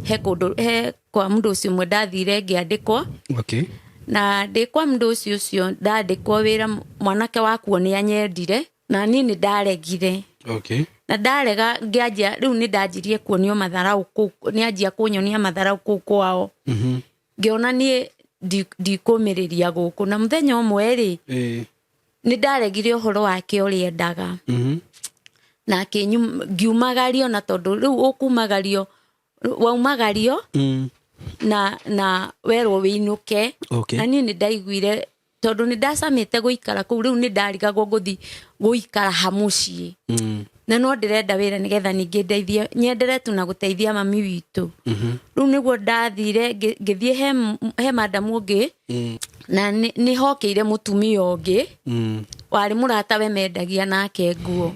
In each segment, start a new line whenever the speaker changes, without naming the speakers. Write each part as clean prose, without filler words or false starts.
He kũndũ, he kwa mũndũ ũcio ũmwe ndathire ngĩandĩkwo. Na ndĩ kwa mũndũ ũcio ndandĩkwo wĩra, mwanake wakuo nĩ anyendire na niĩ nĩ ndaregire. Na ndarega ngĩanjia rĩu nĩ ndanjirie kuonio matharau kũu, nĩ anjia kũnyonia matharau kũu kwao. Ngĩona niĩ ndikũmĩrĩria gũkũ, na mũthenya ũmwe rĩ, nĩ ndaregire ũhoro wake ũrĩa endaga. Na ngiumagario, na tondũ rĩu ũkumagario, waumagario na werwo wĩinũke. Na niĩ nĩ ndaiguire tondũ nĩ ndacamĩte gũikara kũu, rĩu nĩ ndarigagwo ngũthi gũikara ha mũciĩ. Na no ndĩrenda wĩra nĩgetha ningĩ ndeithie, nyendere tu na gũteithia mami witũ. Rĩu nĩguo ndathire ngĩthiĩ he madamu ũngĩ. Na nĩ hokĩire mũtumia ũngĩ warĩ mũrata we mendagia nake nguo.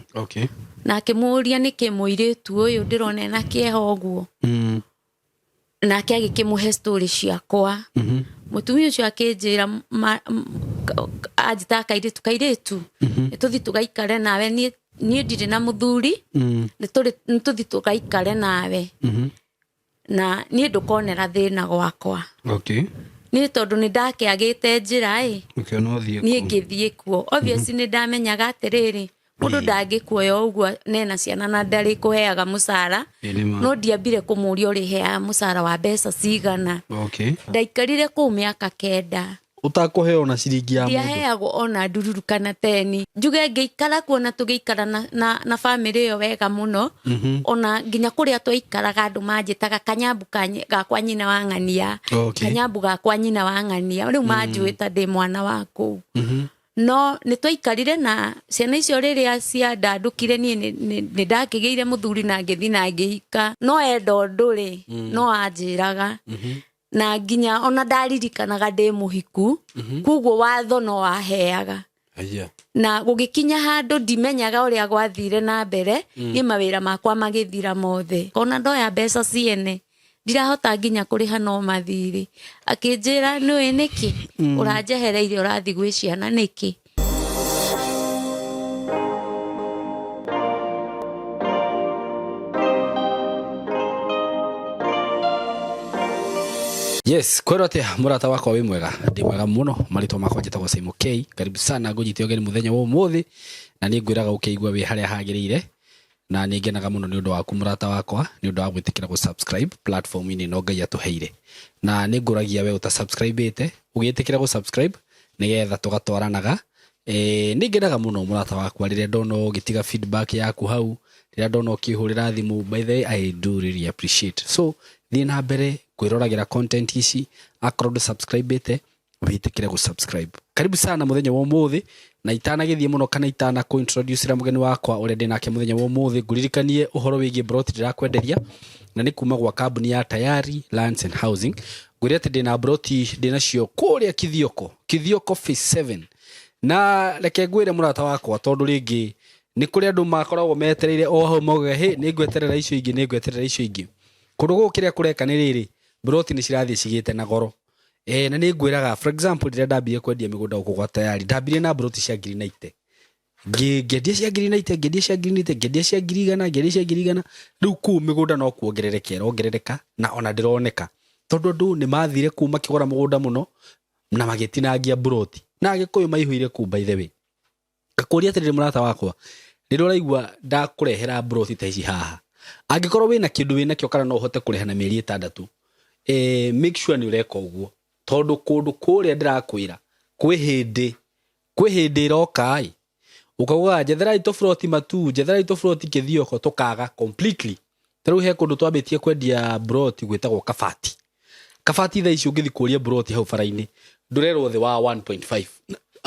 Na akĩmũria nĩkĩ mũirĩtu ũyũ ndĩrona ena kĩeha ũguo. Nake agĩkĩmũhe story ciakwa. Mũtumia ũcio akĩnjĩra, anjĩtaga kairĩtu, kairĩtu, nĩ tũthi tũgaikare nawe, niĩ ndirĩ na mũthuri. Nĩ tũthi tũgaikare nawe. Na niĩ ndũkonera thĩna gwakwa. Niĩ tondũ nĩ ndakĩagĩte njĩra ĩ,
Ũkĩona ũthiĩ
niĩ
kuo.
Ngĩthiĩ kuo. Obviously nĩ ndamenyaga atĩrĩrĩ, mũndũ ndangĩkuoya ũguo nena ciana na ndarĩ kũheaga mũcara.
Ĩ, nĩ ma.
No ndiambire kũmũria ũrĩheaga mũcara wa mbeca cigana. Ndaikarire kũu mĩaka 9.
Ũtakũheo na ciringi ya mũndũ.
Ndiaheagwo ona ndururu kana teni. Njuge ngĩikara kuo na tũgĩikara na bamĩrĩ ĩyo wega mũno. Ona nginya kũrĩa twaikaraga andũ manjĩtaga kanyambu gakwa nyina wa ng'ania. Kanyambu gakwa nyina wa ng'ania. Rĩu manjũĩ ta ndĩ mwana wa kũu. No nĩ twaikarire na ciana icio rĩrĩa ciandandũkire, niĩ nĩ ndakĩgĩire mũthuri na ngĩthiĩ na ngĩhika. No enda ũndũ rĩ, no anjĩraga. Na nginya ona ndaririkanaga ndĩ mũhiku, koguo watho no waheaga. Na gũgĩkinya handũ ndimenyaga ũrĩa gwathire na mbere, niĩ mawĩra makwa magĩthira mothe. Ona ndoya mbeca ciene ndirahota nginya kũrĩha no mathirĩ. Akĩnjĩra, nĩũĩ nĩkĩ ũranjehereire, ũrathiĩ gwĩ ciana nĩkĩ?
Yes, kwĩrwo atĩa mũrata wakwa, wĩ mwega? Ndĩ mwega mũno. Marĩtwa makwa njĩtagwo Simon K. Karibu sana, ngũnyite ũgeni mũthenya wa ũmũthĩ, na nĩ ngwĩraga ũkĩigua wĩ harĩa hagĩrĩire, na nĩ ngenaga mũno nĩ ũndũ waku mũrata wakwa, nĩ ũndũ wa gwĩtĩkĩra gũ subscribe platform-inĩ ĩno Ngai atũheire. Na nĩ ngũragia we ũta subscribe-ĩte ũgĩtĩkĩra gũ subscribe nĩgetha tũgatwaranaga. Nĩ ngenaga mũno mũrata wakwa rĩrĩa ndona ũgĩtiga feedback yaku hau, rĩrĩa ndona ũkĩhũrĩra thimũ. By the way, I do really appreciate. So thiĩ na mbere kwĩroragĩra content ici, akorwo ndũ subscribe-ĩte wĩtĩkĩre gũ subscribe. Karibu sana mũthenya wa ũmũthĩ, na itanagĩthiĩ mũno kana itana kũ introduce ra mũgeni wakwa ũrĩa ndĩ nake mũthenya wa ũmũthĩ, ngũririkanie ũhoro wĩgiĩ broti ndĩrakwenderia, na nĩ kuma gwa kambuni ya Tayari Lands and Housing. Ngwĩre atĩ ndĩna broti ndĩnacio kũrĩa Kithioko, Kithioko phase 7. Na reke ngwĩre mũrata wakwa, tondũ rĩngĩ nĩ kũrĩ andũ makoragwo metereire o hau maugaga, hĩ, nĩ ngweterera icio ingĩ, nĩ ngweterera icio ingĩ. Kũndũ gũkũ kĩrĩa kũreka nĩ rĩrĩ, broti nĩ cirathiĩ cigĩte na goro. Na nĩ ngwĩraga, for example, rĩrĩa ndambire kwendia mĩgũnda gũkũ gwa Tayari, ndambirie na broti cia ngiri 90. Ngĩendia cia ngiri 90, ngĩendia cia ngiri 90, ngĩendia cia ngiri 100, ngĩendia cia ngiri 100. Rĩu kũu mĩgũnda no kuongerereka ĩrongerereka, na ona ndĩroneka, tondũ andũ nĩ mathire kũu makĩgũra mũgũnda mũno na magĩtinangia broti, na Agĩkũyũ maihũire kũu. By the way, ngakũria atĩrĩrĩ mũrata wakwa, rĩrĩa ũraigua ndakũrehera broti ta ici haha, angĩkorwo wĩna kĩndũ wĩnakĩo kana no ũhote kũrĩha na mĩeri 6, make sure nĩ ũreka ũguo, tondũ kũndũ kũrĩa ndĩrakwĩra kwĩ hĩndĩ ĩroka ĩ ũkaugaga, njetherai tũburoti Matu, njetherai tũburoti Kĩthioko, tũkaga completely. Ta rĩu he kũndũ twambĩtie kwendia broti gwĩtagwo Kabati. Kabati thaa ici ũngĩthiĩ kũria broti hau bara-inĩ, ndũrerwo thĩ wa 1.5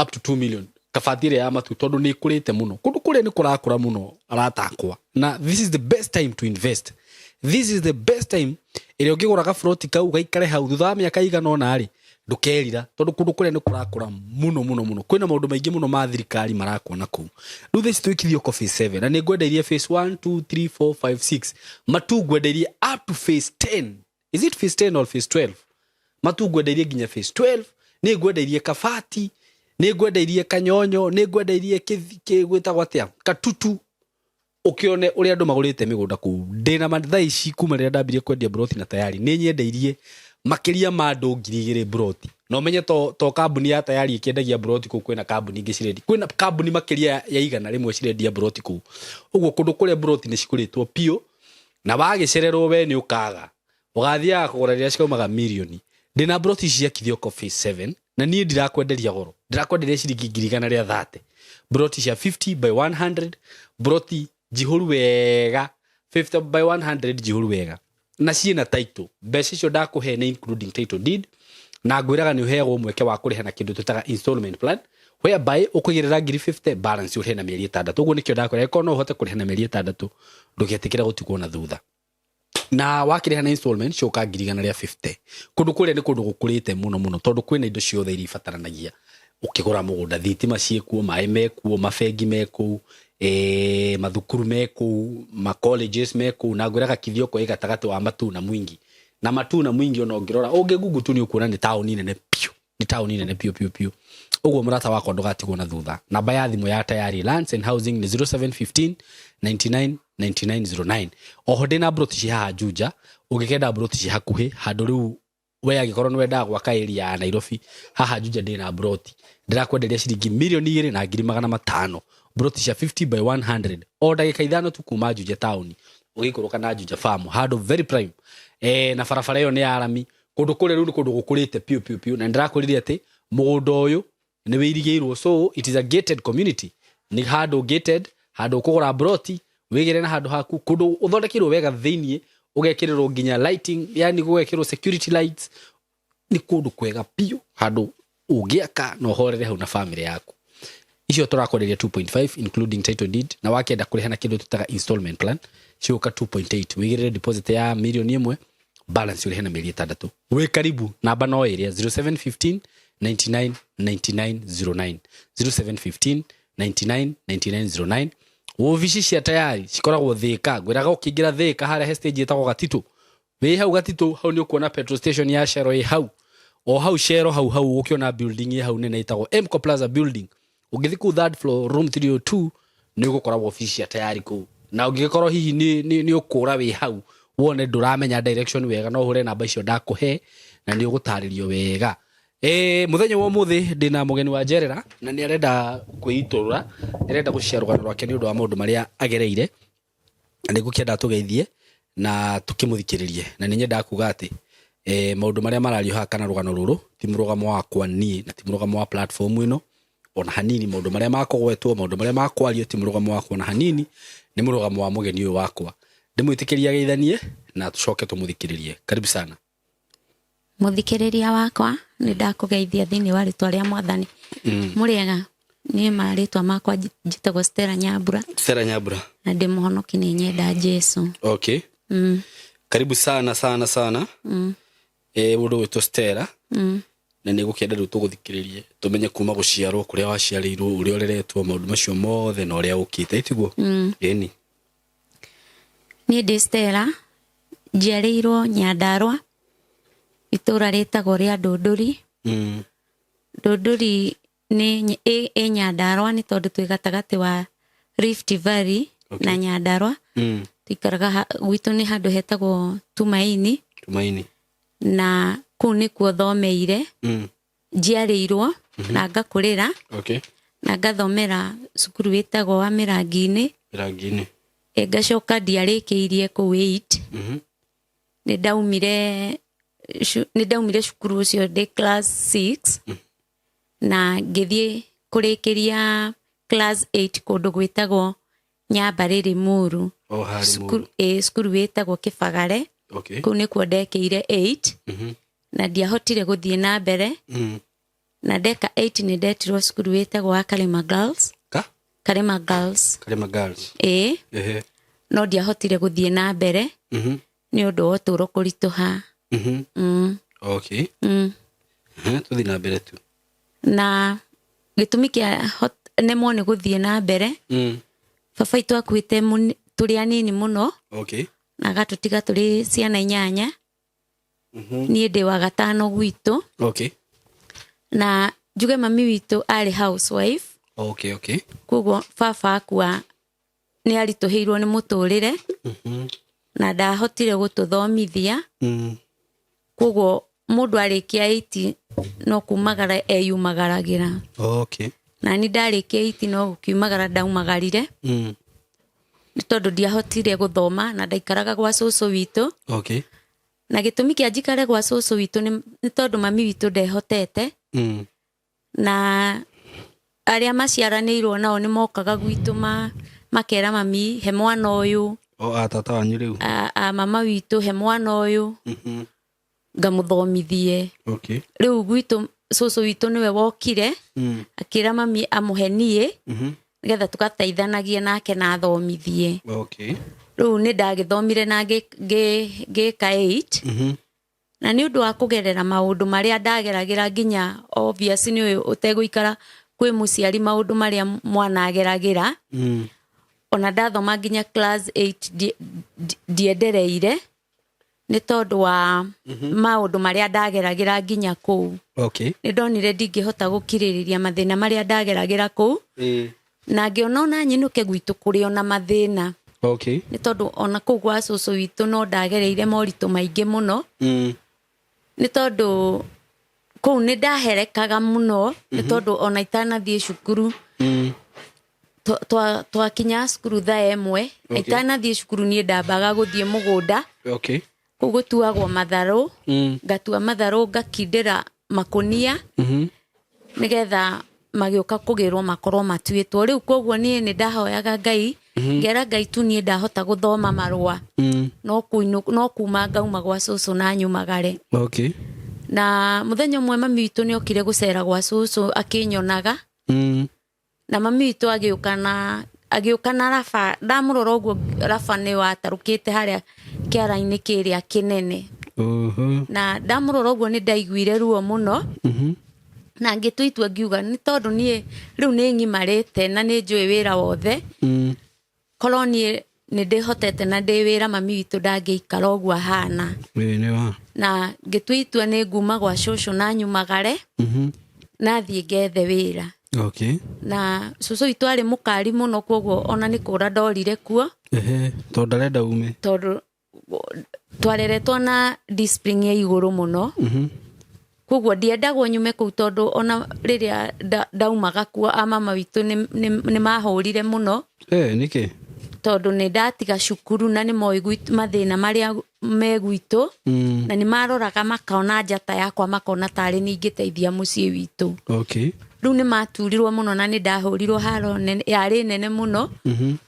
up to 2 million, Kabati ĩrĩa ya Matu, tondũ nĩ ĩkũrĩte mũno. Kũndũ kũrĩa nĩ kũrakũra mũno, arata akwa, na this is the best time to invest. This is the best time ĩrĩa ũngĩgũra gaburoti kau gaikare hau, thutha wa mĩaka igana ũna rĩ, ndũkerira, tondũ kũndũ kũrĩa nĩ kũrakũra mũno mũno mũno. Kwĩna maũndũ maingĩ mũno ma thirikari marakwo na kũu. Rĩu thaa ici twĩ Kithioko phase 7, na nĩ ngwendeirie phase 1, 2, 3, 4, 5, 6. Matu ngwendeirie up to phase 10. Is it phase 10 or phase 12? Matu ngwendeirie nginya phase 12. Nĩ ngwendeirie Kabati, nĩ ngwendeirie Kanyonyo, nĩ ngwendeirie gwĩtagwo atĩa, Katutu. Ukione uria andu magurite migunda kuu. Ndina ma thaa ici kuma riria ndambirie kwendia broti na Tayari ni nyendeirie makiria ma andu 2000 broti. Na umenye to kambuni ya Tayari ikiendagia broti kuu, kwina kambuni ingi cirendia, kwina kambuni makiria ya 100 cirendia broti kuu. Uguo kundu kuria broti ni ciguritwo piu, na wagicererwo we ni ukaga ugathiaga kugura riria cikaumaga mirioni. Ndina broti cia Kithioko Phase 7 na niĩ ndirakwenderia goro, ndirakwenderia ciringi 130,000. Broti cia 50 by 100, broti njihũru wega, 50 by 100 njihũru wega na ciĩna title. Mbeca icio ndakũhe nĩ including title deed, na ngwĩraga nĩ ũheagwo mweke wa kũrĩha na kĩndũ twĩtaga installment plan, whereby ũkũigĩrĩra 50,000, balance ũrĩhe na mĩeri 6. Ũguo nĩkĩo ndakwĩra ĩkorwo no ũhote kũrĩha na mĩeri 6, ndũgetĩkĩre gũtigwo na thutha. Na wakĩrĩha na installment coka 150,000. Kũndũ kũrĩa nĩ kũndũ gũkũrĩte mũno mũno, tondũ kwĩna indo ciothe iria ibataranagia ũkĩgũra mũgũnda. Thitima ciĩkuo, maĩ mekuo, mabengi mekũu, mathukuru mekũu, ma colleges mekũu. Na ngwĩraga Kithioko ĩ gatagatĩ wa Matuu na Mwingi, na Matuu na Mwingi ona ũngĩrora ũngĩ tu nĩ ũkuona nĩ taũni nene piũ, nĩ taũni nene piũ piũ piũ. Ũguo mũrata wakwa ndũgatigwo na thutha. Namba ya thimũ ya Tayari Lands and Housing nĩ 0715 99 9909. Oho ndĩna broti ci haha Juja, ũngĩkenda broti ci hakuhĩ handũ rĩu we angĩkorwo nĩ wendaga gwaka area ya Nairobi, haha Juja ndĩna broti ndĩrakwenderia ciringi 2,500,000, broti cia 50 by 100, o ndagĩka 5 tu kuma Juja taũni ũgĩikũrũka na Juja farm, handũ very prime, na barabara ĩyo nĩ ya rami. Kũndũ kũrĩa rĩu nĩ kũndũ gũkũrĩte piũ piũ piũ, na ndĩrakwĩrire atĩ mũgũnda ũyũ nĩ wĩirigĩirwo, so it is a gated community. Nĩ handũ gated, handũ ũkũgũra broti wĩgĩre na handũ haku, kũndũ ũthondekeirwo wega thĩiniĩ, ũgekĩrĩrwo nginya lighting, yani gũgekĩrwo security lights. Nĩ kũndũ kwega piũ, handũ ũngĩaka na ũhorere hau na family yaku. Icio tũrakwenderia 2.5 including title deed, na wakĩenda kũrĩha na kĩndũ tũtaga installment plan cigũka 2.8, wĩigĩrĩre deposit ya 1 million, balance ũrĩhe na mĩeri 6. Wĩ karibu. Namba no ĩrĩa 0715 99 9909, 0715 99 9909. Wobici cia Tayari cikoragwo Thĩka. Ngwĩraga ũkĩingĩra Thĩka harĩa he stage ĩtagwo Gatitũ, wĩ hau Gatitũ hau nĩ ũkuona petrol station ya Shell ĩ hau, o hau Shell hau hau ũkĩona building ĩ hau nene ĩtagwo Mco Plaza building. Ũngĩthiĩ kũu third floor, room 302, nĩ ũgũkora wobici cia Tayari kũu. Na ũngĩgĩkorwo hihi nĩ ũkũra wĩ hau wone ndũramenya direction wega, no ũhũre namba icio ndakũhe na nĩ ũgũtarĩrio wega. Muthenya wa ũmũthĩ ndĩna mũgeni wa njerera na nĩ arenda kwĩitũrũra, nĩ arenda gũcia rũgano rwake nĩ ũndũ wa maũndũ marĩa agereire, na nĩ ngũkĩenda tũgeithie na tũkĩmũthikĩrĩrie. Na nĩ nyendaga kuga atĩ maũndũ marĩa marario haha kana rũgano rũrũ ti mũrũgamo wakwa niĩ na ti mũrũgamo wa platform ĩno ona hanini. Maũndũ marĩa makũgwetwo, maũndũ marĩa makwario ti mũrũgamo wakwa ona hanini, nĩ mũrũgamo wa mũgeni ũyũ wakwa. Ndĩmwĩtĩkĩrie ageithanie na tũcoke tũmũthikĩrĩrie. Karibu sana.
Muthikĩrĩria wakwa, nĩ ndakũgeithia thĩinĩ wa rĩtwa rĩa Mwathani. Mũrĩega? Niĩ marĩtwa makwa njĩtagwo Stella Nyambura.
Stella Nyambura.
Na ndĩ mũhonoki, nĩ nyenda Jesu.
Okay. Karibu sana sana sana. Mũndũ gwĩtwo Stella. Na nĩ gũkĩenda rĩu tũgũthikĩrĩrie tũmenye kuma gũciarwo, kũrĩa waciarĩirwo, ũrĩa ũreretwo, maũndũ macio mothe na ũrĩa ũkĩte itiguo. Ĩni.
Niĩ ndĩ Stella, njiarĩirwo Nyandarũa, itũra rĩtagwo rĩa Ndũndũri. Ndũndũri nĩ ĩ Nyandarũa nĩ tondũ twĩ gatagatĩ wa Rift Valley na Nyandarũa. Tũikaraga gwitũ nĩ handũ hetagwo Tumaini.
Tumaini.
Na kũu nĩkuo thomeire. Njiarĩirwo na ngakũrĩra. Na ngathomera cukuru wĩtagwo wa Mĩrangi-inĩ.
Mĩrangi-inĩ.
Ngacoka ndiarĩkĩirie kũu 8. Nĩ ndaumire cukuru ũcio ndĩ class 6 na ngĩthiĩ kũrĩkĩria class 8 kũndũ gwĩtagwo Nyambarĩ, Limuru.
O harĩ
Cukuru, cukuru wĩtagwo Kĩbagare. Kũu nĩkuo ndekĩire 8. Na ndiahotire gũthiĩ na mbere. Na ndeka 8 nĩ ndetirwo cukuru wĩtagwo wa Karema Girls.
Ka?
Karema Girls.
Karema Girls.
Ĩĩ. No ndiahotire gũthiĩ na mbere nĩ ũndũ wa ũtũũro kũritũha.
Okay. Tũthiĩ na mbere tu.
Na gĩtũmi kĩa nemwo nĩ gũthiĩ na mbere, baba itũ akuĩte tũrĩ anini mũno. Na agatũtiga tũrĩ ciana 8. Niĩ ndĩ wa gatano gwitũ. Na njuge mami witũ arĩ housewife. Koguo baba akua Nĩ aritũhĩirwo nĩ mũtũrĩre na ndahotire gũtũthomithia. Koguo mũndũ arĩkia 8 no kumagara eyumagaragĩra.
Okay.
Na ni ndarĩkia 8 no gũkiumagara ndaumagarire nĩ tondũ ndiahotire gũthoma na ndaikaraga gwa cũcũ witũ.
Okay.
Na gĩtũmi kĩa njikare gwa cũcũ witũ nĩ tondũ mami witũ ndehotete. Na arĩa maciaranĩirwo nao nĩ mokaga gwitũ makera mami he mwana ũyũ.
O a tata wanyu rĩu.
A mama witũ he mwana ũyũ ngamũthomithie.
Okay.
Rĩu gwitũ cũcũ witũ nĩwe wokire akĩra mami amũhe niĩ nĩgetha tũgateithanagie nake na athomithie.
Okay.
Rĩu nĩ ndagĩthomire na ngĩka 8. Na nĩ ũndũ wa kũgerera maũndũ marĩa ndageragĩra nginya obvious nĩ ũyũ ũtegũikara kwĩ mũciari maũndũ marĩa mwana ageragĩra. Ona ndathoma nginya class 8 ndiendereire nĩ tondũ wa maũndũ marĩa ndageragĩra nginya kũu.
Okay.
Nĩ ndonire ndingĩhota gũkirĩrĩria mathĩna marĩa ndageragĩra kũu. Na ngĩona ona nyinũke gwitũ kũrĩ ona mathĩna.
Okay.
Nĩ tondũ ona kũu gwa cũcũ witũ no ndagereire moritũ maingĩ mũno. Nĩ tondũ kũu nĩ ndaherekaga mũno nĩ tondũ ona itanathiĩ cukuru twakinya cukuru thaa 1.
Okay.
Itanathiĩ cukuru niĩ ndambaga gũthiĩ mũgũnda.
Okay.
Kũu gũtuagwo matharũ. Ngatua matharũ ngakindĩra makũnia nĩgetha magĩũka kũgĩrwo makorwo matuĩtwo. Rĩu koguo niĩ nĩ ndahoyaga Ngai ngera Ngai tu niĩ ndahota gũthoma marũa no kuma ngauma gwa cũcũ na nyumagare.
Okay.
Na mũthenya ũmwe mami witũ nĩ okire gũcera gwa cũcũ akĩnyonaga. Na mami witũ agĩũka na raba. Ndamũrora ũguo raba nĩ watarũkĩte harĩa kĩara-inĩ kĩrĩa kĩnene. Na ndamũrora ũguo nĩ ndaiguire ruo mũno. Na ngĩtua itua ngiuga nĩ tondũ niĩ rĩu nĩ ng'imarĩte na nĩ njũĩ wĩra wothe. Korwo niĩ nĩ ndĩhotete na ndĩ wĩra mami witũ ndangĩikara ũguo ahana. Na ngĩtua itua nĩ nguma gwa cũcũ na nyumagare na thiĩ ngethe wĩra.
Okay.
Na cũcũ witũ arĩ mũkari mũno koguo ona nĩ kũra ndorire kuo.
Tondũ ndarenda ume.
Tondũ twareretwo na discipline ya igũrũ mũno. Koguo ndiendagwo nyume kũu tondũ ona rĩrĩa ndaumaga kuo a mama witũ nĩ mahũrire mũno.
Nĩkĩ?
Tondũ nĩ ndatiga cukuru na nĩ moĩ mathĩna marĩa me gwitũ. Na nĩ maroraga makona njata yakwa makona tarĩ niĩ ingĩteithia mũciĩ witũ.
Okay.
Rĩu nĩ maturirwo mũno na nĩ ndahũrirwo haro nene, yarĩ nene mũno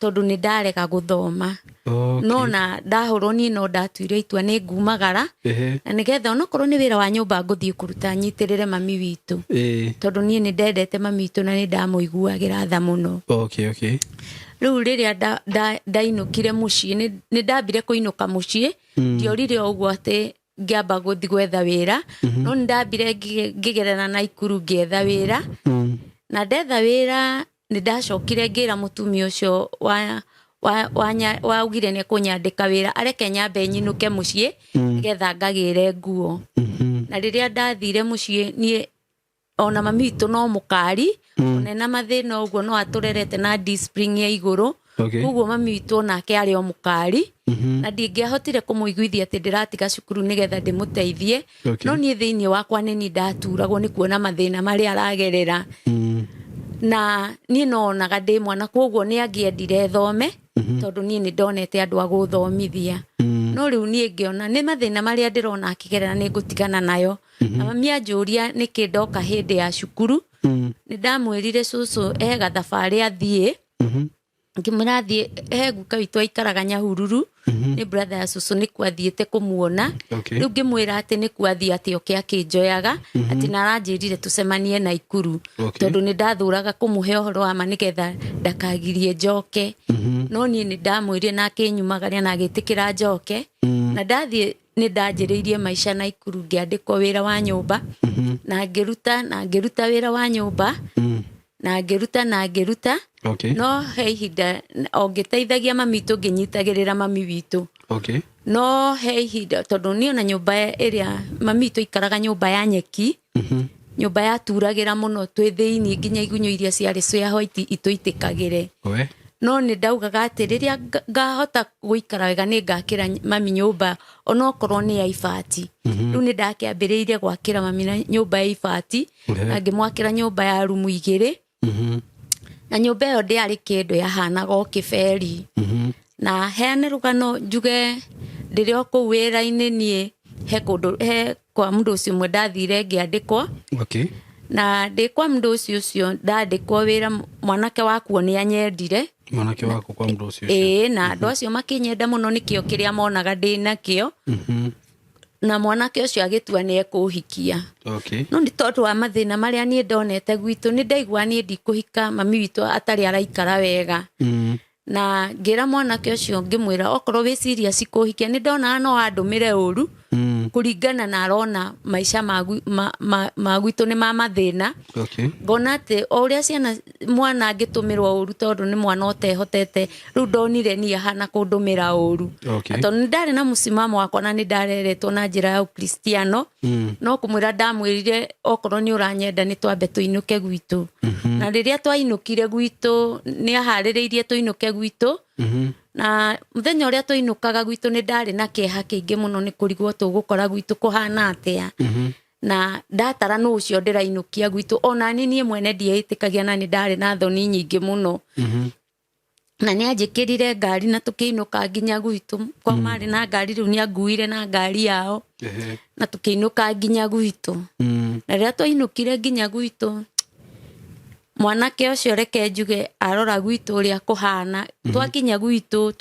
tondũ nĩ ndarega gũthoma.
Okay.
No na ndahũrwo niĩ no ndatuire itua nĩ ngumagara. Na nĩgetha onokorwo nĩ wĩra wa nyũmba ngũthiĩ kũruta nyitĩrĩre mami witũ. Tondũ niĩ nĩ ndendete mami witũ na nĩ ndamũiguagĩra tha mũno.
Okay, okay.
Rĩu rĩrĩa ndainũkire mũciĩ nĩ ndambire kũinũka mũciĩ. Ndiorire o ũguo atĩ ngĩamba gũthiĩ gwetha wĩra. No nĩ ndambire ngĩgerera Naikuru ngĩetha wĩra. Na ndetha wĩra nĩ ndacokire ngĩra mũtumia ũcio waugire nĩ ekũnyandĩka wĩra areke nyambe nyinũke mũciĩ nĩgetha ngagĩre nguo. Na rĩrĩa ndathire mũciĩ niĩ ona mami witũ no mũkari ona ena mathĩna ũguo no atũrerete na discipline ya igũrũ.
Okay.
Koguo mami witũ onake arĩ o mũkari. Na ndingĩahotire kũmũiguithia atĩ ndĩratiga cukuru nĩgetha ndĩmũteithie.
Okay.
No niĩ thĩinĩ wakwa nĩ niĩ ndaturagwo nĩ kuona mathĩna marĩa aragerera. Na niĩ no onaga ndĩ mwana koguo nĩ angĩendire thome tondũ niĩ nĩ ndonete andũ a gũthomithia. No rĩu niĩ ngĩona nĩ mathĩna marĩa ndĩrona akĩgerera nĩ ngũtigana nayo. Na mami anjũria nĩkĩ ndoka hĩndĩ ya cukuru. Nĩ ndamwĩrire cũcũ he gathabarĩ athiĩ. Ngĩmwĩra athiĩ he guka witũ aikaraga Nyahururu. Nĩ brother ya cũcũ nĩkuo athiĩte kũmuona.
Okay.
Rĩu ngĩmwĩra atĩ nĩkuo athiĩ atĩ oke akĩnjoyaga, atĩ na aranjĩrire tũcemanie Naikuru.
Okay.
Tondũ nĩ ndathũraga kũmũhe ũhoro wa ma nĩgetha ndakagirie njoke. No niĩ nĩ ndamwĩrire na akĩnyumagaria na agĩtĩkĩra njoke. Na ndathiĩ nĩ ndanjĩrĩirie maica Naikuru ngĩandĩkwo wĩra wa nyũmba. Na ngĩruta, na ngĩruta wĩra wa nyũmba. Na ngĩruta, na ngĩruta.
Okay.
No he ihinda o ngĩteithagia mami witũ ngĩnyitagĩrĩra mami witũ.
Okay.
No he ihinda tondũ niĩ ona nyũmba ĩrĩa mami witũ aikaraga nyũmba ya nyeki. Nyũmba yaturagĩra mũno twĩ thĩinĩ nginya igunyũ iria ciarĩ cia white itũitĩkagĩre.
We.
No nĩ ndaugaga atĩ rĩrĩa ngahota gũikara wega nĩ ngakĩra mami nyũmba onokorwo nĩ ya ibati. Rĩu nĩ ndakĩambĩrĩirie gwakĩra mami na nyũmba ya ibati, na ngĩmwakĩra nyũmba ya rumu 2. Na nyũmba ĩyo ndĩarĩ kĩndũ, yahanaga o kĩberi. Na heane rũgano njuge ndĩrĩ o kũu wĩra-inĩ niĩ he kũndũ he kwa mũndũ ũcio ũmwe ndathire ngĩandĩkwo. Na ndĩ kwa mũndũ ũcio ũcio ndandĩkwo wĩra, mwanake wakuo nĩ anyendire.
Mwanake waku kwa mũndũ ũcio?
Ĩĩ, na andũ acio makĩnyenda mũno nĩkĩo kĩrĩa monaga ndĩ nakĩo. Na mwanake ũcio agĩtua nĩ ekũhikia. No nĩ tondũ wa mathĩna marĩa niĩ ndonete gwitũ, nĩ ndaigua niĩ ndikũhika mami witũ atarĩ araikara wega. Na ngĩra mwanake ũcio ngĩmwĩra okorwo wĩ serious kũhikia, nĩ ndonaga no andũmĩre ũru kũringana na arona maica ma gwitũ nĩ ma mathĩna. Ngona atĩ o ũrĩa ciana mwana angĩtũmĩrwo ũru tondũ nĩ mwana ũtehotete, rĩu ndonire niĩ ahana kũndũmĩra ũru. Tondũ nĩ ndarĩ na mũsimamo wakwa na nĩ ndareretwo na njĩra ya ũkristiano. No kũmwĩra ndamwĩrire okorwo nĩ ũranyenda nĩ twambe tũinũke gwitũ. Na rĩrĩa twainũkire gwitũ, nĩ aharĩrĩirie tũinũke gwitũ. Na mũthenya ũrĩa twainũkaga gwitũ nĩ ndarĩ na kĩeha kĩingĩ mũno nĩ kũrigwo tũgũkora gwitũ kũhana atĩa. Na ndatara nũ ũcio ndĩrainũkia gwitũ, ona niĩ mwene ndieĩtĩkagia na nĩ ndarĩ na thoni nyingĩ mũno. Na nĩ anjĩkĩrire ngari na tũkĩinũka nginya gwitũ. Kwa marĩ na ngari, rĩu nĩ anguire na ngari yao. Na tũkĩinũka nginya gwitũ. Na rĩrĩa twainũkire nginya gwitũ, mwanake ũcio reke njuge arora gwitũ ũrĩa kũhana. Twakinya gwitũ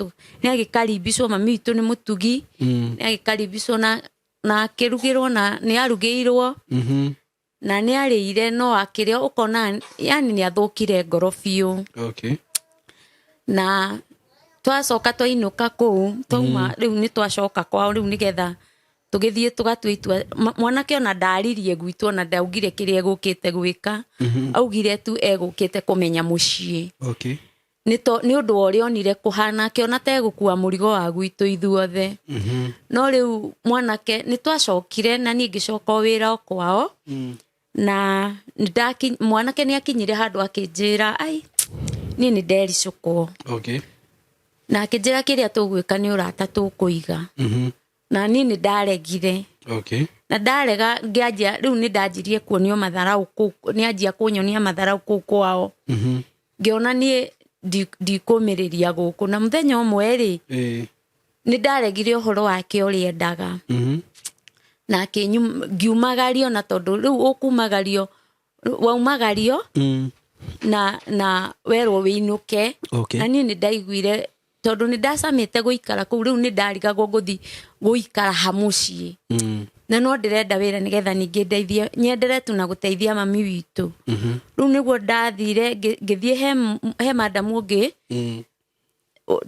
nĩ agĩkaribicwo, mami witũ nĩ mũtugi. Nĩ agĩkaribicwo na akĩrugĩrwo na nĩ arugĩirwo. Na nĩ arĩire no akĩrĩa ũkona yani nĩ athũkire ngoro biũ. Na twacoka twainũka kũu twauma, rĩu nĩ twacoka kwao rĩu nĩgetha tũgĩthiĩ tũgatua itua. Mwanake ona ndaririe gwitũ, ona ndaugire kĩrĩa egũkĩte gwĩka. Augire tu egũkĩte kũmenya mũciĩ. Nĩ ũndũ wa ũrĩa onire kũhana, akĩona ta egũkua mũrigo wa gwitũ ithuothe. No rĩu mwanake nĩ twacokire na niĩ ngĩcoka o wĩra o kwao. Na mwanake nĩ akinyire handũ akĩnjĩra ai niĩ nĩ ndericũkwo. Na akĩnjĩra kĩrĩa tũgwĩka nĩ ũrata tũkũiga. Na niĩ nĩ ndaregire. Na ndarega ngĩanjia rĩu nĩ ndanjirie kuonio matharau kũu, nĩ anjia kũnyonia matharau kũu kwao. Ngĩona niĩ ndikũmĩrĩria gũkũ. Na mũthenya ũmwe rĩ, nĩ ndaregire ũhoro wake ũrĩa endaga. Na ngiumagario, na tondũ rĩu ũkumagario, waumagario na werwo wĩinũke. Na niĩ nĩ ndaiguire tondũ nĩ ndacamĩte gũikara kũu, rĩu nĩ ndarigagwo ngũthi gũikara ha mũciĩ. Na no ndĩrenda wĩra nĩgetha ningĩ ndeithie, nyendere tu na gũteithia mami witũ. Rĩu nĩguo ndathire ngĩthiĩ he madamu ũngĩ.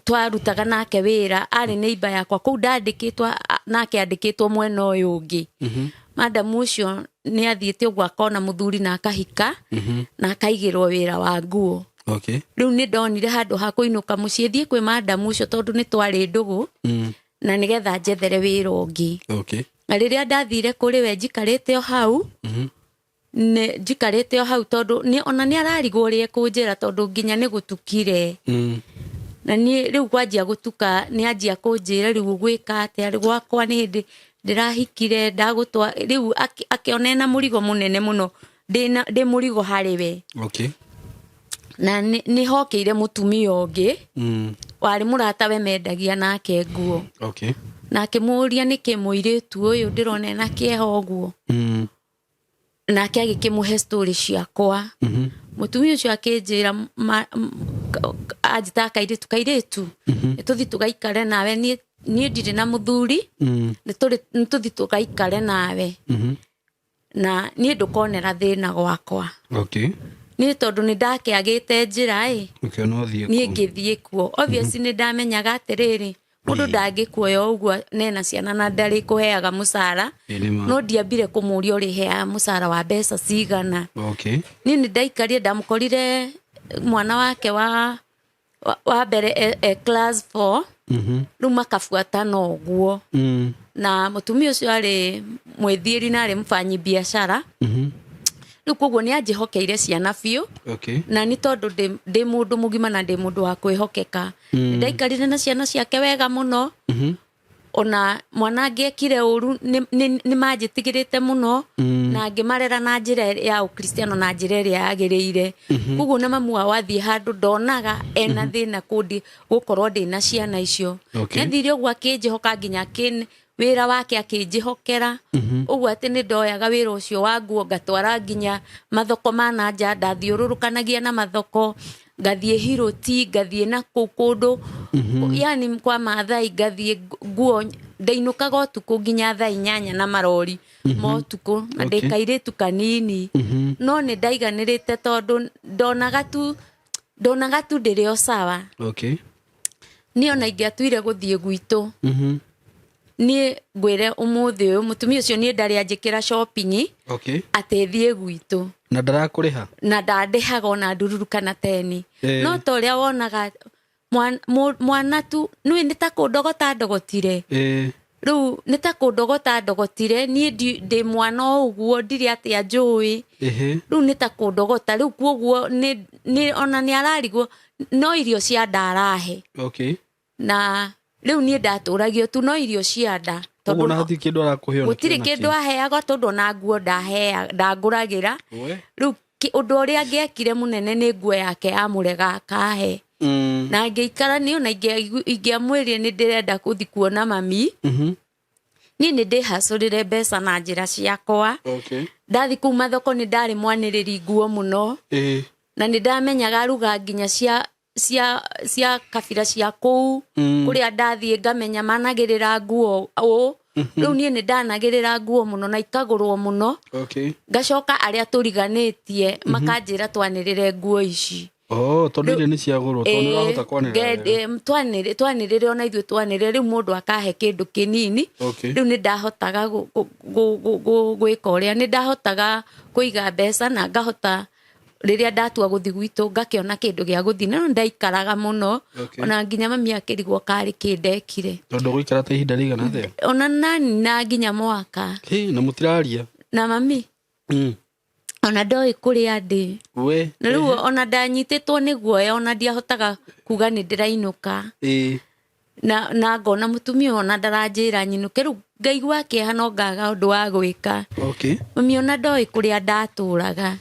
Twarutaga nake wĩra, arĩ neighbor yakwa kũu ndandĩkĩtwo, nake andĩkĩtwo mwena ũyũ ũngĩ. Madamu ũcio nĩ athiĩte ũguo akona mũthuri na akahika. Na akaigĩrwo wĩra wa nguo. Rĩu nĩ ndonire handũ ha kũinũka mũciĩ thiĩ kwĩ madamu ũcio tondũ nĩ twarĩ ndũgũ. Na nĩgetha njethere wĩra ũngĩ. Na rĩrĩa ndathire kũrĩ we njikarĩte o hau. Nĩ njikarĩte o hau tondũ ona nĩ ararigwo ũrĩa ekũnjĩra tondũ nginya nĩ gũtukire. Na niĩ rĩu kwanjia gũtuka nĩ anjia kũnjĩra rĩu ũgwĩka atĩa, rĩu gwakwa nĩ hĩndĩ ndĩrahikire ndagũtwa, rĩu akĩona ena mũrigo mũnene mũno, ndĩ mũrigo harĩ we. Na nĩ hokĩire mũtumia ũngĩ. Warĩ mũrata we mendagia nake nguo. Na akĩmũũria nĩkĩ mũirĩtu ũyũ ndĩrona ena kĩeha ũguo. Nake agĩkĩmũhe story ciakwa. Mũtumia ũcio akĩnjĩra anjĩtaga kairĩtu, kairĩtu. Nĩ tũthiĩ tũgaikare nawe, niĩ ndirĩ na mũthuri. Nĩ tũthiĩ tũgaikare nawe. Na niĩ ndũkonera thĩna gwakwa. Niĩ tondũ nĩ ndakĩagĩte njĩra ĩ, niĩ ngĩthiĩ kuo. Obviously nĩ ndamenyaga atĩrĩrĩ, mũndũ ndangĩkuoya ũguo nena ciana na ndarĩ kũheaga mũcara. No ndiambire kũmũria ũrĩheaga mũcara wa mbeca cigana. Niĩ nĩ ndaikarire, ndamũkorire mwana wake wa mbere e class 4. Rĩu makabuatana ũguo. Na mũtumia ũcio arĩ mwĩthiĩri na arĩ mũbanyi biacara. Rĩu koguo nĩ anjĩhokeire ciana biũ. Na nĩ tondũ ndĩ mũndũ mũgima na ndĩ mũndũ wa kwĩhokeka. Ndaikarire na ciana ciake wega mũno. Ona mwana angĩekire ũru nĩ manjĩtigĩrĩte mũno na ngĩmarera na njĩra ya ũkristiano na njĩra ĩrĩa yagĩrĩire. Koguo na mamu wao athiĩ handũ ndonaga ena thĩna kũndi gũkorwo ndĩna ciana icio. Nĩathire ũguo akĩnjĩhoka nginya wĩra wake akĩnjĩhokera ũguo atĩ nĩ ndoyaga wĩra ũcio wa nguo ngatwara nginya mathoko ma na nja, ndathiũrũrũkanagia na mathoko, ngathiĩ Hiroti, ngathiĩ na kũu kũndũ yani kwa Maathai, ngathiĩ nguo ndainũkaga ũtukũ nginya thaa 8 na marori ma ũtukũ na ndĩ kairĩtu kanini. No nĩ ndaiganĩrĩte tondũ ndonaga tu ndĩrĩ o sawa. Niĩ ona ingĩatuire gũthiĩ gwitũ, niĩ ngwĩre ũmũthĩ ũyũ mũtumia ũcio niĩ ndarĩ anjĩkĩra shopping atĩ thiĩ gwitũ.
Na ndarakũrĩha?
Na ndandĩhaga ona ndururu kana teni. No ta ũrĩa wonaga mwana tu nĩ ta kũndogota ndogotire. Rĩu nĩ ta kũndogota ndogotire, niĩ ndĩ mwana o ũguo, ndirĩ atĩa njũĩ. Rĩu nĩ ta kũndogota rĩu, kuoguo nĩ ona nĩ ararigwo no irio cia nda arahe. Na rĩu niĩ ndatũragio tu no irio cia nda.
Ũguo na hatirĩ kĩndũ arakũhe ona?
Gũtirĩ kĩndũ aheagwo tondũ ona nguo ndangũragĩra. Rĩu ũndũ ũrĩa angĩekire mũnene nĩ nguo yake yamũrega akahe. Na ngĩikara niĩ ona ingĩamwĩrire nĩ ndĩrenda gũthiĩ kuona mami, niĩ nĩ ndĩhacũrĩre mbeca na njĩra ciakwa. Ndathi kũu mathoko nĩ ndarĩ mwanĩrĩri nguo mũno. Na nĩ ndamenyaga ruga nginya cia kabira cia kũu. Kũrĩa ndathiĩ ngamenya managĩrĩra nguo ũũ. Rĩu niĩ nĩ ndanagĩrĩra nguo mũno na ikagũrwo mũno. Ngacoka arĩa tũriganĩtie makanjĩra twanĩrĩre nguo ici.
Oh, tondũ iria nĩ ciagũrwo, tondũ nĩ ũrahota kwanĩrĩra wega.
Twanĩrĩre ona ithuĩ twanĩrĩre, rĩu mũndũ akahe kĩndũ kĩnini. Rĩu nĩ ndahotaga gwĩka ũrĩa nĩ ndahotaga kũiga mbeca na ngahota rĩrĩa ndatua gũthiĩ gwitũ ngakĩona kĩndũ gĩa gũthiĩ, no ndaikaraga mũno. Ona nginya mami akĩrigwo karĩ kĩ ndekire.
Tondũ gũikara ta ihinda rĩigana atĩa?
Ona nani na nginya mwaka.
Hĩ, na mũtiraria?
Na mami ona ndoĩ kũrĩa ndĩ. Na rĩu ona ndanyitĩtwo nĩ guoya, ona ndiahotaga kuga nĩ ndĩrainũka. Na ngona mũtumia ona ndaranjĩra nyinũke, rĩu ngaigua kĩeha no ngaga ũndũ wa gwĩka. Mami ona ndoĩ kũrĩa ndatũraga.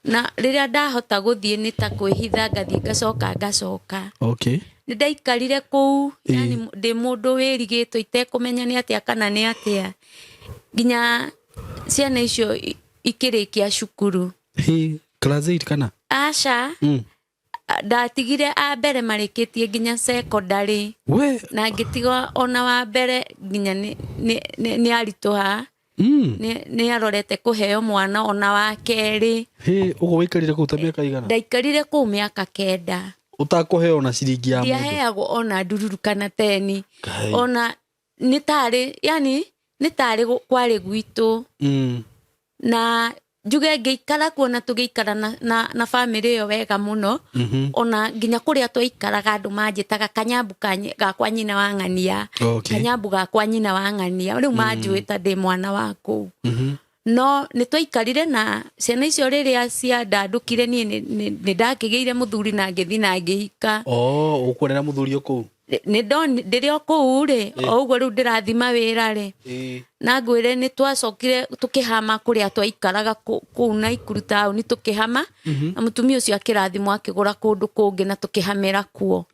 Na rĩrĩa ndahota gũthiĩ nĩ ta kwĩhitha ngathiĩ ngacoka ngacoka. Nĩ ndaikarire kũu, yani ndĩ mũndũ wĩrigĩtwo itekũmenya nĩ atĩa kana nĩ atĩa nginya ciana icio ikĩrĩkia cukuru.
Hĩ, class 8 kana?
Aca. Ndatigire a mbere marĩkĩtie nginya secondary. Na ngĩtiga ona wa mbere nginya nĩ aritũha. Nĩ arorete kũheo mwana ona wa kerĩ.
Hĩ, ũguo waikarire kũu ta mĩaka igana?
Ndaikarire kũu mĩaka 9.
Ũtakũheo ona ciringi ya mũndũ?
Ndiaheagwo ona ndururu kana teni.
Ngai.
Ona nĩ tarĩ, yani nĩ tarĩ kwarĩ gwitũ. Na njuge ngĩikara kuo na tũgĩikara na bamĩrĩ ĩyo wega mũno. Ona nginya kũrĩa twaikaraga andũ manjĩtaga kanyambu gakwa nyina wa ng'ania. Kanyambu gakwa nyina wa ng'ania. Rĩu manjũĩ ta ndĩ mwana wa kũu. No nĩ twaikarire na ciana icio rĩrĩa ciandandũkire niĩ nĩ ndakĩgĩire mũthuri na ngĩthiĩ na ngĩhika.
Oh, ũkuonera mũthuri o kũu?
Nĩ ndĩrĩ o kũu rĩ, o ũguo rĩu ndĩrathima wĩra rĩ. Na ngwĩre nĩ twacokire tũkĩhama kũrĩa twaikaraga kũu Naikuru taũni tũkĩhama. Na mũtumia ũcio akĩrathimwo akĩgũra kũndũ kũngĩ na tũkĩhamĩra kuo.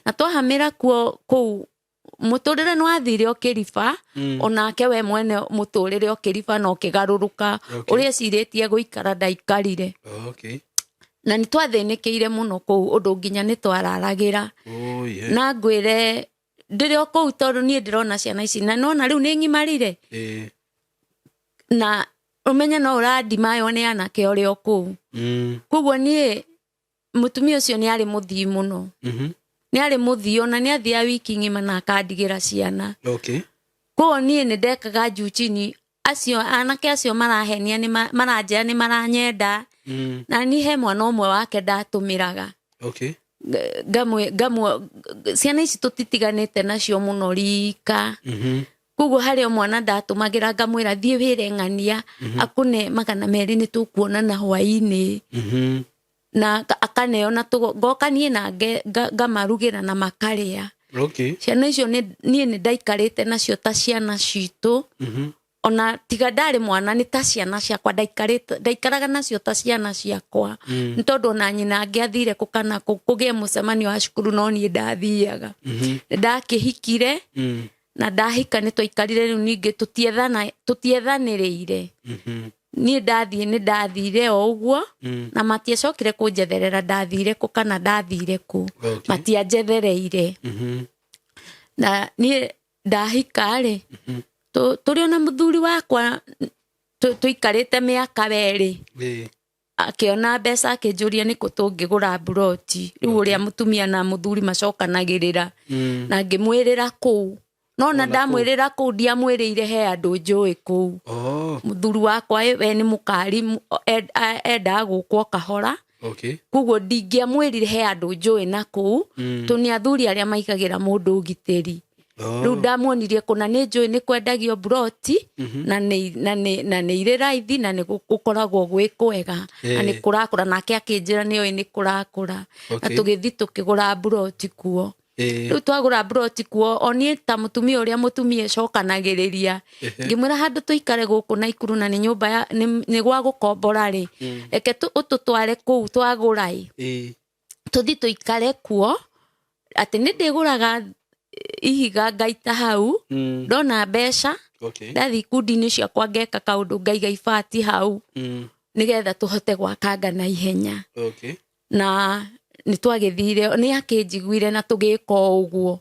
Na twahamĩra kuo kũu mũtũrĩre nĩ wathire ũkĩriba, onake we mwene mũtũrĩre ũkĩriba na ũkĩgarũrũka. Ũrĩa ecirĩtie gũikara ndaikarire. Na nĩ twathĩnĩkĩire mũno kũu ũndũ nginya nĩ twararagĩra.
Oh, yeah.
Na ngwĩre ndĩrĩ o kũu tondũ niĩ ndĩrona ciana ici na nona rĩu nĩ ng'imarire. Na ũmenye no ũrandimayo nĩ anake ũrĩ o kũu. Koguo niĩ mũtumia ũcio nĩ arĩ mũthii mũno. Nĩ arĩ mũthii ona nĩ athiaga wiki ng'ima na akandigĩra ciana. Koguo niĩ nĩ ndekaga juu chini, acio anake acio marahenia nĩ maranjĩra nĩ maranyenda. Na niĩ he mwana ũmwe wake ndatũmĩraga. Ngamwe ciana ici tũtitiganĩte nacio mũno rika. Koguo harĩ o mwana ndatũmagĩra ngamwĩra thiĩ wĩre ng'ania akũne 200 nĩ tũkuonana hwainĩ. Na akaneo na ngoka niĩ na ngamarugĩra na makarĩa. Ciana icio niĩ nĩ ndaikarĩte nacio ta ciana citũ. Ona tiga ndarĩ mwana nĩ ta ciana ciakwa ndaikaraga nacio ta ciana ciakwa. Nĩ tondũ ona nyina angĩathire kũ kana kũgĩe mũcemanio wa cukuru no niĩ ndathiaga. Nĩ ndakĩhikire na ndahika nĩ twaikarire rĩu ningĩ tũtiethanĩrĩire. Niĩ ndathiĩ nĩ ndathire o ũguo na matiacokire kũnjetherera ndathire kũ kana ndathire kũ. Matianjethereire. Na niĩ ndahika rĩ, tũrĩ ona mũthuri wakwa tũikarĩte mĩaka werĩ. Akĩona mbeca akĩnjũria nĩkũ tũngĩgũra mburoti. Rĩu ũrĩa mũtumia na mũthuri macokanagĩrĩra. Na ngĩmwĩrĩra kũu. No na ndamwĩrĩra kũu ndiamwĩrĩire he andũ njũĩ kũu. Mũthuri wakwa we nĩ mũkari endaga gũkwo kahora. Koguo ndingĩamwĩrire he andũ njũĩ na kũu. Tondũ nĩ athuri arĩa maigagĩra mũndũ ũgitĩri. Rĩu ndamuonirie kũna nĩ njũĩ nĩ kwendagio mburoti na nĩ irĩ raithi na nĩ gũkoragwo gwĩ kwega na nĩ kũrakũra. Nake akĩnjĩra nĩ oĩ nĩ kũrakũra. Na tũgĩthiĩ tũkĩgũra mburoti kuo. Rĩu twagũra mburoti kuo o niĩ ta mũtumia ũrĩa mũtumia ĩcokanagĩrĩria. Ngĩmwĩra handũ tũikare gũkũ Naikuru na nĩ nyũmba ya nĩ gwa gũkombora rĩ, reke ũtũtware kũu twagũra ĩ. Tũthiĩ tũikare kuo atĩ nĩ ndĩgũraga ihiga ngaita hau ndona mbeca ndathiĩ ikundi-inĩ ciakwa ngeka kaũndũ ngaiga ibati hau nĩgetha tũhote gwakanga na ihenya. Na nĩ twagĩthire nĩ akĩnjiguire na tũgĩka o ũguo.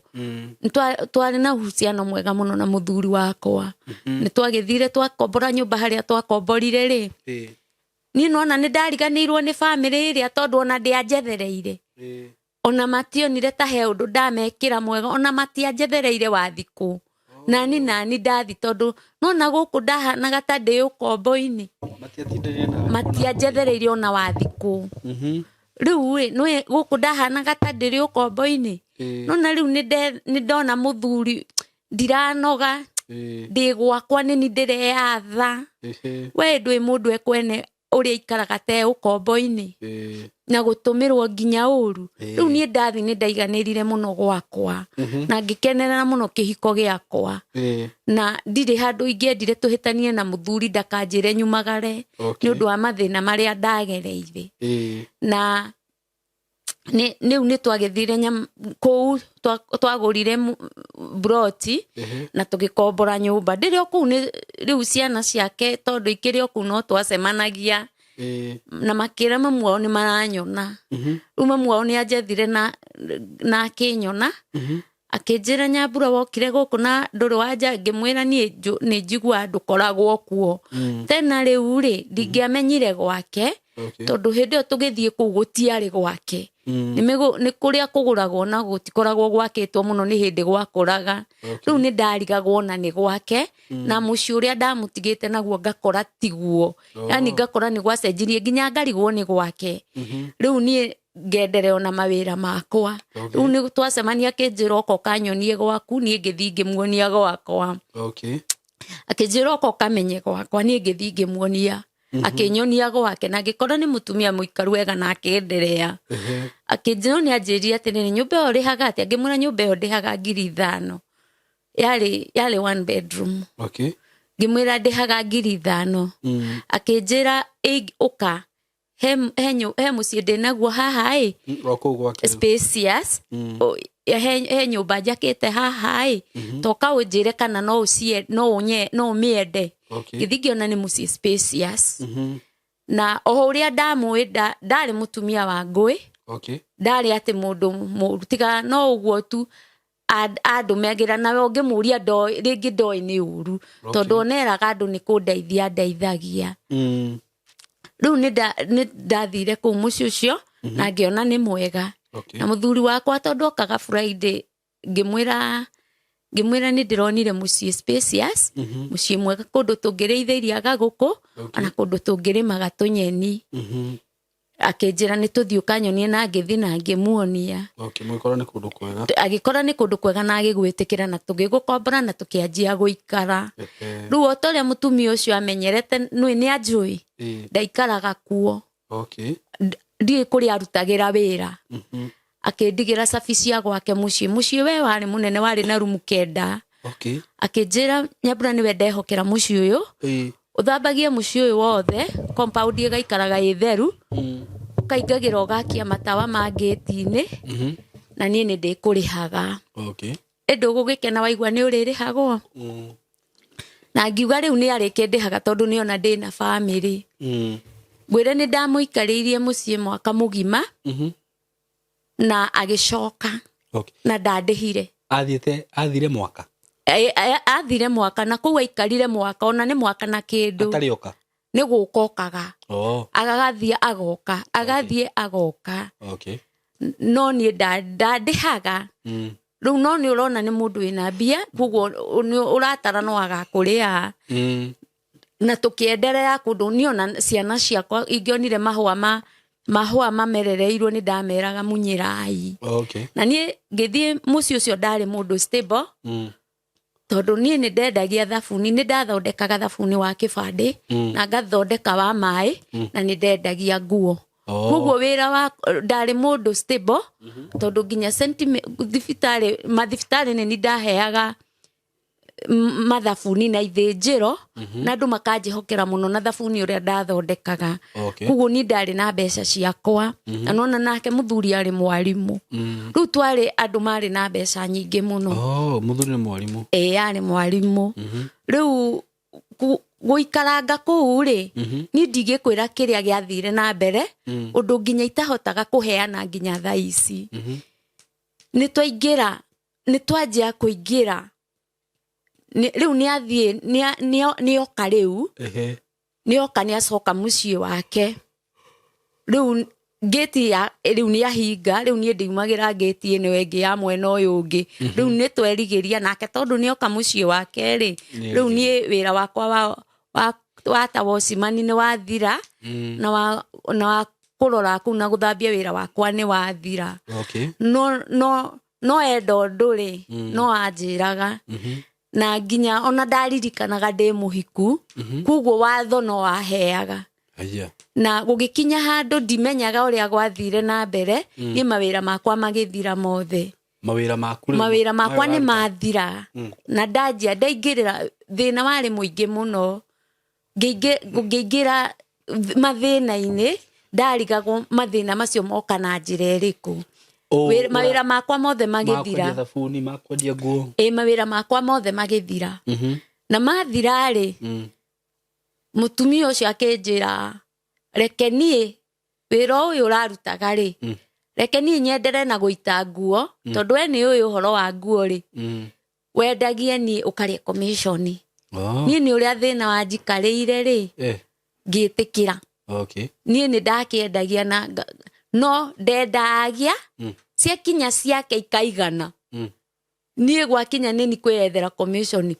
Twarĩ na uhusiano mwega mũno na mũthuri wakwa. Nĩ twagĩthire twakombora nyũmba harĩa twakomborire rĩ. Niĩ nona nĩ ndariganĩirwo nĩ bamĩrĩ ĩrĩa tondũ ona ndĩanjethereire. Ona mationire ta he ũndũ ndamekĩra mwega ona matianjethereire wa thikũ. Nani nani ndathi tondũ nona gũkũ ndahanaga ta ndĩ ũkombo-inĩ. Matianjethereire ona wa thikũ. Rĩu ĩ nĩ gũkũ ndahanaga ta ndĩrĩ ũkombo-inĩ. Nona rĩu nĩ ndona mũthuri ndiranoga ndĩ gwakwa nĩ ni ndĩreyatha. We ndũĩ mũndũ ekwene ũrĩa aikaraga te ũkombo-inĩ na gũtũmĩrwo nginya ũru. Rĩu niĩ ndathi nĩ ndaiganĩrire mũno gwakwa na ngĩkenerera mũno kĩhiko gĩakwa. Na ndirĩ handũ ingĩendire tũhĩtanie na mũthuri ndakanjĩre nyumagare nĩ ũndũ wa mathĩna marĩa ndagereire. Na rĩu nĩ twagĩthire kũu twagũrire mburoti na tũgĩkombora nyũmba. Ndĩrĩ o kũu rĩu ciana ciake tondũ ikĩrĩ o kũu no twacemanagia. Na makĩra mamu wao nĩ maranyona. Rĩu mamu wao nĩ anjethire na akĩnyona. Akĩnjĩra Nyambura wokire gũkũ na ndũrĩ wanja ngĩmwĩra niĩ nĩ njiguaga ndũkoragwo kuo. Tena rĩu rĩ ndingĩamenyire gwake tondũ hĩndĩ ĩyo tũgĩthiĩ kũu gũtiarĩ gwake. Nĩ kũrĩa kũgũragwo na gũtikoragwo gwakĩtwo mũno nĩ hĩndĩ gwakũraga. Rĩu nĩ ndarigagwo na nĩ gwake na mũciĩ ũrĩa ndamũtigĩte naguo ngakora tiguo. Yani ngakora nĩ gwacenjirie nginya ngarigwo nĩ gwake. Rĩu niĩ ngendereo na mawĩra makwa. Rĩu nĩ twacemania akĩnjĩra oka ũkanyonie gwaku niĩ ngĩthiĩ ngĩmuonia gwakwa. Akĩnjĩra oka ũkamenye gwakwa niĩ ngĩthiĩ ngĩmuonia. Akĩnyonia gwake na ngĩkora nĩ mũtumia mũikaru wega na akĩenderea. Akĩnjĩra nĩ anjĩrire atĩrĩrĩ nyũmba ĩyo ũrĩhaga atĩa ngĩmwĩra nyũmba ĩyo ndĩhaga 5,000. Yarĩ one bedroom. Ngĩmwĩra ndĩhaga 5,000. Akĩnjĩra ũka he mũciĩ ndĩnaguo haha ĩ. Spacious. He nyũmba njakĩte haha ĩ. Toka ũnjĩre kana no ũmĩende. Ngĩthiĩ ngĩona nĩ mũciĩ spacious. Na o ũrĩa ndamũĩ ndarĩ mũtumia wa ngũĩ. Ndarĩ atĩ mũndũ mũru tiga no ũguo tu andũmagĩra nawe ũngĩmũria rĩngĩ ndoĩ nĩ ũru. Tondũ oneraga andũ nĩ kũndeithia ndeithagia. Rĩu nĩ ndathire kũu mũciĩ ũcio na ngĩona nĩ mwega. Na mũthuri wakwa tondũ okaga Friday ngĩmwĩra nĩ ndĩronire mũciĩ spacious, mũciĩ mwega kũndũ tũngĩrĩithĩria gagũkũ ona kũndũ tũngĩrĩmaga tũnyeni. Akĩnjĩra nĩ tũthiĩ ũkanyonie, na ngĩthiĩ na ngĩmuonia.
Okay, mũgĩkorwo nĩ kũndũ kwega.
Agĩkora nĩ kũndũ kwega na agĩgwĩtĩkĩra, na tũgĩgũkombora na tũkĩanjia gũikara. Rĩu o ta ũrĩa mũtumia ũcio amenyerete nĩ nĩ anjũĩ, ndaikaraga kuo. Ndiũĩ kũrĩa arutagĩra wĩra. Akĩndigĩra cabi cia gwake mũciĩ. Mũciĩ we warĩ mũnene, warĩ na rumu 9. Akĩnjĩra, "Nyambura, nĩwe ndehokera mũciĩ ũyũ. Ũthambagie mũciĩ ũyũ wothe, compound ĩgaikaraga ĩ theru, ũkaingagĩra ũgakia matawa ma ngĩti-inĩ, na niĩ nĩ ndĩkũrĩhaga." Ĩndĩ ũgũgĩkena waigua nĩ ũrĩrĩhagwo. Na ngiuga rĩu nĩ arĩkĩndĩhaga tondũ nĩona ndĩna bamĩrĩ. Ngwĩre nĩ ndamũikarĩirie mũciĩ mwaka mũgima, na agĩcoka na ndandĩhire.
Athiĩte, athire mwaka?
Athire mwaka, na kũu aikarire mwaka, ona nĩ mwaka na kĩndũ.
Atarĩ oka?
Nĩ gũka okaga. Agathiĩ agoka, agathiĩ agoka. No niĩ ndandĩhaga. Rĩu no nĩ ũrona nĩ mũndũ wĩna mbia, koguo nĩ ũratara no agakũrĩa. Na tũkĩenderea kũndũ niĩ ona ciana ciakwa ingĩonire mahũa ma mahũa mamerereirwo, nĩ ndameraga, "Munyĩrai." Na niĩ ngĩthiĩ mũciĩ ũcio ndarĩ mũndũ stable, tondũ niĩ nĩ ndendagia thabuni, nĩ ndathondekaga thabuni wa kĩbandĩ, na ngathondeka wa maĩ, na nĩ ndendagia nguo. Koguo wĩra wa ndarĩ mũndũ stable, tondũ nginya thibitarĩ, mathibitarĩ nĩ ndaheaga mathabuni na ithĩnjĩro, na andũ makanjĩhokera mũno na thabuni ũrĩa ndathondekaga. Koguo niĩ ndarĩ na mbeca ciakwa, na nona nake mũthuri arĩ mwarimũ. Rĩu twarĩ andũ marĩ na mbeca nyingĩ mũno.
Oh, mũthuri nĩ mwarimũ?
Ĩĩ, yarĩ mwarimũ. Rĩu gũikaranga kũu rĩ, niĩ ndingĩkwĩra kĩrĩa gĩathire na mbere, ũndũ nginya itahotaga kũheana nginya thaa ici. Nĩ twaingĩra, nĩ twanjia kũingĩra, rĩu nĩ athiĩ, nĩoka rĩu. Nĩoka, nĩ acoka mũciĩ wake. Rĩu ngĩti ya rĩu nĩ ahinga, rĩu niĩ ndiumagĩra ngĩti ĩno ĩngĩ ya mwena ũyũ ũngĩ. Rĩu nĩ twerigĩria nake tondũ nĩoka mũciĩ wake rĩ. Rĩu niĩ wĩra wakwa wa ta wocimani nĩ wathira, na wa kũrora kũu na gũthambia, wĩra wakwa nĩ wathira. No enda ũndũ rĩ, no anjĩraga, na nginya ona ndaririkanaga ndĩ mũhiku, koguo watho no aheaga. Na gũgĩkinya handũ ndimenyaga ũrĩa gwathire na mbere, niĩ mawĩra makwa magĩthira mothe.
Mawĩra maku rĩu?
Mawĩra makwa nĩ
Mawĩra.
Mathira, na ndanjia ndaingĩrĩra thĩna warĩ mũingĩ mũno. Ngĩingĩra mathĩna-inĩ, ndarigagwo mathĩna macio moka na njĩra ĩrĩkũ.
Oh,
Mawĩra makwa mothe magĩthira.
Makwendia thabuni, makwendia nguo.
Ĩ, mawĩra makwa mothe magĩthira. Na mathira rĩ, mũtumia ũcio akĩnjĩra, "Reke niĩ wĩra ũyũ ũrarutaga rĩ, reke niĩ nyendere na gũita nguo, tondũ we nĩ ũyũ ũhoro wa nguo rĩ, wendagie, niĩ ũkarĩa commission." Niĩ nĩ ũrĩa thĩna wanjikarĩire rĩ, ngĩtĩkĩra. Niĩ nĩ ndakĩendagia na no ndendagia, ciakinya ciake ikaigana. Niĩ gwakinya nĩ ni kwĩyethera commission,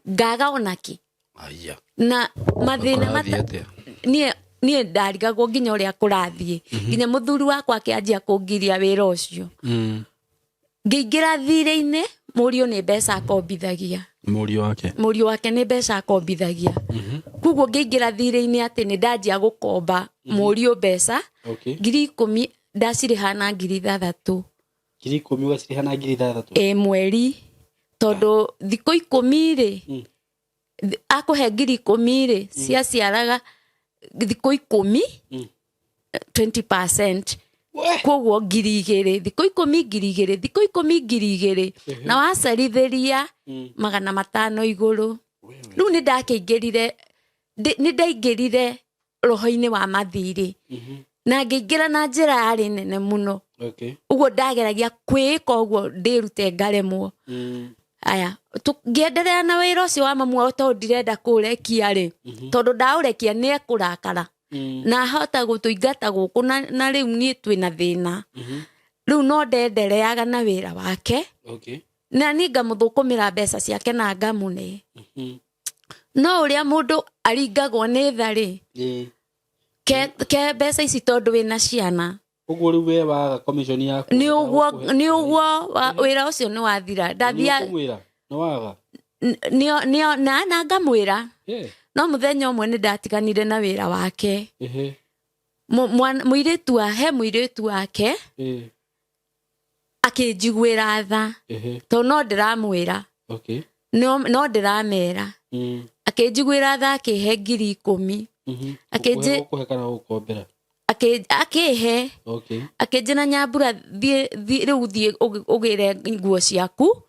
ngaga onakĩ.
Aya.
Na mathĩna
Kũrathiĩ atĩa?
Niĩ ndarigagwo nginya ũrĩa kũrathiĩ, nginya mũthuri wakwa akĩanjia kũngiria wĩra ũcio. Ngĩingĩra thirĩ-inĩ, mũriũ nĩ mbeca akombithagia.
Mũriũ wake?
Mũriũ wake nĩ mbeca akombithagia. Koguo ngĩingĩra thirĩ-inĩ atĩ nĩ ndanjia gũkomba mũriũ mbeca. 10,000 ndacirĩha na 6,000.
10,000 ũgacirĩha na 6,000?
Ĩ, mweri, tondũ thikũ 10 rĩ, akũhe 10,000 rĩ, ciaciaraga thikũ 10, 20%. Koguo 2,000 thikũ 10, 2,000 thikũ 10, 2,000, na wacerithĩria 500 igũrũ. Rĩu nĩ ndakĩingĩrire, nĩ ndaingĩrire roho-inĩ wa mathirĩ, na ngĩingĩra na njĩra yarĩ nene mũno. Ũguo ndageragia kwĩĩka ũguo ndĩrute, ngaremwo. Aya, ngĩenderea na wĩra ũcio wa mamu wao, tondũ ndirenda kũũrekia rĩ, tondũ ndaũrekia nĩ ekũrakara na ahota gũtũingata gũkũ, na rĩu niĩ twĩna thĩna. Rĩu no ndendereaga na wĩra wake, na niĩ ngamũthũkũmĩra mbeca ciake na ngamũne. No ũrĩa mũndũ aringagwo nĩ tha rĩ, Ke mbeca ici tondũ wĩna ciana.
Ũguo rĩu we waga commission yaku.
Nĩ ũguo, nĩ ũguo wĩra ũcio nĩ wathira. Ndathia
Nĩ waga.
Nĩ na ngamwĩra.
Yeah.
No mũthenya ũmwe nĩ ndatiganire na wĩra wake.
Ehe.
Mũirĩtu wa he mũirĩtu wake akĩnjiguĩra tha.
Ehe.
Tondũ no ndĩramwĩra.
Okay.
No ndĩramera. Akĩnjiguĩra tha akĩhe 10,000.
Ũkũhe kana gũkombera?
Akĩhe.
Okay.
Akĩnjĩra Nyambura thiĩ rĩu thiĩ ũgĩre nguo ciaku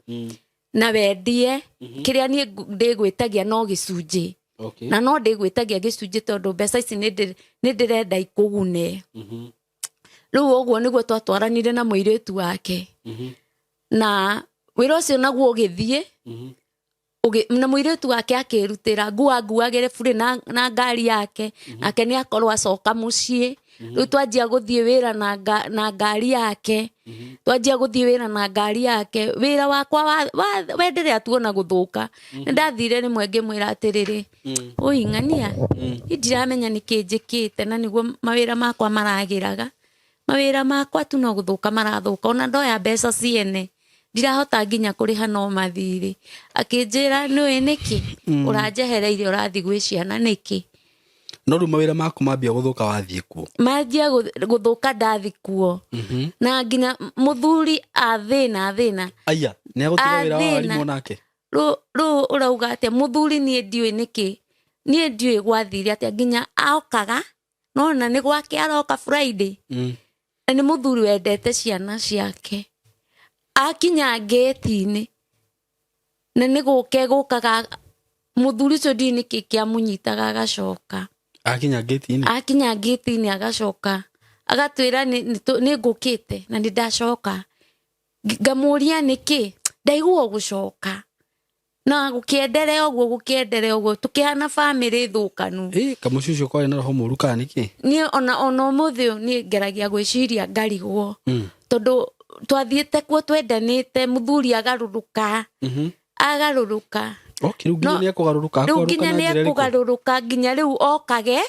na wendie kĩrĩa niĩ ndĩgwĩtagia no gĩcunjĩ.
Okay.
Na no ndĩgwĩtagia gĩcunjĩ tondũ mbeca ici nĩ ndĩrenda ikũgune. Rĩu ũguo nĩguo twatwaranire na mũirĩtu wake. Na wĩra ũcio naguo ũgĩthiĩ na mũirĩtu wake akĩrutĩra nguo anguagĩre burĩ na ngari yake. Nake nĩ akorwo acoka mũciĩ. Rĩu twanjia gũthiĩ wĩra na ngari yake. Twanjia gũthiĩ wĩra na ngari yake. Wĩra wakwa wenderea tuona gũthũka. Nĩ ndathire rĩmwe ngĩmwĩra atĩrĩrĩ, oi ng'ania, niĩ ndiramenya nĩkĩ njĩkĩte na nĩguo mawĩra makwa maragĩraga. Mawĩra makwa tu no gũthũka marathũka, ona ndoya mbeca ciene ndirahota nginya kũrĩha no mathirĩ. Akĩnjĩra nĩũĩ nĩkĩ ũranjehereire ũrathiĩ gwĩ ciana nĩkĩ?
No rĩu mawĩra maku mambia gũthũka wathiĩ kuo?
Manjia gũthũka ndathi kuo. Na nginya mũthuri athĩna.
Aya, nĩ agũtiga wĩra wa warimũ nake?
Rĩu ũrauga atĩa mũthuri niĩ ndiũĩ nĩkĩ? Niĩ ndiũĩ gwathire atĩa nginya okaga nona nĩ gwake aroka Friday. Na nĩ mũthuri wendete ciana ciake. Akinya ngĩti-inĩ na nĩ gũke gũkaga mũthuri ũcio ndiũĩ nĩkĩ kĩamũnyitaga agacoka.
Akinya ngĩti-inĩ?
Akinya ngĩti-inĩ agacoka. Agatwĩra nĩ ngũkĩte na nĩ ndacoka. Ngamũria nĩkĩ? Ndaigua gũcoka. Na gũkĩenderea ũguo tũkĩhana bamĩrĩ thũkanu.
Kamũciĩ ũcio kwarĩ na roho mũũru kana nĩkĩ?
Niĩ ona ũmũthĩ ũyũ niĩ ngeragia gwĩciria ngarigwo. Tondũ twathiĩte kuo twendanĩte mũthuri agarũrũka. Agarũrũka.
Okay, rĩu nginya nĩ ekũgarũrũka.
Rĩu nginya nĩ ekũgarũrũka nginya rĩu okage.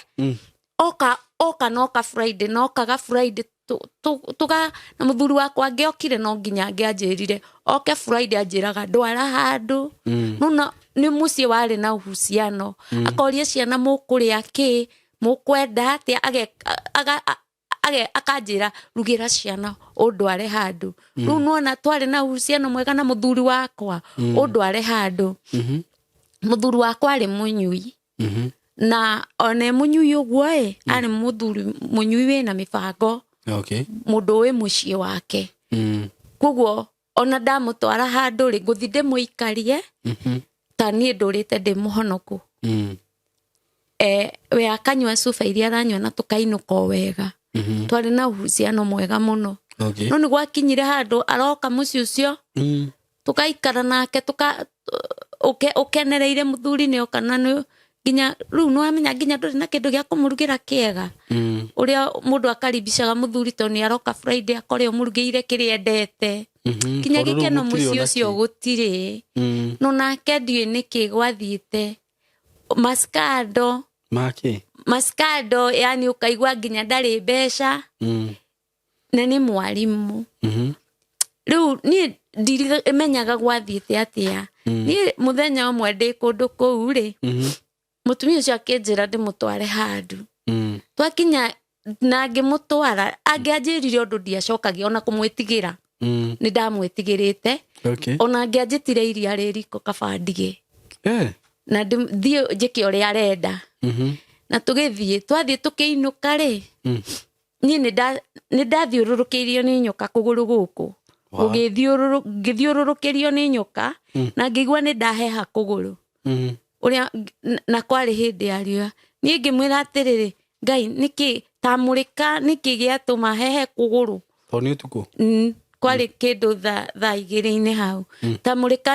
Oka noka Friday nokaga Friday tuga na mũthuri wakwa angĩokire no nginya angĩanjĩrire oke Friday anjĩraga ndwara handũ. No nĩ mũciĩ warĩ na uhusiano. Akoria ciana mũkũrĩa kĩ, mũkwenda atĩa, akanjĩra rugĩra ciana ũndware handũ. Rĩu nĩwona twarĩ na uhusiano mwega na mũthuri wakwa ũndware handũ. Mũthuri wakwa arĩ mũnyui. Na one mũnyui ũguo ĩ, arĩ mũthuri mũnyui wĩna mĩbango.
Okay.
Mũndũ wĩ mũciĩ wake. Koguo ona ndamũtwara handũ rĩ, ngũthiĩ ndĩmũikarie ta niĩ ndũrĩte ndĩ mũhonoku. We akanyua cuba iria aranyua na tũkainũka o wega. Twarĩ na uhusiano mwega mũno.
Okay.
No nĩ gwakinyire handũ aroka mũciĩ ũcio, tũgaikara nake ũkenereire mũthuri nĩ oka na nĩ nginya rĩu nĩwamenya nginya ndũrĩ na kĩndũ gĩa kũmũrugĩra kĩega. Ũrĩa mũndũ akaribicaga mũthuri tondũ nĩ aroka Friday akore ũmũrugĩire kĩrĩa endete. Nginya gĩkeno mũciĩ ũcio gũtirĩ. No nake ndiũĩ nĩkĩ gwathiĩte. Maskando.
Makĩ?
Maskando, yani ũkaigua nginya ndarĩ mbeca. Na nĩ mwarimũ. Rĩu niĩ ndimenyaga gwathiĩte atĩa. Niĩ mũthenya ũmwe ndĩ kũndũ kũu rĩ, mũtumia ũcio akĩnjĩra ndĩmũtware handũ. Twakinya na ngĩmũtwara, angĩanjĩrire ũndũ ndiacokagia ona kũmwĩtigĩra. Nĩ ndamwĩtigĩrĩte.
Okay.
Ona angĩanjĩtire iria rĩ riko kaba ndige. Na thiĩ njĩke ũrĩa arenda. Na tũgĩthiĩ, twathiĩ tũkĩinũka rĩ, niĩ nĩ ndathiũrũrũkĩirio nĩ nyoka kũgũrũ gũkũ. Ngĩthiũrũrũkĩrio nĩ nyoka, na ngĩigua nĩ ndaheha kũgũrũ. Ũrĩa na kwarĩ hĩndĩ ya riũa. Niĩ ngĩmwĩra atĩrĩrĩ, Ngai, nĩkĩ tamũrĩka, nĩkĩ gĩatũma hehe kũgũrũ?
Tondũ nĩ ũtukũ?
Kwarĩ kĩndũ thaa igĩrĩ-inĩ hau. Tamũrĩka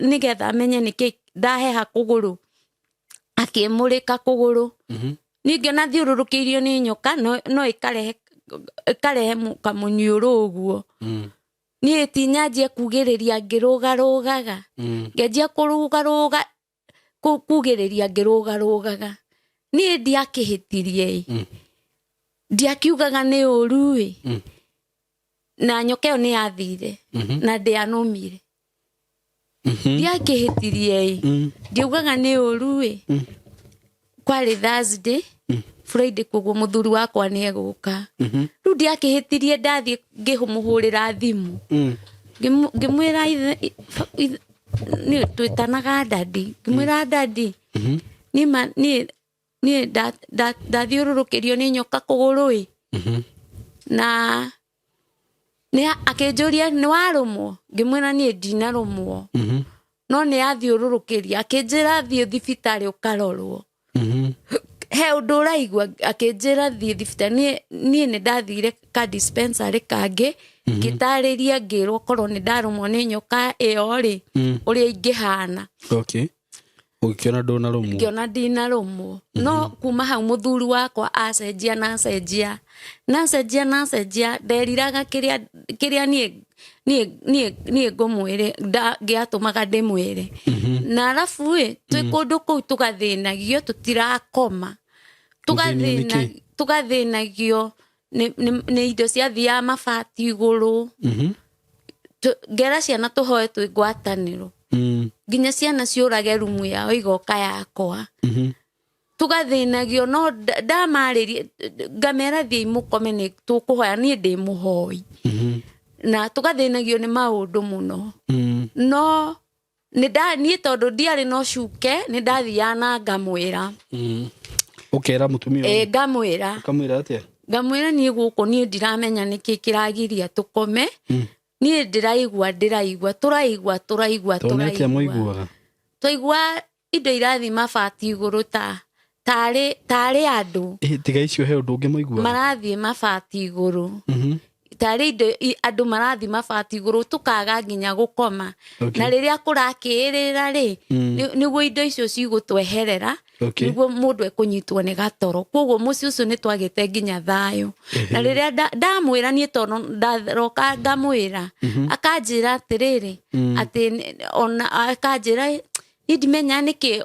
nĩgetha amenye nĩkĩ ndaheha kũgũrũ. Akĩmũrĩka kũgũrũ. Niĩ ngĩona thiũrũrũkĩirio nĩ nyoka, no ĩkarehe kamũniũrũ ũguo. Niĩ ti nyanjie kugĩrĩria ngĩrũgarũgaga. Ngĩanjia kũrũgarũga, kugĩrĩria ngĩrũgarũgaga. Niĩ ndiakĩhĩtirie ĩ, ndiakiugaga nĩ ũru ĩ, na nyoka ĩyo nĩ yathire na ndĩanũmire. Ndiakĩhĩtirie ĩ, ndiaugaga nĩ ũru ĩ. Kwarĩ Thursday, Friday, koguo mũthuri wakwa nĩ egũka. Rĩu ndiakĩhĩtirie, ndathiĩ ngĩmũhũrĩra thimũ, ngĩmwĩra nĩ twĩtanaga daddy, ngĩmwĩra, "Daddy, niĩ ma niĩ niĩ ndathiũrũrũkĩrio nĩ nyoka kũgũrũ ĩ." Na nĩ akĩnjũria, "Nĩ warũmwo?" Ngĩmwĩra, "Niĩ ndinarũmwo, no nĩ yathiũrũrũkĩria." Akĩnjĩra, "Thiĩ thibitarĩ ũkarorwo he ũndũ ũraigua." Akĩnjĩra thiĩ thibitarĩ. Niĩ nĩ ndathire ka dispensary kangĩ, ngĩtarĩria, ngĩrwo korwo nĩ ndarũmwo nĩ nyoka ĩyo rĩ, ũrĩa ingĩhana.
Okay, ũgĩkĩona ndũnarũmwo?
Ngĩona ndinarũmwo. No kuma hau mũthuri wakwa acenjia na acenjia na acenjia na acenjia. Nderiraga kĩrĩa kĩrĩa niĩ ngũmwĩre, ngĩatũmaga ndĩmwĩre. Na arabu ĩ, twĩ kũndũ kũu tũgathĩnagio, tũtirakoma.
Gũthĩnio nĩ kĩ?
Tũgathĩnagio nĩ indo ciathiaga mabati igũrũ. Ngera ciana tũhoe twĩ ngwatanĩro, nginya ciana ciũrage rumu yao igoka yakwa. Tũgathĩnagio, no ndamarĩria ngamera, "Thiĩi mũkome, nĩ tũkũhoya, niĩ ndĩ mũhoi." Na tũgathĩnagio nĩ maũndũ mũno. No niĩ tondũ ndiarĩ na ũcuke, nĩ ndathiaga na ngamwĩra.
Ũkera mũtumia?
Ĩ, ngamwĩra.
Ũkamwĩra atĩa?
Ngamwĩra, "Niĩ gũkũ niĩ ndiramenya nĩkĩ kĩragiria tũkome. Niĩ ndĩraigua tũraigua tũraigua."
Tondũ nĩ atĩa?
Tũraigua.
Mũiguaga?
Twaigua indo irathiĩ mabati igũrũ ta tarĩ andũ.
Ĩ, tiga icio, he ũndũ ũngĩ mũiguaga?
Marathiĩ mabati igũrũ, tarĩ indo andũ marathiĩ mabati igũrũ, tũkaga nginya gũkoma. Na rĩrĩa kũrakĩĩrĩra rĩ, nĩguo indo icio cigũtweherera, nĩguo mũndũ ekũnyitwo nĩ gatoro. Koguo mũciĩ ũcio nĩ twagĩte nginya thayũ. Na rĩrĩa ndamwĩra niĩ, tondũ ndaroka ngamwĩra, akanjĩra atĩrĩrĩ, atĩ ona akanjĩra, "Niĩ ndimenya nĩkĩ,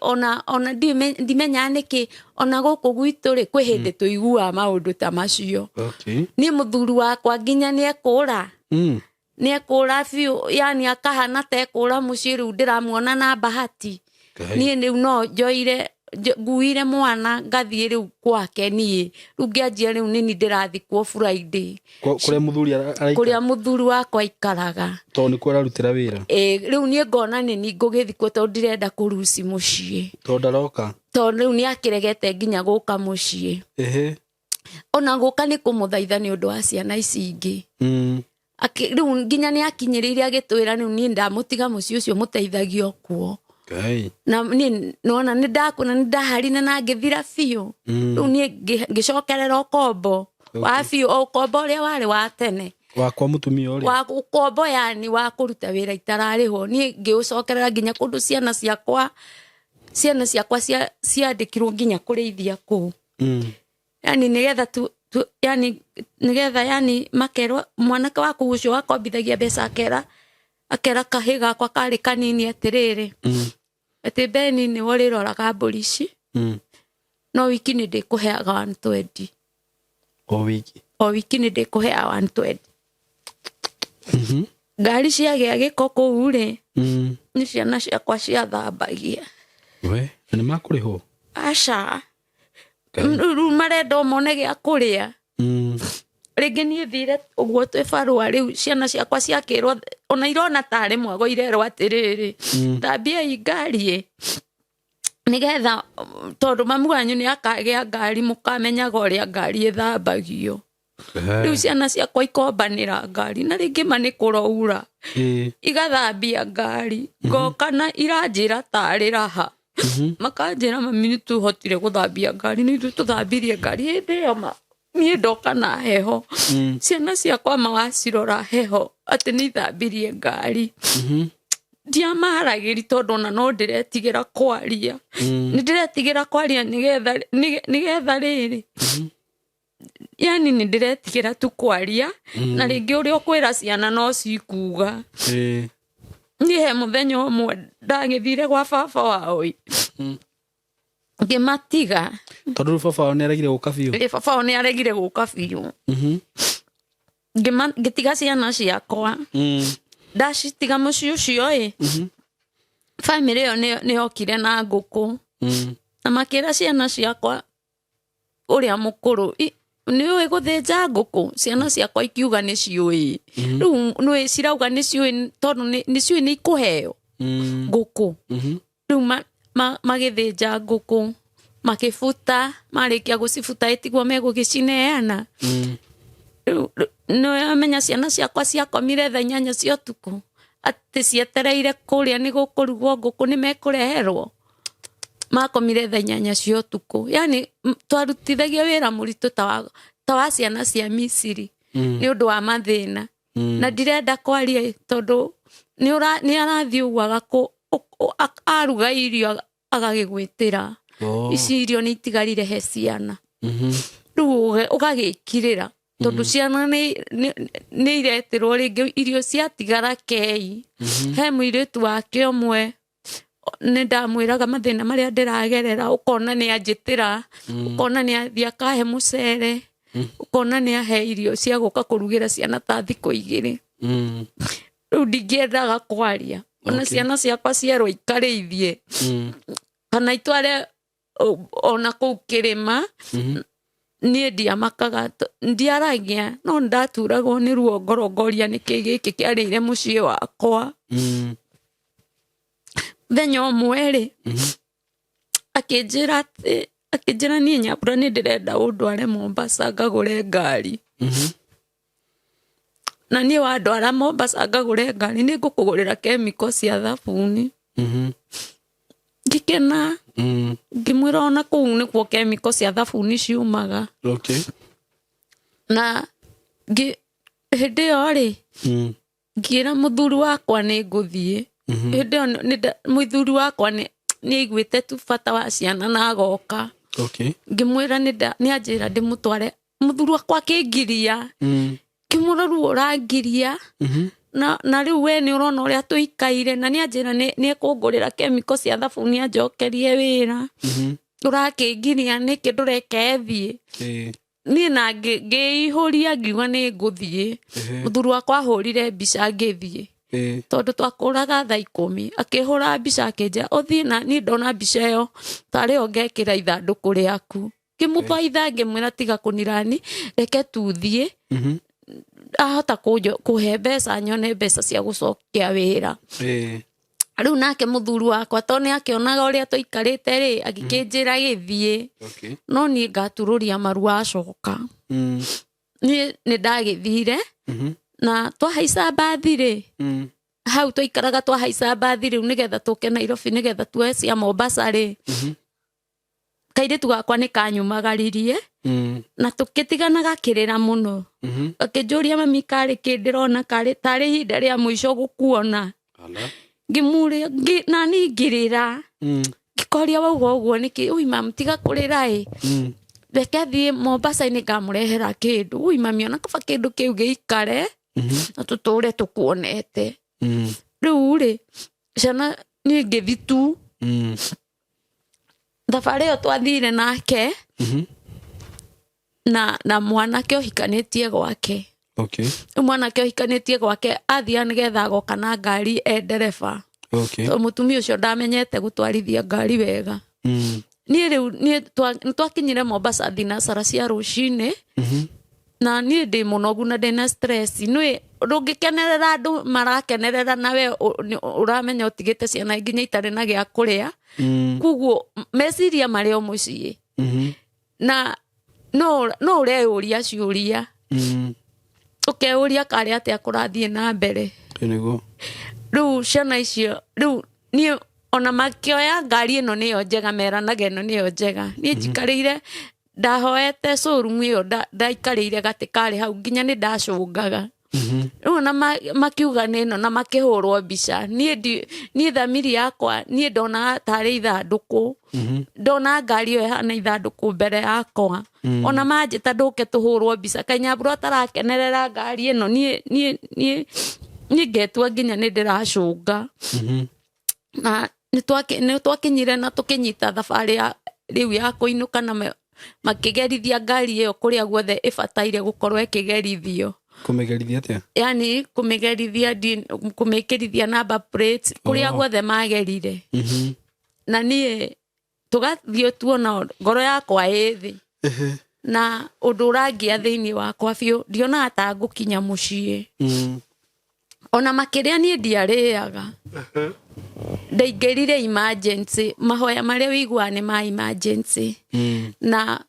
ona ndimenya nĩkĩ ona gũkũ gwitũ rĩ, kwĩ hĩndĩ tũiguaga maũndũ ta macio." Niĩ mũthuri wakwa nginya nĩ ekũra, nĩ ekũra biũ, yani akahana ta ekũra mũciĩ. Rĩu ndĩramuona na bahati.
Ngai.
Niĩ rĩu no njoire nguire mwana ngathiĩ rĩu gwake. Niĩ rĩu ngĩanjia rĩu nĩni ndĩrathi kuo Friday.
Kũrĩa mũthuri araikara?
Kũrĩa mũthuri wakwa aikaraga.
Tondũ nĩkuo ararutĩra wĩra?
Ĩ, rĩu niĩ ngona nĩ ngũgĩthiĩ kuo tondũ ndirenda kũruci mũciĩ.
Tondũ ndaroka?
Tondũ rĩu nĩ akĩregete nginya gũka mũciĩ. Ona gũka nĩ kũmũthaitha nĩ ũndũ wa ciana ici ingĩ. Rĩu nginya nĩ akinyĩrĩire agĩtwĩra, rĩu niĩ ndamũtiga mũciĩ ũcio, mũteithagio kuo.
Ngai.
Na niĩ nona nĩ ndakuna, nĩ ndaharire na ngĩthira biũ. Rĩu niĩ ngĩcokerera ũkombo wa biũ, o ũkombo ũrĩa warĩ wa tene.
Wakwa mũtumia ũrĩa?
Wa ũkombo, yani wa kũruta wĩra itararĩhwo. Niĩ ngĩũcokerera nginya kũndũ ciana ciakwa ciandĩkirwo nginya kũrĩithia kũu. Yani nigetha tu, yani nigetha, yani makerwo mwanake waku ũcio wakombithagia mbeca akera kahĩ gakwa karĩ kanini atĩrĩrĩ, atĩ Beni nĩwe ũrĩroraga mbũri ici, no wiki nĩ ndĩkũheaga 120.
O wiki?
O wiki nĩ ndĩkũheaga 120. Ngari ciagĩa gĩko kũu rĩ, nĩ ciana ciakwa ciathambagia.
We, na nĩ makũrĩhwo?
Aca.
Ngai.
Rĩu marenda o mone gĩa kũrĩa. Rĩngĩ niĩ thire ũguo twĩ barũa, rĩu ciana ciakwa ciakĩrwo, ona irona tarĩ mwago irerwo atĩrĩrĩ, "Thambiai ngari ĩ, nĩgetha tondũ mamu wanyu nĩ akagĩa ngari, mũkamenyaga ũrĩa ngari ĩthambagio." Rĩu ciana ciakwa ikombanĩra ngari, na rĩngĩ ma nĩ kũraura, igathambia ngari. Ngoka na iranjĩra tarĩ raha, makanjĩra, "Mami, nĩ tũhotire gũthambia ngari, nĩ ithuĩ tũthambirie ngari." Hĩndĩ ĩyo ma niĩ ndoka na heho, ciana ciakwa ma wacirora heho atĩ nĩ ithambirie ngari. Ndiamaragĩri tondũ ona no ndĩretigĩra kwaria. Nĩ ndĩretigĩra kwaria nĩgetha rĩrĩ, yani nĩ ndĩretigĩra tu kwaria, na rĩngĩ ũrĩa ũkwĩra ciana no cikuga. Niĩ he mũthenya ũmwe ndagĩthire gwa baba wao ĩ. Ngĩmatiga.
Tondũ rĩu baba wao nĩ aregire gũka biũ.
Ĩ, baba wao nĩ aregire gũka biũ. Ngĩtiga ciana ciakwa. Ndacitiga mũciĩ ũcio ĩ, bamĩrĩ ĩyo nĩ yokire na ngũkũ na makĩra ciana ciakwa ũrĩa mũkũrũ, "Nĩ ũĩ gũthĩnja ngũkũ?" Ciana ciakwa ikiuga nĩ ciũĩ. Rĩu nĩ cirauga nĩ ciũĩ tondũ nĩ ciũĩ nĩ ikũheo ngũkũ. Rĩu magĩthĩnja ngũkũ, makĩbuta, marĩkia gũcibuta ĩtiguo megũgĩcineana. Rĩu nĩwamenya ciana ciakwa ciakomire thaa 8 cia ũtukũ atĩ cietereire kũrĩa nĩ gũkũrugwo ngũkũ nĩ mekũreherwo. Makomire thaa 8 cia ũtukũ, yani twarutithagia wĩra mũritũ ta wa ciana cia Misiri nĩ ũndũ wa mathĩna. Na ndirenda kwaria tondũ nĩ arathiĩ ũguo aruga irio agagĩgwĩtĩra. Ici irio nĩ itigarire he ciana. Rĩu ũgagĩkirĩra tondũ ciana nĩ iretĩrwo rĩngĩ irio ciatigara kei. He mũirĩtu wake ũmwe nĩ ndamwĩraga mathĩna marĩa ndĩragerera, ũkona nĩ anjĩtĩra, ũkona nĩ athiĩ akahe mũcere, ũkona nĩ ahe irio cia gũka kũrugĩra ciana ta thikũ 2. Rĩu ndingĩendaga kwaria ona ciana ciakwa cierwo ikarĩithie kana itware ona kũu kĩrĩma. Niĩ ndiamakaga, ndiaragia, no ndaturagwo nĩ ruo ngoro ngoria nĩkĩ gĩkĩ kĩarĩire mũciĩ wakwa. Mũthenya ũmwe rĩ, akĩnjĩra atĩ, akĩnjĩra niĩ Nyambura nĩ ndĩrenda ũndware Mombasa ngagũre ngari. Na niĩ wandwara Mombasa ngagũre ngari nĩ ngũkũgũrĩra kemiko cia thabuni. Ngĩkena. Ngĩmwĩra ona kũu nĩkuo kemiko cia thabuni ciumaga. Na hĩndĩ ĩyo rĩ, ngĩra mũthuri wakwa nĩ ngũthiĩ. Hĩndĩ ĩyo mũthuri wakwa nĩ aiguĩte tu bata wa ciana na agoka. Ngĩmwĩra nĩ anjĩra ndĩmũtware. Mũthuri wakwa akĩngiria. Ngĩmwĩra rĩu ũrangiria. Na rĩu we nĩ ũrona ũrĩa tũikaire, na nĩ anjĩra nĩ ekũngũrĩra kemiko cia thabuni anjokerie wĩra. Ũrakĩngiria nĩkĩ ndũreke thiĩ? Niĩ na ngĩihũria ngiuga nĩ ngũthiĩ. Mũthuri wakwa ahũrire mbica ngĩthiĩ. Tondũ twakũraga thaa 10, akĩhũra mbica akĩnjĩra ũthiĩ, na niĩ ndona mbica ĩyo tarĩ yo ngekĩra ithandũkũ rĩaku. Ngĩmũthaitha ngĩmwĩra tiga kũnirani, reke tuthiĩ. Ahota kũhe mbeca nyone mbeca cia gũcokia wĩra. Rĩu nake mũthuri wakwa to nĩ akĩonaga ũrĩa tũikarĩte rĩ, agĩkĩnjĩra gĩthiĩ. No niĩ ngaturũria maru acoka. Niĩ nĩ ndagĩthire. Na twahaica mbathi rĩ, hau twaikaraga twahaica mbathi rĩu nĩgetha tũke Nairobi nĩgetha tuoe cia Mombasa rĩ, kairĩtu gakwa nĩ kanyumagaririe. Na tũkĩtigana gakĩrĩra mũno. Akĩnjũria mami karĩ kĩ ndĩrona karĩ tarĩ ihinda rĩa mũico gũkuona. Ngĩmũria na niĩ ngĩrĩra. Ngĩkoria wauga ũguo nĩkĩ? Ui mami tiga kũrĩra ĩ. Reke thiĩ Mombasa nĩ ngamũrehera kĩndũ. Ui mami ona kaba kĩndũ kĩu gĩikare na tũtũre tũkuonete. Rĩu rĩ ciana niĩ ngĩthi tu. Thabarĩ ĩyo twathire nake na mwanake ũhikanĩtie gwake. Rĩu mwanake ũhikanĩtie gwake athiaga nĩgetha agoka na ngari e ndereba. Tondũ mũtumia ũcio ndamenyete gũtwarithia ngari wega. Niĩ rĩu niĩ nĩtwakinyire Mombasa thinacara cia rũcinĩ. Na niĩ ndĩ mũnogu na ndĩna stress. Nĩ ndũngĩkenerera andũ marakenerera na we ũramenya ũtigĩte ciana nginya itarĩ na gĩa kũrĩa. Koguo meciria marĩ o mũciĩ. Na no ũreyũria ciũria. Ũkeyũria karĩ atĩa kũrathiĩ na mbere.
Nĩguo.
Rĩu ciana icio, rĩu niĩ ona makĩoya ngari ĩno nĩyo njega, meranaga ĩno nĩyo njega. Niĩ njikarĩire, ndahoete showroom ĩyo, ndaikarĩire gatĩ karĩ hau nginya nĩ ndacũngaga. Rĩu ona makiuga nĩ ĩno na makĩhũrwo mbica, niĩ thamiri yakwa, niĩ ndonaga tarĩ ithandũkũ. Ndona ngari ĩyo ĩhana ithandũkũ mbere yakwa. Ona manjĩta ndũke tũhũrwo mbica, kaĩ Nyambura ũtarakenerera ngari ĩno, niĩ ngetua nginya nĩ ndĩracũnga. Na nĩ twakinyire na tũkĩnyita thabarĩ Rĩu ya kũinũka na makĩgerithia ngari ĩyo kũrĩa guothe ĩbataire gũkorwo ĩkĩgerithio.
Kũmĩgerithia atĩa?
Yani kũmĩgerithia, kũmĩkĩrithia number plate kũrĩa guothe magerire. Na niĩ tũgathiĩ tuona ngoro yakwa ĩ thĩ na ũndũ ũrangia thĩinĩ wakwa biũ, ndionaga ta ngũkinya mũciĩ. Ona makĩrĩa niĩ ndiarĩaga. Ndaingĩrire emergency, mahoya marĩa wĩiguaga nĩ ma emergency. Na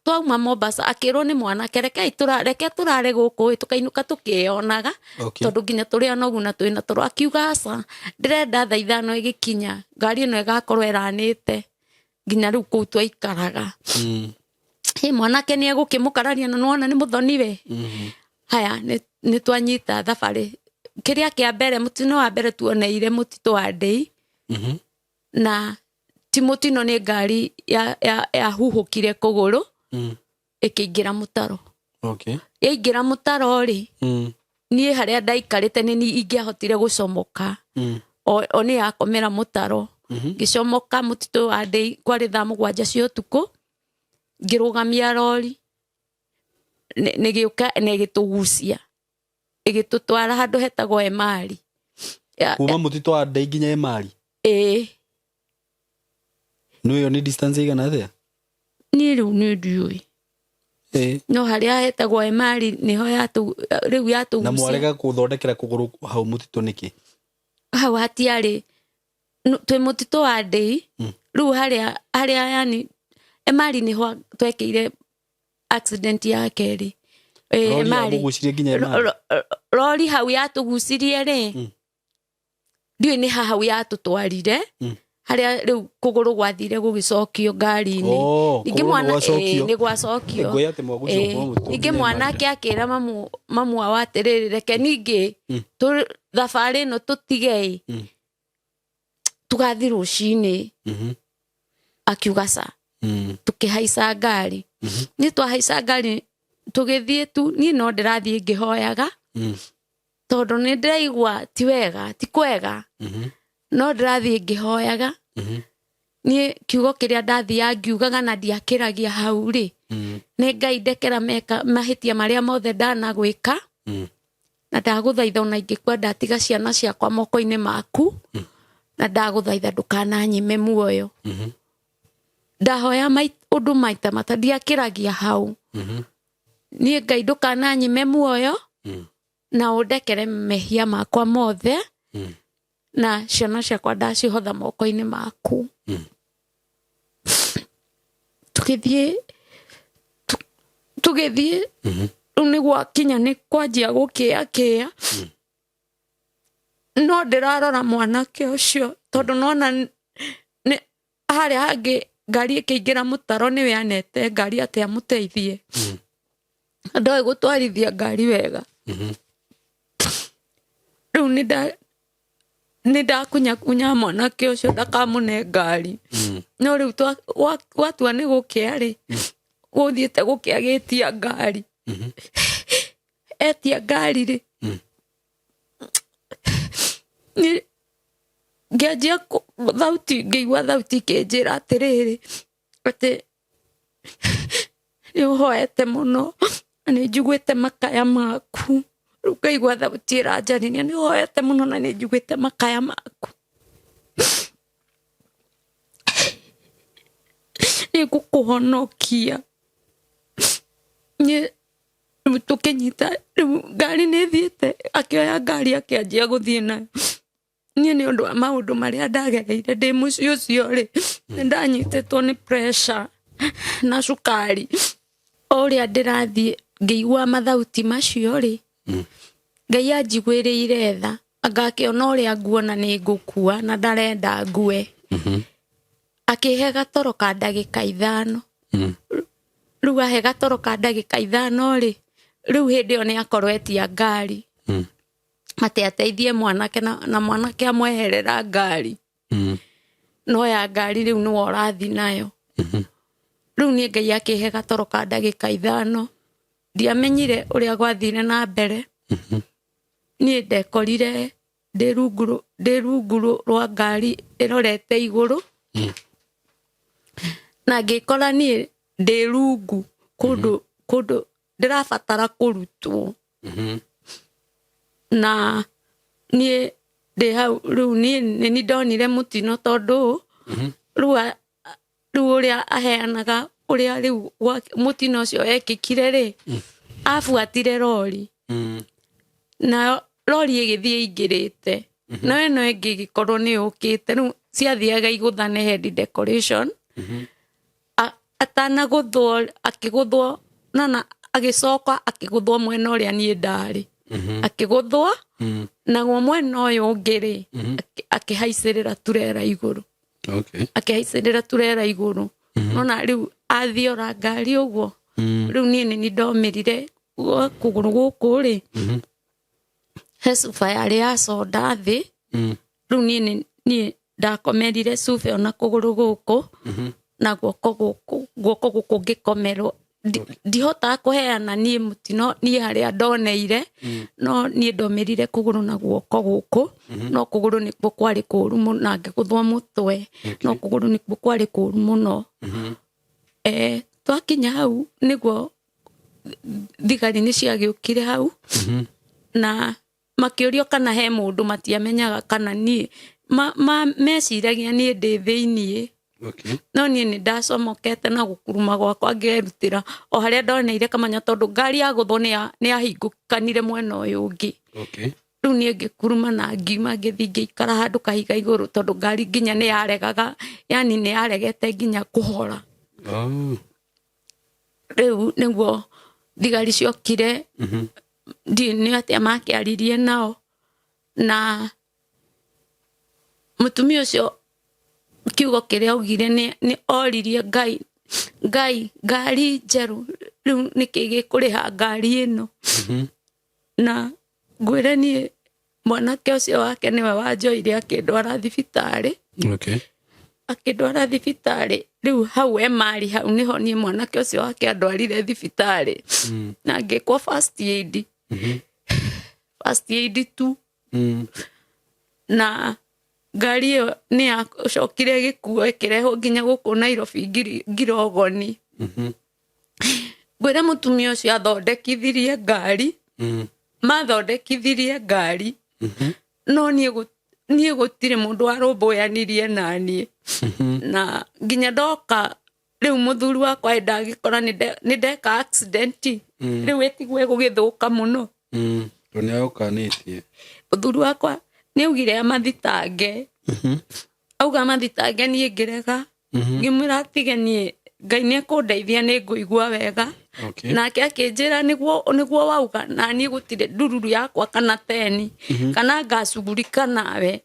twauma Mombasa, akĩrwo nĩ mwanake, rekei reke tũrare gũkũ ĩ, tũkainũka tũkĩyonaga. Tondũ nginya tũrĩ anogu na twĩna toro. Akiuga aca, ndĩrenda thaa 5 ĩgĩkinya ngari ĩno ĩgakorwo ĩranĩte nginya rĩu kũu twaikaraga. Ĩ mwanake nĩ egũkĩmũkararia na nĩwona nĩ mũthoni we. Haya, nĩ twanyita thabarĩ. Kĩrĩa kĩa mbere, mũtino wa mbere tuoneire mũtitũ wa Ndĩi. Na ti mũtino, nĩ ngari yahuhũkire kũgũrũ ĩkĩingĩra mũtaro. Yaingĩra mũtaro rĩ, niĩ harĩa ndaikarĩte nĩ niĩ ingĩahotire gũcomoka. O nĩ yakomera mũtaro. Ngĩcomoka mũtitũ wa Ndĩi, kwarĩ thaa 7 cia ũtukũ. Ngĩrũgamia rori, nĩgĩũka na ĩgĩtũgucia, ĩgĩtũtwara handũ hetagwo Emari.
Kuma mũtitũ wa Ndei nginya Emari?
Ĩĩ.
Nĩ ĩyo nĩ distance igana atĩa?
Niĩ rĩu nĩ ndiũĩ. No harĩa hetagwo Emari nĩho rĩu
Na
yatũgucia.
Mwarega gũthondekera kũgũrũ hau mũtitũ nĩkĩ?
Hau hatiarĩ, twĩ mũtitũ wa Ndĩi. Rĩu harĩa yani Emari nĩho twekĩire accident ya kerĩ.
Rori
Emari.
yamũgucirie nginya Emari?
Rori hau yatũgucirie rĩ, ndiũĩ nĩ ha hau yatũtwarire. Harĩa rĩu kũgũrũ gwathire gũgĩcokio ngari-inĩ.
Oh,
Ningĩ
kũgũrũ
mwana
gwacokio.
Ĩĩ, nĩ gwacokio.
Ngũĩ atĩ mwagucio kuma mũtitũ
Ningĩ
nginya Emari.
mwanake akĩra mamu wao atĩrĩrĩ, reke ningĩ thabarĩ ĩno tũtige ĩ, tũgathiĩ rũcinĩ. Akiuga ca. Tũkĩhaica ngari. Niĩ twahaica ngari tũgĩthiĩ tu, niĩ no ndĩrathiĩ ngĩhoyaga. Tondũ nĩ ndĩraigua ti wega, ti kwega. No ndĩrathiĩ ngĩhoyaga. Niĩ kiugo kĩrĩa ndathiaga ngiugaga na ndiakĩragia hau rĩ, nĩ Ngai ndekera meka mahĩtia marĩa mothe ndanagwĩka. Na ndagũthaitha ona ingĩkua ndatiga ciana ciakwa moko-inĩ maku. Na ndagũthaitha ndũkananyime muoyo. Ndahoya ũndũ maita mata, ndiakĩragia hau. Niĩ Ngai ndũkananyime muoyo. Na ũndekere mehia makwa mothe. Na ciana ciakwa ndacihotha moko-inĩ maku. Tũgĩthiĩ tũgĩthiĩ. Rĩu nĩ gwakinya nĩ kwanjia gũkĩa kĩa. No ndĩrarora mwanake ũcio tondũ nona nĩ harĩa hangĩ ngari ĩkĩingĩra mũtaro nĩwe anete ngari atĩ amũteithie. Ndoĩ gũtwarithia ngari wega. Rĩu nĩ ndakunyakunya mwanake ũcio ndakamũne ngari. No rĩu gwatua nĩ gũkĩa rĩ, gũthiĩte gũkĩa gĩtia ngari. Etia ngari rĩ, nĩ ngĩanjia thauti, ngĩigua thauti ikĩnjĩra atĩrĩrĩ, atĩ nĩ ũhoete mũno na nĩ njiguĩte makaya maku. Rĩu ngaigua thauti ĩranjarĩria, nĩ ũhoete mũno na nĩ njiguĩte makaya maku. Nĩ ngũkũhonokia. Niĩ rĩu tũkĩnyita, rĩu ngari nĩ ĩthiĩte, akĩoya ngari akĩanjia gũthiĩ nayo. Niĩ nĩ ũndũ wa maũndũ marĩa ndagereire ndĩ mũciĩ ũcio rĩ, nĩ ndanyitĩtwo nĩ pressure na cukari. O ũrĩa ndĩrathiĩ ngĩigua mathauti macio rĩ, Ngai anjiguĩrĩire tha, anga akĩona ũrĩa nguona nĩ ngũkua na ndarenda ngue. Akĩhe gatoro ka ndagĩka 5. Rĩu ahe gatoro ka ndagĩka 5 rĩ, rĩu hĩndĩ ĩyo nĩ akorwo etia ngari. Atĩ ateithie mwanake na mwanake amweherera ngari. No ya ngari rĩu nĩwe ũrathiĩ nayo. Rĩu niĩ Ngai akĩhe gatoro ka ndagĩka 5. Ndiamenyire ũrĩa gwathire na mbere. Niĩ ndekorire ndĩ rungu rwa ngari ĩrorete igũrũ. Na ngĩkora niĩ ndĩ rungu kũndũ kũndũ ndĩrabatara kũrutwo. Na niĩ ndĩ hau rĩu niĩ nĩ ni ndonire mũtino tondũ rĩu rĩu ũrĩa aheanaga ũrĩa rĩu mũtino ũcio wekĩkire rĩ, abuatire rori. Nayo rori ĩgĩthiĩ ĩingĩrĩte, nayo ĩno ĩngĩ ĩgĩkorwo nĩ yũkĩte. Rĩu ciathiaga igũthane head decoration. Atanagũthwo akĩgũthwo nona agĩcoka akĩgũthwo mwena ũrĩa niĩ ndarĩ. Akĩgũthwo naguo mwena ũyũ ũngĩ rĩ, akĩhaicĩrĩra turera igũrũ. Akĩhaicĩrĩra turera igũrũ. Nona rĩu athiora ngari ũguo. Rĩu niĩ nĩ ni ndomĩrire kũgũrũ gũkũ rĩ, he cuba yarĩ ya soda thĩ. Rĩu niĩ niĩ ndakomerire cuba ĩyo na kũgũrũ gũkũ na guoko gũkũ, guoko gũkũ ngĩkomerwo. Ndihotaga kũheana niĩ mũtino niĩ harĩa ndoneire, no niĩ ndomĩrire kũgũrũ na guoko gũkũ, no kũgũrũ nĩkuo kwarĩ kũru mũno na ngĩgũthwo mũtwe, no kũgũrũ nĩkuo kwarĩ kũru mũno. Twakinya hau nĩguo thigari nĩ ciagĩũkire hau na makĩũrio kana he mũndũ, matiamenyaga kana niĩ meciragia niĩ ndĩ thĩiniĩ. No niĩ nĩ ndacomokete na gũkuruma gwakwa ngerutĩra o harĩa ndoneire kamanya, tondũ ngari yagũthwo nĩ yahingũkanire mwena ũyũ ũngĩ. Rĩu niĩ ngĩkuruma na ngiuma ngĩthiĩ ngĩikara handũ kahiga igũrũ, tondũ ngari nginya nĩ yaregaga, yani nĩ yaregete nginya kũhora. Rĩu nĩguo thigari ciokire. Ndiũĩ nĩ atĩa makĩaririe nao na mũtumia ũcio. Kiugo kĩrĩa augire nĩ oririe Ngai, Ngai, ngari njerũ rĩu nĩkĩ gĩkũrĩha ngari ĩno? Na ngwĩre niĩ mwanake ũcio wake nĩwe wanjoire akĩndwara thibitarĩ. Akĩndwara thibitarĩ rĩu hau emari, hau nĩho niĩ mwanake ũcio wake andwarire thibitarĩ. Na ngĩkwo first aid. First aid tu. Na ngari ĩyo nĩ yacokire ĩgĩkuo ĩkĩrehwo nginya gũkũ Nairobi Ngirogoni. Ngwĩre mũtumia ũcio athondekithirie ngari. Mathondekithirie ngari, no niĩ gũtirĩ mũndũ warũmbũyanirie naniĩ. Na nginya ndoka rĩu mũthuri wakwa ndagĩkora nĩ ndeka accident. Rĩu ĩtigwo ĩgũgĩthũka mũno.
Tondũ nĩ agũkanĩtie.
Mũthuri wakwa nĩ augire amathitange. Auga amathitange, niĩ ngĩrega. Ngĩmwĩra atige, niĩ Ngai nĩ ekũndeithia, nĩ ngũigua wega. Nake akĩnjĩra nĩguo wauga, na niĩ gũtirĩ ndururu yakwa kana teni kana ngacugurika nawe.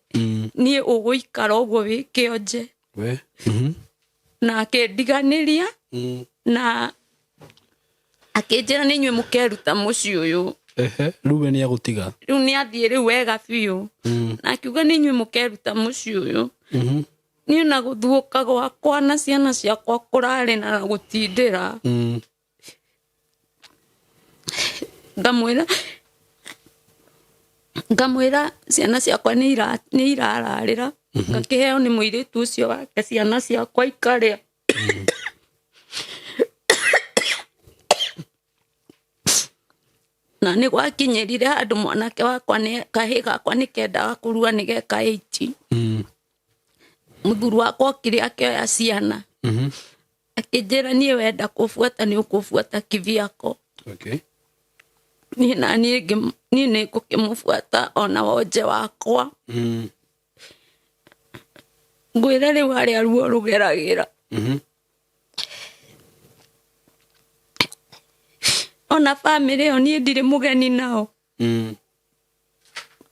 Niĩ ũgũikara ũguo wĩ kĩonje.
We.
Na akĩndiganĩria. Na akĩnjĩra nĩ inyuĩ mũkeruta mũciĩ ũyũ.
Ehe, rĩu we nĩ agũtiga.
Rĩu nĩ athiĩ rĩu wega biũ. Na akiuga nĩ inyuĩ mũkeruta mũciĩ ũyũ. Niĩ na gũthuũka gwakwa na ciana ciakwa kũrarĩ na gũtindĩra. Ngamwĩra ciana ciakwa nĩ irararĩra, ngakĩheo nĩ mũirĩtu ũcio wake ciana ciakwa ikarĩa. Na nĩ gwakinyĩrire handũ mwanake wakwa nĩ kahĩ gakwa nĩ kendaga kũrua, nĩ geka 8. Mũthuri wakwa okire akĩoya ciana. Akĩnjĩra niĩ wenda kũbuata nĩ ũkũbuata kivyako. Niĩ na niĩ niĩ nĩ ngũkĩmũbuata ona wonje wakwa. Ngwĩre rĩu harĩa ruo rũgeragĩra. Ona bamĩrĩ ĩyo niĩ ndirĩ mũgeni nao.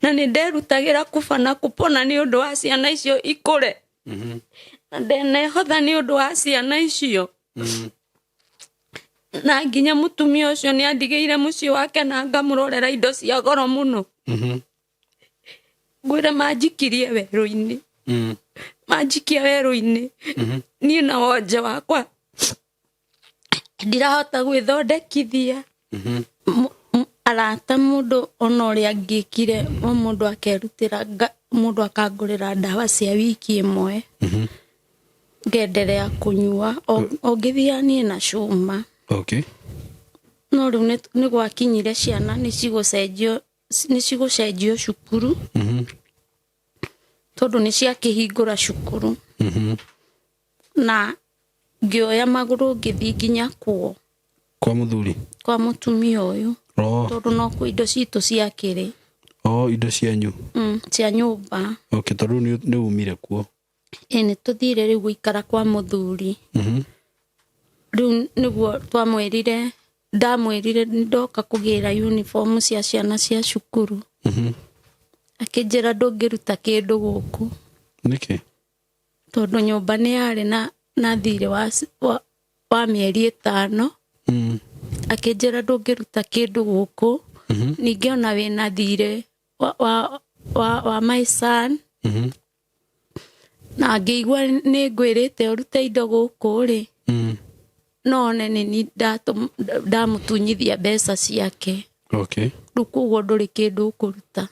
Na nĩ nderutagĩra kuba na kupona nĩ ũndũ wa ciana icio ikũre. Na ndenehotha nĩ ũndũ wa ciana icio. Na nginya mũtumia ũcio nĩ andigĩire mũciĩ wake na ngamũrorera indo cia goro mũno. Ngwĩre manjikirie werũ-inĩ. Manjikia werũ-inĩ. Niĩ na wonje wakwa ndirahota gwĩthondekithia. Arata mũndũ ona ũrĩa angĩkire o mũndũ akerutĩra, mũndũ akangũrĩra ndawa cia wiki ĩmwe. Ngenderea kũnyua o ngĩthiaga niĩ na cuma. No rĩu nĩ gwakinyire ciana nĩ cigũcenjio cukuru. Tondũ nĩ ciakĩhingũra cukuru. Na ngĩoya magũrũ ngĩthiĩ nginya kuo.
Kwa mũthuri?
Kwa mũtumia ũyũ. Tondũ no kuo indo citũ ciakĩrĩ.
Indo cianyu?
Cia nyũmba.
Okay, tondũ nĩ umire kuo.
Ĩ nĩ tũthire rĩu gũikara kwa mũthuri. Rĩu nĩguo twamwĩrire, ndamwĩrire ndoka kũgĩra uniform cia ciana cia cukuru. Akĩnjĩra ndũngĩruta kĩndũ gũkũ.
Nĩkĩ?
Tondũ nyũmba nĩ yarĩ na thirĩ wa mĩeri 5. Akĩnjĩra ndũngĩruta kĩndũ gũkũ. Ningĩ ona wĩna thirĩ wa my son. Na ngĩigua nĩ ngwĩrĩte ũrute indo gũkũ rĩ. No one nĩ ni ndamũtunyithia mbeca ciake. Rĩu koguo ndũrĩ kĩndũ ũkũruta.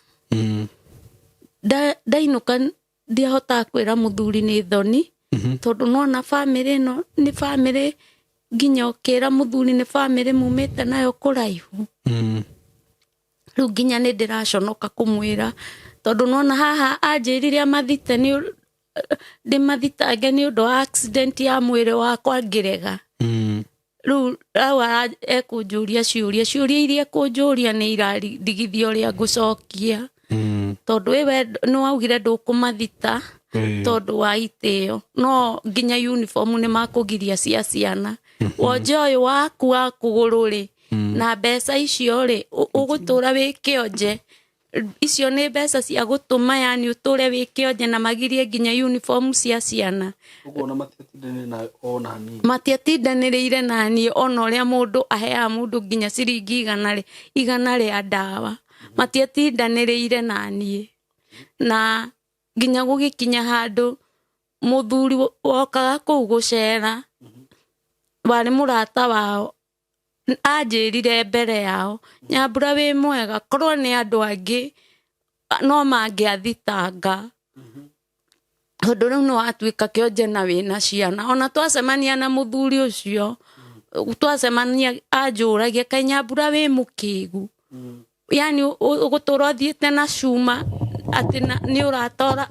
Ndainũka ndiahotaga kwĩra mũthuri nĩ thoni. Tondũ nona bamĩrĩ ĩno nĩ bamĩrĩ nginya ũkĩra mũthuri nĩ bamĩrĩ mumĩte nayo kũraihu. Rĩu nginya nĩ ndĩraconoka kũmwĩra tondũ nona haha anjĩrire amathite nĩ ndĩmathitange nĩ ũndũ wa accident ya mwĩrĩ wakwa ngĩrega. Rĩu hau ekũnjũria ciũria, ciũria iria ekũnjũria nĩ irarindigithia ũrĩa ngũcokia. Tondũ ĩwe nĩ waugire ndũkũmathita tondũ wa itĩo, no nginya uniform nĩ makũgiria cia ciana. Wonje ũyũ waku wa kũgũrũ rĩ, na mbeca icio rĩ, ũgũtũra wĩ kĩonje. Icio nĩ mbeca cia gũtũma, yani ũtũre wĩ kĩonje na magirie nginya uniform cia ciana.
Ũguo ona matiatindanĩrĩire na ona hanini.
Matiatindanĩrĩire na niĩ ona ũrĩa mũndũ aheaga mũndũ nginya ciringi igana rĩa ndawa. Matiatindanĩrĩire na niĩ. Na nginya gũgĩkinya handũ mũthuri wokaga kũu gũcera, warĩ mũrata wao, anjĩrire mbere yao, Nyambura wĩ mwega, korwo nĩ andũ angĩ no mangĩathitanga. Tondũ rĩu nĩ watuĩka kĩonje na wĩna ciana. Ona twacemania na mũthuri ũcio, twacemania anjũragia, kaĩ Nyambura wĩ mũkĩgu? Yani ũgũtũra ũthiĩte na cuma atĩ nĩ ũrata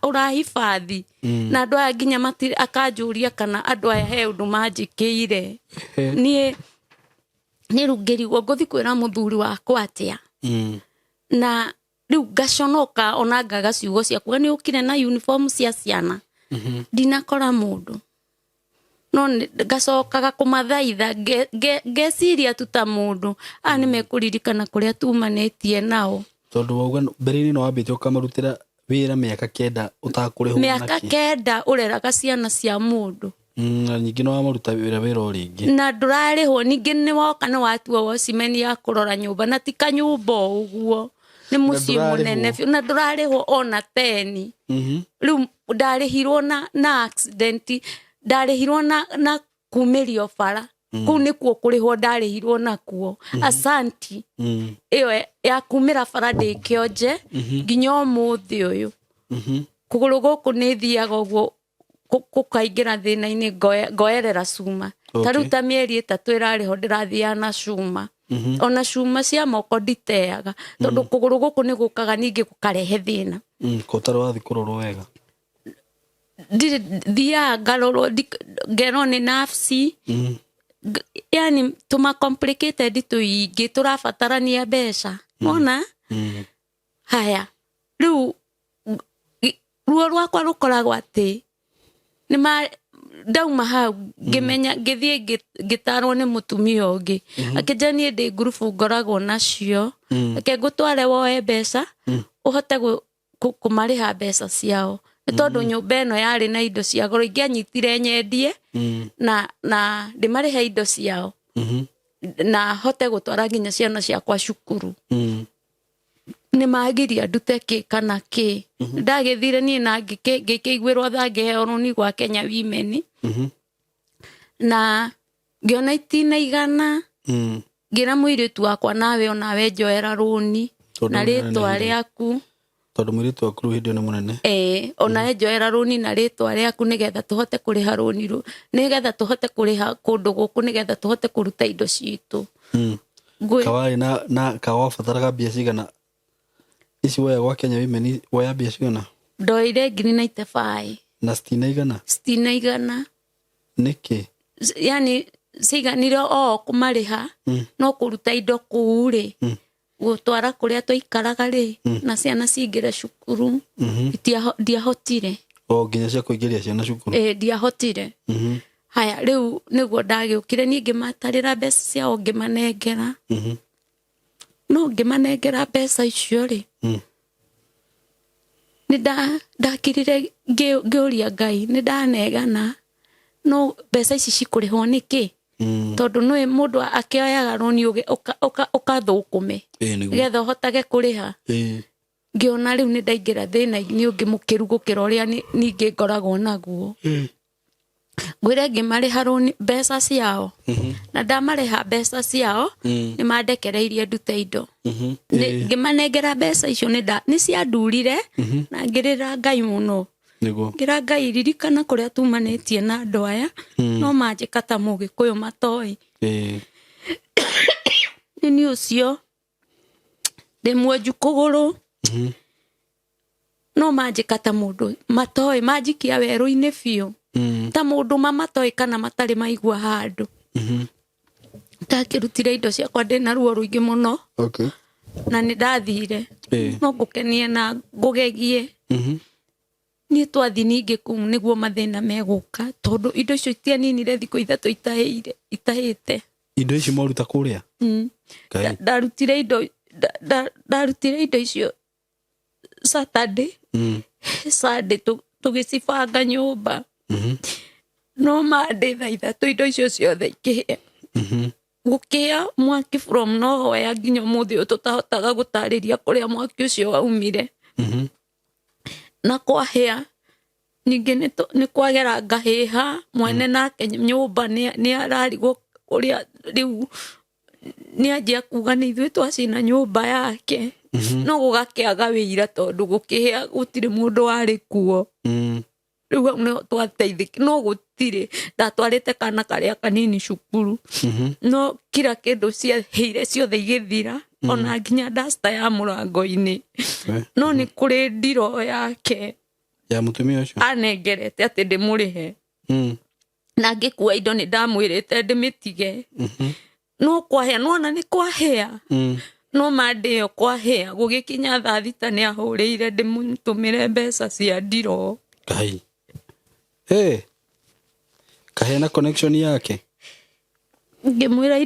ũrahibathi. Na andũ aya nginya matirĩ, akanjũria kana andũ aya he ũndũ manjĩkĩire. Niĩ rĩu ngĩrigwo ngũthiĩ kwĩra mũthuri wakwa atĩa. Na rĩu ngaconoka ona ngaga ciugo cia kuga nĩ ũkire na uniform cia ciana. Ndinakora mũndũ. No ngacokaga kũmathaitha, ngeciria tu ta mũndũ. Aya nĩ mekũririkana kũrĩa tumanĩtie nao.
Tondũ wauga mbere-inĩ no wambĩte ũkamarutĩra wĩra mĩaka 9 ũtakũrĩhwo na
Mĩaka
kĩ?
9 ũreraga ciana cia mũndũ.
Na ningĩ no wamaruta wĩra o rĩngĩ.
Na ndũrarĩhwo, ningĩ nĩ woka nĩ watua watchman ya kũrora nyũmba, na ti kanyũmba o ũguo. Nĩ mũciĩ
Na ndũrarĩhwo.
mũnene biũ, na ndũrarĩhwo ona 10. Rĩu ndarĩhirwo na accident, ndarĩhirwo na kumĩrio bara. Kũu nĩkuo kũrĩhwo ndarĩhirwo nakuo. Asanti. Ĩyo ya kumĩra bara ndĩ kĩonje, nginya ũmũthĩ ũyũ. Kũgũrũ gũkũ nĩ thiaga ũguo gũkaingĩra thĩna-inĩ, ngoerera cuma. Ta rĩu ta mĩeri 3 ĩrarĩho ndĩrathiaga na cuma. Ona cuma cia moko nditeaga, tondũ kũgũrũ gũkũ nĩ gũkaga ningĩ gũkarehe thĩna.
Ko ũtarĩ wathiĩ kũrorwo wega?
Ndirĩ, thiaga ngarorwo, ngerwo nĩ nafsi. Yani tũma complicated tũingĩ tũrabatarania mbeca. Wona? Haya, rĩu ruo rwakwa rũkoragwo atĩ nĩ ma ndauma hau ngĩmenya, ngĩthiĩ ngĩtarwo nĩ mũtumia ũngĩ. Akĩnjĩra niĩ ndĩ ngurubu ngoragwo nacio. Reke ngũtware woe mbeca, ũhote kũmarĩha mbeca ciao. Nĩ tondũ nyũmba ĩno yarĩ na indo cia goro, ingĩanyitire nyendie, na ndĩmarĩhe indo ciao. Na hote gũtwara nginya ciana ciakwa cukuru. Nĩ magiria ndute kĩ kana kĩ. Ndagĩthire niĩ na ngĩkĩiguĩrwo tha, ngĩheo rũni gwa Kenya Women. Na ngĩona itina igana. Ngĩra mũirĩtu wakwa nawe onawe njoera rũni
Tondũ
na
nĩ
rĩtwa
nĩ
rĩaku.
Tondũ mũirĩtu waku rĩu hĩndĩ ĩyo nĩ mũnene.
Ĩĩ, onawe njoera rũni na rĩtwa rĩaku nĩgetha tũhote kũrĩha rũni rũ, nĩgetha tũhote kũrĩha kũndũ gũkũ, nĩgetha tũhote kũruta indo citũ.
Kawarĩ na kawabataraga mbia cigana ici woya gwa Kenya Women, woya mbia cigana?
Ndoire ngiri 95.
Na 60 na?
60 na 100.
Nĩkĩ?
Yani ciganire o kũmarĩha, no kũruta indo kũu rĩ, gũtwara kũrĩa twaikaraga rĩ, na ciana cingĩre cukuru, ndiahotire.
O nginya cia kũingĩria ciana cukuru?
Ĩ, ndiahotire. Haya, rĩu nĩguo ndagĩũkire niĩ ngĩmatarĩra mbeca ciao, ngĩmanengera. No ngĩmanengera mbeca icio rĩ, nĩ ndakirire ngĩũria Ngai, nĩ ndanegana, no mbeca ici cikũrĩhwo nĩkĩ? Tondũ nĩ mũndũ akĩoyaga rũni ũkathũkũme nĩgetha ũhotage kũrĩha. Ngĩona rĩu nĩ ndaingĩra thĩna-inĩ ũngĩ mũkĩru gũkĩra ũrĩa ningĩ ngoragwo naguo. Ngwĩre ngĩmarĩha rũni mbeca ciao, na ndamarĩha mbeca ciao, nĩ mandekereirie ndute indo. Ngĩmanengera mbeca icio, nĩ ciandurire na ngĩrĩra Ngai mũno. Ngĩra Ngai, ririkana kũrĩa tumanĩtie na andũ aya, no manjĩka ta Mũgĩkũyũ matoĩ. Nĩ niĩ ũcio ndĩ mwonju kũgũrũ, no manjĩka ta mũndũ matoĩ, manjikia werũ-inĩ biũ, ta mũndũ mamatoĩ kana matarĩ maigua handũ. Ndakĩrutire indo ciakwa ndĩna ruo rũingĩ mũno. Na nĩ ndathire. No ngũkenie na ngũgegie, niĩ twathi ningĩ kũu nĩguo mathĩna megũka, tondũ indo icio itianinire thikũ 3 itahĩire itahĩte.
Indo ici mwaruta kũrĩa? Ngai.
Ndarutire indo icio Saturday. Sunday tũgĩcibanga nyũmba. No Monday thaa 3 indo icio ciothe ikĩhĩa. Gũkĩa mwaki from nowhere, nginya ũmũthĩ ũyũ tũtahotaga gũtarĩria kũrĩa mwaki ũcio waumire. Na kwahĩa ningĩ nĩ kwagera ngahĩha mwene nake nyũmba nĩ ararigwo ũrĩa rĩu nĩ anjia kuga nĩ ithuĩ twacina nyũmba yake, no gũgakĩaga wĩira tondũ gũkĩhĩa gũtirĩ mũndũ warĩ kuo. Rĩu hau nĩho twateithĩki, no gũtirĩ ndatwarĩte kana karĩa kanini cukuru. No kila kĩndũ ciahĩire ciothe igĩthira, ona nginya dasta ya mũrango-inĩ. No nĩ kũrĩ ndiro yake
ya mũtumia ũcio
anengerete atĩ ndĩmũrĩhe. Na ngĩkua indo nĩ ndamwĩrĩte ndĩmĩtige. No kwahĩa, nĩwona nĩ kwahĩa. No Monday ĩyo kwahĩa gũgĩkinya thaa 6 nĩ ahũrĩire ndĩmũtũmĩre mbeca cia ndiro.
Ngai. Hey. Kahĩa na connection yake.
Ngĩmwĩra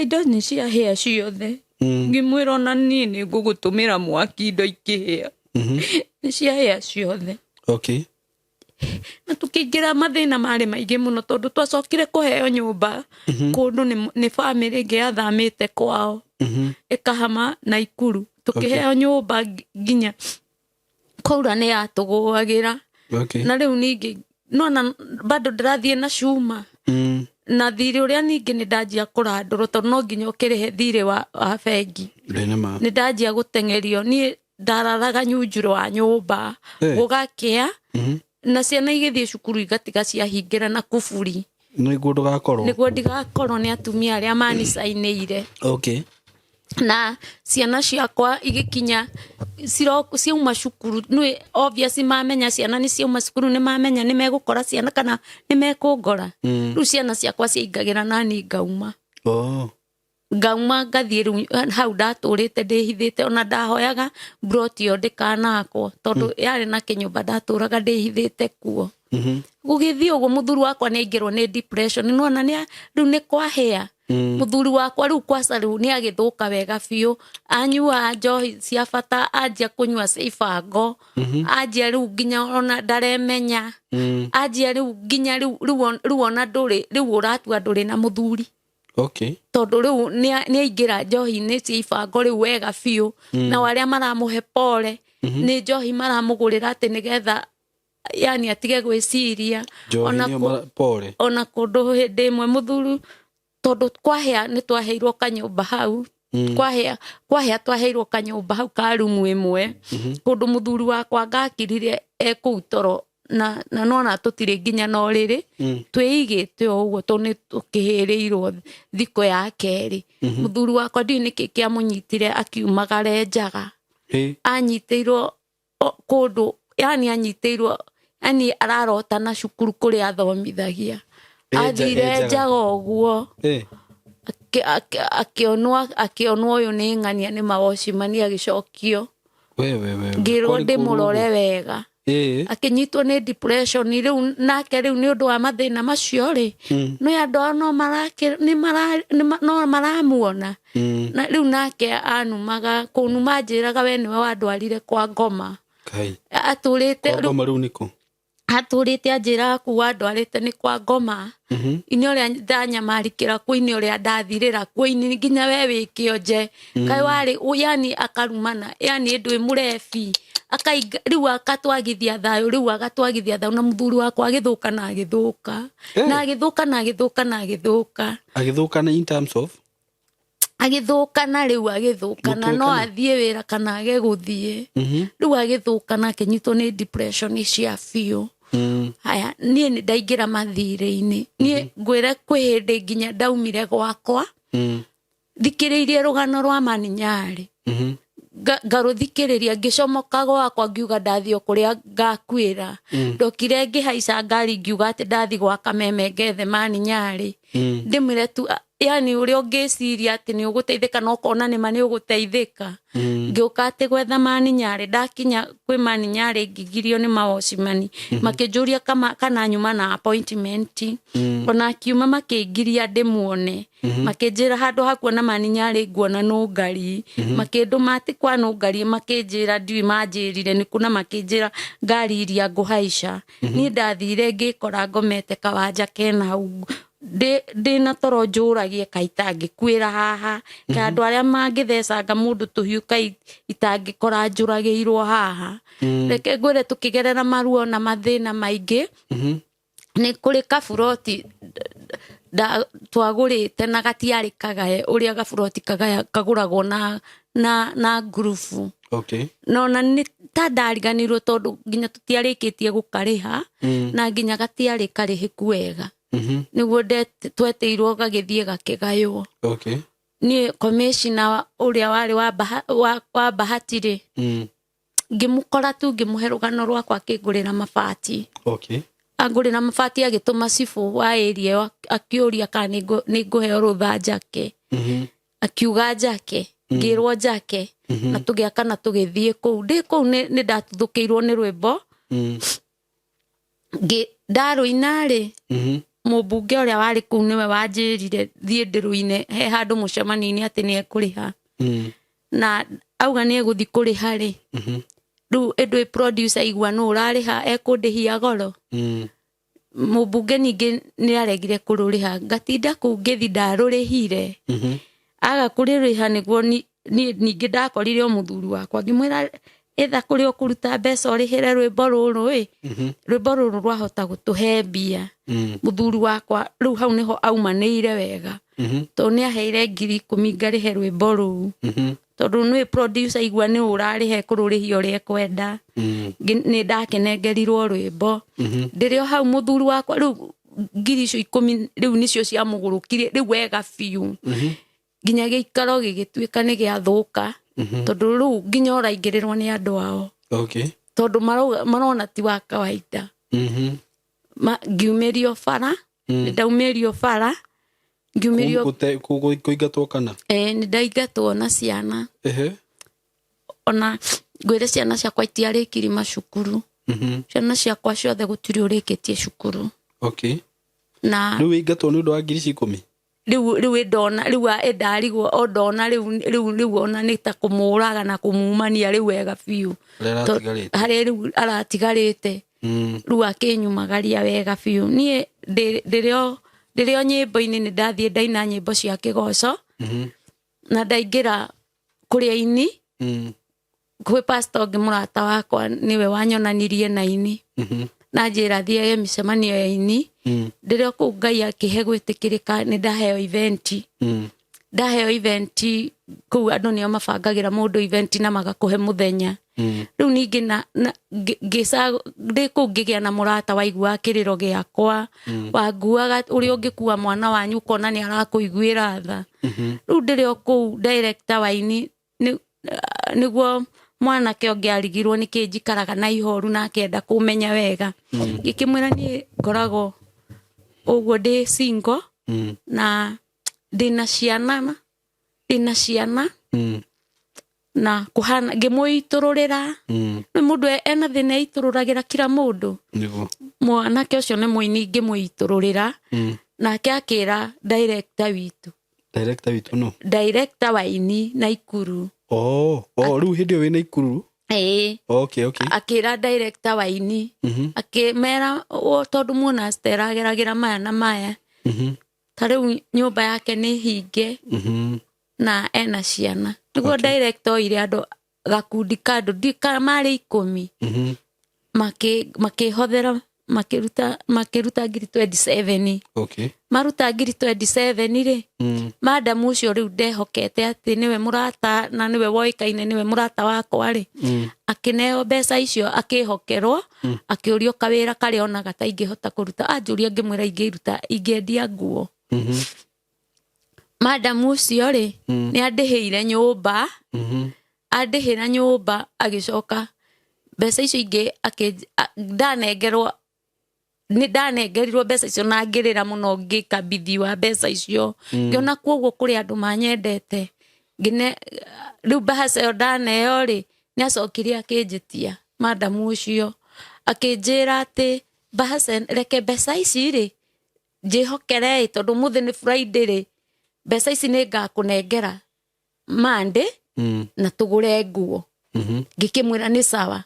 indo nĩ ciahĩa ciothe. Ngĩmwĩra ona niĩ nĩ ngũgũtũmĩra mwaki indo ikĩhĩa. Nĩ ciahĩa ciothe. Na tũkĩingĩra mathĩna marĩ maingĩ mũno, tondũ twacokire kũheo nyũmba kũndũ nĩ bamĩrĩ ĩngĩ yathamĩte kwao, ĩkahama Naikuru. Tũkĩheo nyũmba nginya kwaura nĩ yatũgũagĩra. Na rĩu ningĩ nona bado ndĩrathiĩ na cuma. Na thirĩ ũrĩa ningĩ nĩ ndanjia kũrandũrwo, tondũ no nginya ũkĩrĩhe thirĩ wa bengi.
Ĩ nĩ ma.
Nĩ ndanjia gũteng'erio, niĩ ndararaga nyunjurũ wa nyũmba. Gũgakĩa, na ciana igĩthiĩ cukuru igatiga ciahingĩra na kuburi.
Nĩguo ndũgakorwo.
Nĩguo ndigakorwo nĩ atumia arĩa manicainĩire. Na ciana ciakwa igĩkinya ciauma cukuru, nĩ obvious mamenya ciana nĩ ciauma cukuru, nĩ mamenya nĩ megũkora ciana kana nĩ mekũngora. Rĩu ciana ciakwa ciaingagĩra nani ngauma. Ngauma ngathiĩ rĩu hau ndatũrĩte ndĩhithĩte, ona ndahoyaga mburoti ĩyo ndĩkanakwo, tondũ yarĩ na kĩnyũmba ndatũraga ndĩhithĩte kuo. Gũgĩthiĩ ũguo, mũthuri wakwa nĩ aingĩrwo nĩ depression. Nĩwona rĩu nĩ kwahĩa. Mũthuri wakwa rĩu kwaca rĩu nĩ agĩthũka wega biũ, anyua njohi cia bata, anjia kũnyua cia ibango, anjia rĩu nginya ona ndaremenya. Anjia rĩu nginya rĩu ona ndũrĩ rĩu ũratua ndũrĩ na mũthuri. Tondũ rĩu nĩ aingĩra njohi-inĩ cia ibango rĩu wega biũ. Nao arĩa maramũhe pole nĩ njohi maramũgũrĩra atĩ nĩgetha yani atige gwĩciria.
Njohi
Ona
nĩyo pole.
Ona kũndũ hĩndĩ ĩmwe mũthuri, tondũ kwahĩa nĩ twaheirwo kanyũmba hau. Kwahĩa kwahĩa twaheirwo kanyũmba hau ka rumu ĩmwe kũndũ mũthuri wakwa ngakirire ekũu toro na nona tũtirĩ nginya na ũrĩrĩ, twĩigĩte o ũguo tondũ nĩ tũkĩhĩrĩirwo thikũ ya kerĩ. Mũthuri wakwa ndiũĩ nĩkĩ kĩamũnyitire akiumagara njaga. Anyitĩirwo kũndũ, yani anyitĩirwo, yani ararota na cukuru kũrĩa athomithagia. Athire njaga ũguo, akĩonwo ũyũ nĩ ng'ania nĩ mawocimani, agĩcokio. Ngĩrwo ndĩmũrore wega, akinyitwo nĩ depression rĩu nake rĩu nĩ ũndũ wa mathĩna macio rĩ, no andũ ao no no maramuona. Na rĩu nake anumaga kũnuma, njĩraga we nĩwe wandwarire kwa ngoma. Atũrĩte
rĩu nĩkũ?
Atũrĩte anjĩraga kuu wandwarĩte nĩ kwa ngoma, ini ũrĩa ndanyamarikĩra kuo, ini ũrĩa ndathirĩra kuo, ini nginya we wĩ kĩonje kaĩ warĩ, yani akarumana, yani ndwĩ mũrebi, akainga rĩu akatwagithia thayũ, rĩu agatwagithia thayũ. Na mũthuri wakwa agĩthũka na agĩthũka na agĩthũka na agĩthũka na agĩthũka.
Agĩthũka in terms of?
Agĩthũkana rĩu, agĩthũkana no athiĩ wĩra kana age gũthiĩ. Rĩu agĩthũkana, akĩnyitwo nĩ depression cia biũ. Haya, niĩ nĩ ndaingĩra mathirĩ-inĩ. Niĩ ngwĩre kwĩ hĩndĩ nginya ndaumire gwakwa thikĩrĩirie rũgano rwa Maninyarĩ, ngarũthikĩrĩria ngĩcomoka gwakwa, ngiuga ndathiĩ o kũrĩa ngakuĩra. Ndokire ngĩhaica ngari, ngiuga atĩ ndathi gwa Kameme ngethe Maninyarĩ, ndĩmwĩre tu, yani ũrĩa ũngĩciria atĩ nĩ ũgũteithĩka na ũkona nĩma nĩ ũgũteithĩka. Ngĩũka atĩ gwetha Maninyarĩ, ndakinya kwĩ Maninyarĩ ngĩgirio nĩ mawocimani, makĩnjũria kana nyuma na appointment. Ona akiuma makĩngiria ndĩmuone, makĩnjĩra handũ ha kuona Maninyarĩ nguona nũngari, makĩndũma atĩ kwa nũngari, makĩnjĩra ndiũĩ manjĩrire nĩ kũ, na makĩnjĩra ngari iria ngũhaica. Niĩ ndathire ngĩkora ngomete kawanja kena hau ndĩna toro, njũragie kaĩ itangĩkuĩra haha, kaĩ andũ arĩa mangĩthecanga mũndũ tũhiũ, kaĩ itangĩkora njũragĩirwo haha. Reke ngwĩre, tũkĩgerera maruo na mathĩna maingĩ, nĩ kũrĩ kaburoti twagũrĩte na gatiarĩ kagae ũrĩa gaburoti kagaya kagũragwo na ngurubu. No na nĩ ta ndariganĩirwo tondũ nginya tũtiarĩkĩtie gũkarĩha, na nginya gatiarĩ karĩhĩku wega, nĩguo twetĩirwo gagĩthiĩ gakĩgaywo. Niĩ commissioner ũrĩa warĩ wa Bahati rĩ, ngĩmũkora tu, ngĩmũhe rũgano rwakwa, akĩngũrĩra mabati. Angũrĩra mabati, agĩtũma cibũ wa area ĩyo, akĩũria kana nĩ ngũheo rũtha njake. Akiuga njake, ngĩrwo njake, na tũgĩaka na tũgĩthiĩ kũu. Ndĩ kũu nĩ ndatuthũkĩirwo nĩ rwĩmbo. Ndarũina rĩ, mũmbunge ũrĩa warĩ kũu nĩwe wanjĩrire thiĩ ndĩrũine he handũ mũcemanio-inĩ atĩ nĩ ekũrĩha. Na auga nĩ egũthiĩ kũrĩha rĩ, rĩu ĩndũ producer igua nũ ũrarĩha ekũndĩhia goro. Mũmbunge ningĩ nĩ aregire kũrũrĩha, ngatinda kũu ngĩthi ndarũrĩhire. Aga kũrĩrĩha nĩguo niĩ ningĩ ndakorire o mũthuri wakwa, ngĩmwĩra ĩtha kũrĩa ũkũruta mbeca ũrĩhĩre rwĩmbo rũrũ ĩ, rwĩmbo rũrũ rwahota gũtũhe mbia. Mũthuri wakwa rĩu hau nĩho aumanĩire wega, tondũ nĩ aheire 10,000 ngarĩhe rwĩmbo rũu, tondũ nĩ producer igua nĩ ũrarĩhe kũrũrĩhia ũrĩa ekwenda. Nĩ ndakenengerirwo rwĩmbo ndĩrĩ o hau. Mũthuri wakwa rĩu 10,000 icio rĩu nĩcio ciamũgũrũkirie rĩu wega biũ, nginya gĩikaro gĩgĩtuĩka nĩ gĩathũka, tondũ rĩu nginya ũraingĩrĩrwo nĩ andũ ao, tondũ marona ti wa kawaida. Ngiumĩrio bara, nĩ ndaumĩrio bara, ngiumĩrio.
Kũingatwo kana?
Nĩ ndaingatwo na ciana. Ona ngwĩre ciana ciakwa itiarĩkirie macukuru. Ciana ciakwa ciothe gũtirĩ ũrĩkĩtie cukuru. Na
Rĩu wĩingatwo nĩ ũndũ wa 10,000?
Rĩu ĩndona rĩu ĩndarigwo o ndona rĩu ona nĩ ta kũmũraga na kũmumania rĩu wega biũ.
Harĩa aratigarĩte.
Harĩa rĩu aratigarĩte. Rĩu akĩnyumagaria wega biũ. Niĩ ndĩrĩ o nyĩmbo-inĩ, nĩ ndathiĩ ndaina nyĩmbo cia kĩgoco, na ndaingĩra kũrĩa ini, kwĩ pastor ũngĩ mũrata wakwa nĩwe wanyonanirie na ini, na njĩra thiage mĩcemanio ya ini. Ndĩrĩ o kũu Ngai akĩhe gwĩtĩkĩrĩka, nĩ ndaheo event. Ndaheo event. Kũu andũ nĩo mabangagĩra mũndũ event na magakũhe mũthenya. Rĩu ningĩ ndĩ kũu ngĩgĩa na mũrata waiguaga kĩrĩro gĩakwa, wanguaga ũrĩa ũngĩkua mwana wanyu ũkona nĩ arakũiguĩra tha. Rĩu ndĩrĩ o kũu director waini nĩguo mwanake ũngĩ arigirwo nĩkĩ njikaraga na ihoru na akĩenda kũmenya wega. Ngĩkĩmwĩra niĩ ngoragwo ũguo ndĩ single na ndĩna ciana, ndĩna ciana na kuhana ngĩmũitũrũrĩra. Nĩ mũndũ ena thĩna eitũrũragĩra kila mũndũ.
Nĩguo.
Mwanake ũcio nĩ mũini, ngĩmũitũrũrĩra. Nake akĩra director witũ.
Director witũ no?
Director wa ini Naikuru.
Oh, rĩu hĩndĩ ĩyo wĩ Naikuru?
Ĩĩ.
Okay.
Akĩra director wa ini, akĩmera tondũ muona Stella ageragĩra maya na maya, ta rĩu nyũmba yake nĩ hinge na ena ciana. Nĩguo director oire andũ gakundi ka andũ marĩ 10, makĩhothera, makĩruta ngiri 27. Maruta ngiri 27 rĩ, madam ũcio rĩu ndehokete atĩ nĩwe mũrata na nĩwe woĩkaine nĩwe mũrata wakwa rĩ, akĩneo mbeca icio, akĩhokerwo, akĩũrio kawĩra karĩa onaga ta ingĩhota kũruta. Anjũria ngĩmwĩra ingĩruta, ingĩendia nguo. Madam ũcio rĩ, nĩ andĩhĩire nyũmba. Andĩhĩra nyũmba, agĩcoka mbeca icio ingĩ ndanengerwo, nĩ ndanengerirwo mbeca icio na ngĩrĩra mũno ngĩkabithiwa mbeca icio. Ngĩona kuoguo kũrĩ andũ manyendete. Rĩu mbeca ĩyo ndaneo rĩ, nĩ acokire akĩnjĩtia madam ũcio, akĩnjĩra atĩ mbeca, reke mbeca ici rĩ njĩhokere ĩ, tondũ ũmũthĩ nĩ Friday rĩ, mbeca ici nĩ ngakũnengera Monday na tũgũre nguo. Ngĩkĩmwĩra nĩ sawa.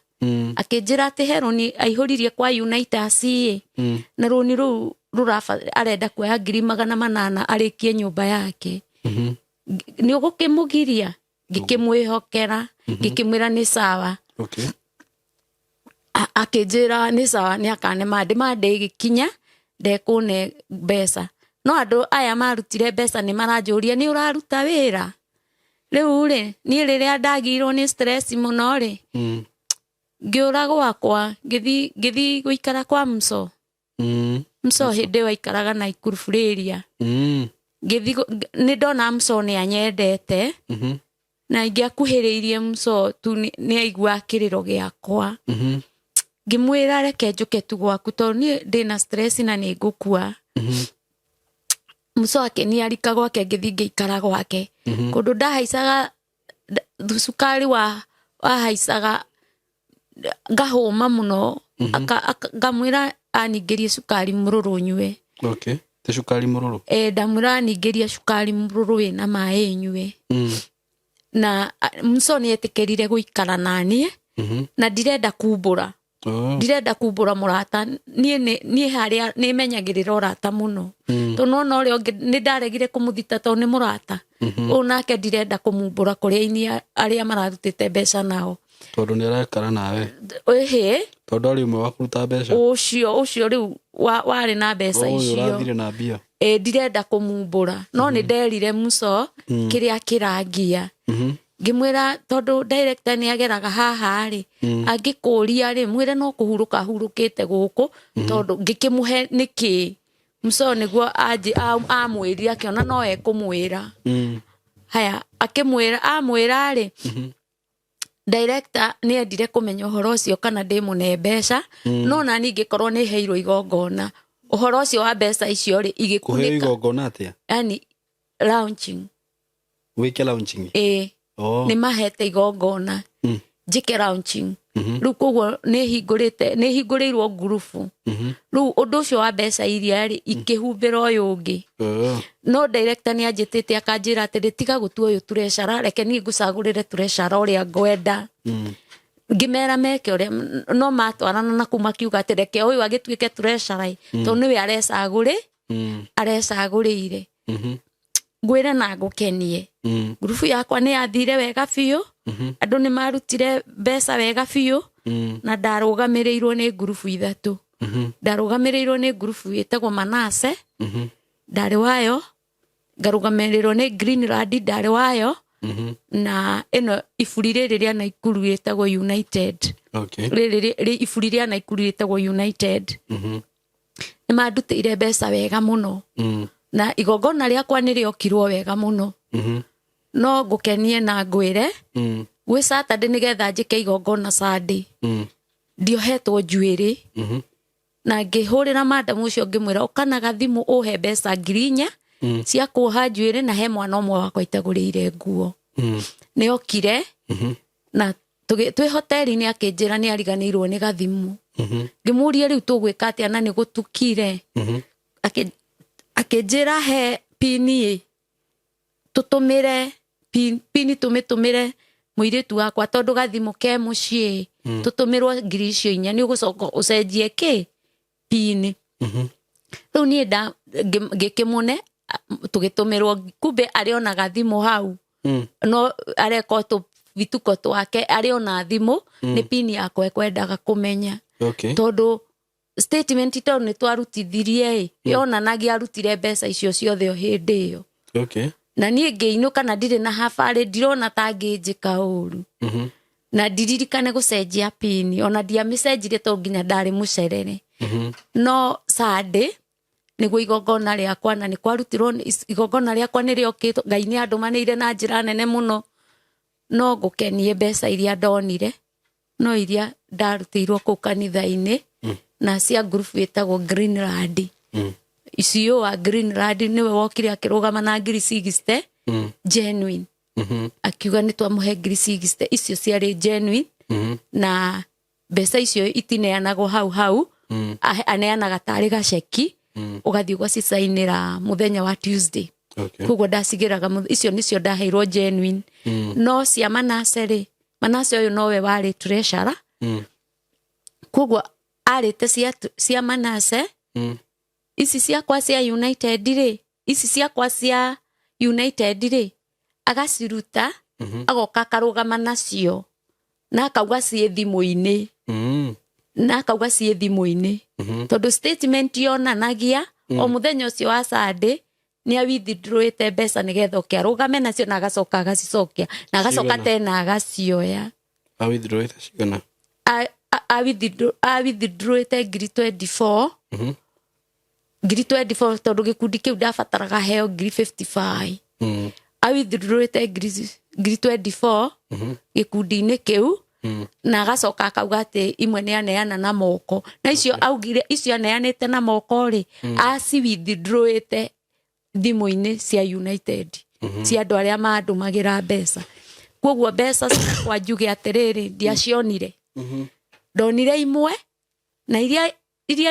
Akĩnjĩra atĩ he rũni aihũririe kwa Unitas ĩ, na rũni rũu arenda kuoya 800,000 arĩkie nyũmba yake. Nĩ ũgũkĩmũgiria? Ngĩkĩmwĩhokera, ngĩkĩmwĩra nĩ sawa. Akĩnjĩra nĩ sawa, nĩ akane Monday. Monday ĩgĩkinya ndekũne mbeca, no andũ aya marutire mbeca nĩ maranjũria nĩ ũraruta wĩra. Rĩu rĩ, niĩ rĩrĩa ndagĩirwo nĩ stress mũno rĩ, ngĩũra gwakwa, ngĩthi gũikara kwa Mso. Mso hĩndĩ ĩyo aikaraga Naikuru Furaria. Ngĩthi nĩ ndona Mso nĩ anyendete, na ingĩakuhĩrĩirie Mso tu nĩ aiguaga kĩrĩro gĩakwa. Ngĩmwĩra reke njũke tu gwaku tondũ niĩ ndĩna stress na nĩ ngũkua. Mso akĩniarika gwake, ngĩthi ngĩikara gwake. Kũndũ ndahaicaga cukari wahaicaga ngahũma mũno. Ngamwĩra aningĩrie cukari mũrũrũ nyue.
Okay. Ti cukari mũrũrũ?
Ndamwĩra aningĩrie cukari mũrũrũ wĩna maĩ nyue. Na Mso nĩ etĩkĩrire gũikara na niĩ, na ndirenda kumbũra. Ndirenda kumbũra mũrata. Niĩ harĩa nĩ menyagĩrĩra ũrata mũno. Tondũ nona ũrĩa ũngĩ nĩ ndaregire kũmũthita tondũ nĩ mũrata. Ũyũ nake ndirenda kũmumbũra kũrĩ aini arĩa mararutĩte mbeca nao.
Tondũ nĩ arakara nawe.
Ĩhĩ.
Tondũ arĩ ũmwe wa kũruta mbeca.
Ũcio rĩu warĩ na mbeca icio.
Ũrathire na mbia.
Ndirenda kũmumbũra. No nĩ nderire Mso kĩrĩa kĩrangia. Ngĩmwĩra tondũ director nĩ ageraga haha rĩ, angĩkũria rĩ, mwĩre no kũhurũka ahurũkĩte gũkũ, tondũ ngĩkĩmũhe nĩkĩ. Mso nĩguo amwĩrire, akĩona no ekũmwĩra. Haya, akĩmwĩra, amwĩra rĩ, director nĩ endire kũmenya ũhoro ũcio kana ndĩmũne mbeca, no na niĩ ngĩkorwo nĩ heirwo igongona. Ũhoro ũcio wa mbeca icio rĩ, igĩkunĩka.
Kũheo igongona atĩa?
Yani launching.
Wĩke launching?
Ĩĩ. Nĩ mahete igongona. Njĩke launching. Rĩu koguo nĩ hingũrĩirwo ngurubu. Rĩu ũndũ ũcio wa mbeca iria rĩ, ikĩhumbĩra ũyũ ũngĩ. No director nĩ anjĩtĩte akanjĩra atĩrĩ, tiga gũtua ũyũ treasurer, reke niĩ ngũcagũrĩre treasurer ũrĩa ngwenda. Ngĩmera meke ũrĩa, no matwarana na kũu makiuga atĩ reke ũyũ agĩtuĩke treasurer, tondũ nĩwe arecagũrĩire. Ngwĩre na ngũkenie. Ngurubu yakwa nĩ yathire wega biũ. Andũ nĩ marutire mbeca wega biũ. Na ndarũgamĩrĩirwo nĩ ngurubu ithatũ. Ndarũgamĩrĩirwo nĩ ngurubu ĩtagwo Manase. Ndarĩ wayo. Ngarũgamĩrĩrwo nĩ Greenland, ndarĩ wayo. Na ĩno iburi rĩrĩ rĩa Naikuru rĩtagwo United. Rĩrĩ iburi rĩa Naikuru rĩtagwo United. Nĩ mandutĩire mbeca wega mũno. Na igongona rĩakwa nĩ rĩokirwo wega mũno. No ngũkenie na ngwĩre gwĩ Saturday nĩgetha njĩke igongona Sunday. Ndiohetwo njuĩrĩ. Na ngĩhũrĩra madam ũcio ngĩmwĩra ũka na gathimũ ũhe mbeca 4,000 cia kuoha njuĩrĩ na he mwana ũmwe wakwa itagũrĩire nguo. Nĩ okire na twĩ hoteli-inĩ akĩnjĩra nĩ ariganĩirwo nĩ gathimũ. Ngĩmũria rĩu tũgwĩka atĩa na nĩ gũtukire. Akĩnjĩra he pini ĩ tũtũmĩre pini tũmĩtũmĩre mũirĩtu wakwa tondũ gathimũ ke mũciĩ tũtũmĩrwo 4,000 nĩ ũgũcoka ũcenjie kĩ pini. Rĩu niĩ ngĩkĩmũne tũgĩtũmĩrwo kumbe arĩ ona gathimũ hau. No areka tũbituko twake arĩ ona thimũ nĩ pini yakwa ekwendaga kũmenya. Tondũ statement tondũ nĩ twarutithirie ĩ yonanagia arutire mbeca icio ciothe o hĩndĩ ĩyo. Na niĩ ngĩinũka na ndirĩ na habarĩ ndirona ta ngĩnjĩka ũru. Na ndiririkane gũcenjia pini ona ndiamĩcenjirie tondũ nginya ndarĩ mũcerere. No Sunday nĩguo igongona rĩakwa na nĩ kwarutirwo igongona rĩakwa nĩ rĩokĩtwo Ngai nĩ andũmanĩire na njĩra nene mũno. No ngũkenie mbeca iria ndonire no iria ndarutĩirwo kũu kanitha-inĩ na cia ngurubu ĩtagwo Greenland. CEO wa Greenland nĩwe wokire akĩrũgama na 60,000 genuine. Akiuga nĩ twamũhe 60,000 icio ciarĩ genuine. Na mbeca icio itineanagwo hau hau. Aneanaga tarĩ gaceki ũgathiĩ ũgacicainĩra mũthenya wa Tuesday. Koguo ndacigĩraga icio nĩcio ndaheirwo genuine. No cia Manase rĩ, Manase ũyũ nowe warĩ treasurer. Koguo arĩte cia Manase. Ici ciakwa cia United rĩ, ici ciakwa cia United rĩ, agaciruta agoka akarũgama nacio na akauga ciĩ thimũ-inĩ. Na akauga ciĩ thimũ-inĩ. Tondũ statement yonanagia o mũthenya ũcio wa Sunday nĩ awithdrawĩte mbeca nĩgetha oke arũgame nacio na agacoka agacicokia na agacoka tena agacioya.
Awithdrawĩte cigana?
Awithdrawĩte 24,000. 24,000 tondũ gĩkundi kĩu ndabataraga heo 55,000. Awithdrawĩte 24,000 gĩkundi-inĩ kĩu na agacoka akauga atĩ imwe nĩ aneana na moko na icio augire icio aneanĩte na moko rĩ aci withdrawĩte thimũ-inĩ cia United cia andũ arĩa mandũmagĩra mbeca. Koguo mbeca ciakwa njuge atĩrĩrĩ ndiacionire. Ndonire imwe na iria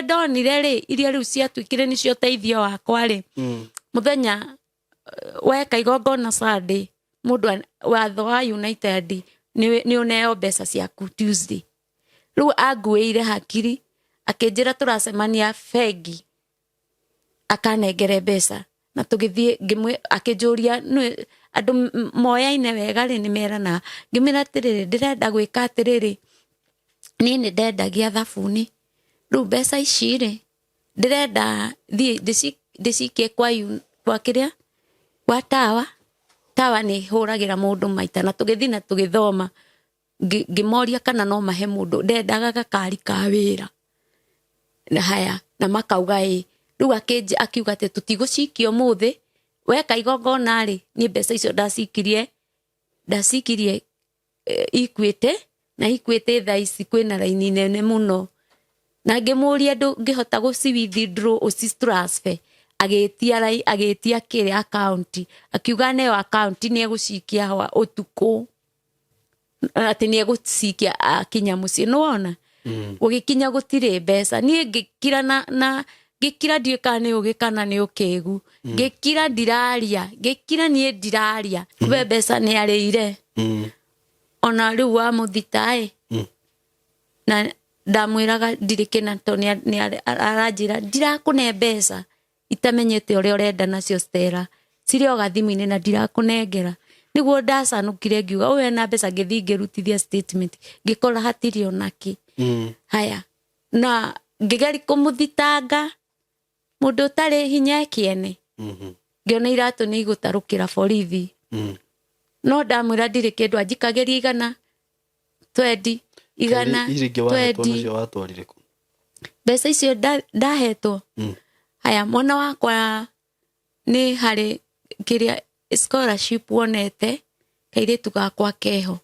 ndonire rĩ iria rĩu ciatuĩkire nĩcio ũteithio wakwa rĩ mũthenya weka igongona Sunday mũndũ watho wa United nĩ ũneo mbeca ciaku Tuesday. Rĩu anguĩire hakiri akĩnjĩra tũracemania bengi akanengere mbeca na tũgĩthiĩ akĩnjũria andũ moyaine wega rĩ nĩ merana ngĩmwĩra atĩrĩrĩ ndĩrenda gwĩka atĩrĩrĩ niĩ nĩ ndendagia thabuni rĩu mbeca ici rĩ ndĩrenda thiĩ ndĩcikie kwa kĩrĩa kwa tawa tawa nĩ hũragĩra mũndũ maita na tũgĩthiĩ na tũgĩthoma ngĩmoria kana no mahe mũndũ ndendaga gakari ka wĩra na haya na makauga ĩ rĩu akiuga atĩ tũtigũcikia ũmũthĩ weka igongona rĩ niĩ mbeca icio ndacikirie Equity na Equity thaa ici kwĩna raini nene mũno na ngĩmũria ndũngĩhota gũci withdraw ũci transfer agĩtia kĩrĩa account akiuga neo account nĩ egũcikia ũtukũ atĩ nĩ egũcikia akinya mũciĩ nĩwona gũgĩkinya gũtirĩ mbeca niĩ ngĩkira na ngĩkira ndiũĩ kana nĩ ũgĩ kana nĩ ũkĩgu ngĩkira ndiraria ngĩkira niĩ ndiraria kumbe mbeca nĩ arĩire ona rĩu wa mũthita ĩ na ndamwĩraga ndirĩ kĩna tondũ nĩ aranjĩra ndirakũne mbeca itamenyete ũrĩa ũrenda nacio Stella cirĩ o gathimũ-inĩ na ndirakũnengera nĩguo ndacanũkire ngiuga ũyũ ena mbeca ngĩthiĩ ngĩrutithia statement ngĩkora hatirĩ onakĩ haya na ngĩgeria kũmũthitanga mũndũ ũtarĩ hinya ekĩene ngĩona iratũ nĩ igũtarũkĩra borithi. No ndamwĩra ndirĩ kĩndũ, anjikagĩria igana twendi, igana
Iria ingĩ wahetwo
twendi.
Nacio watwarire kũ?
Mbeca icio ndahetwo. Haya, mwana wakwa nĩ harĩ kĩrĩa scholarship wonete, kairĩtu gakwa keho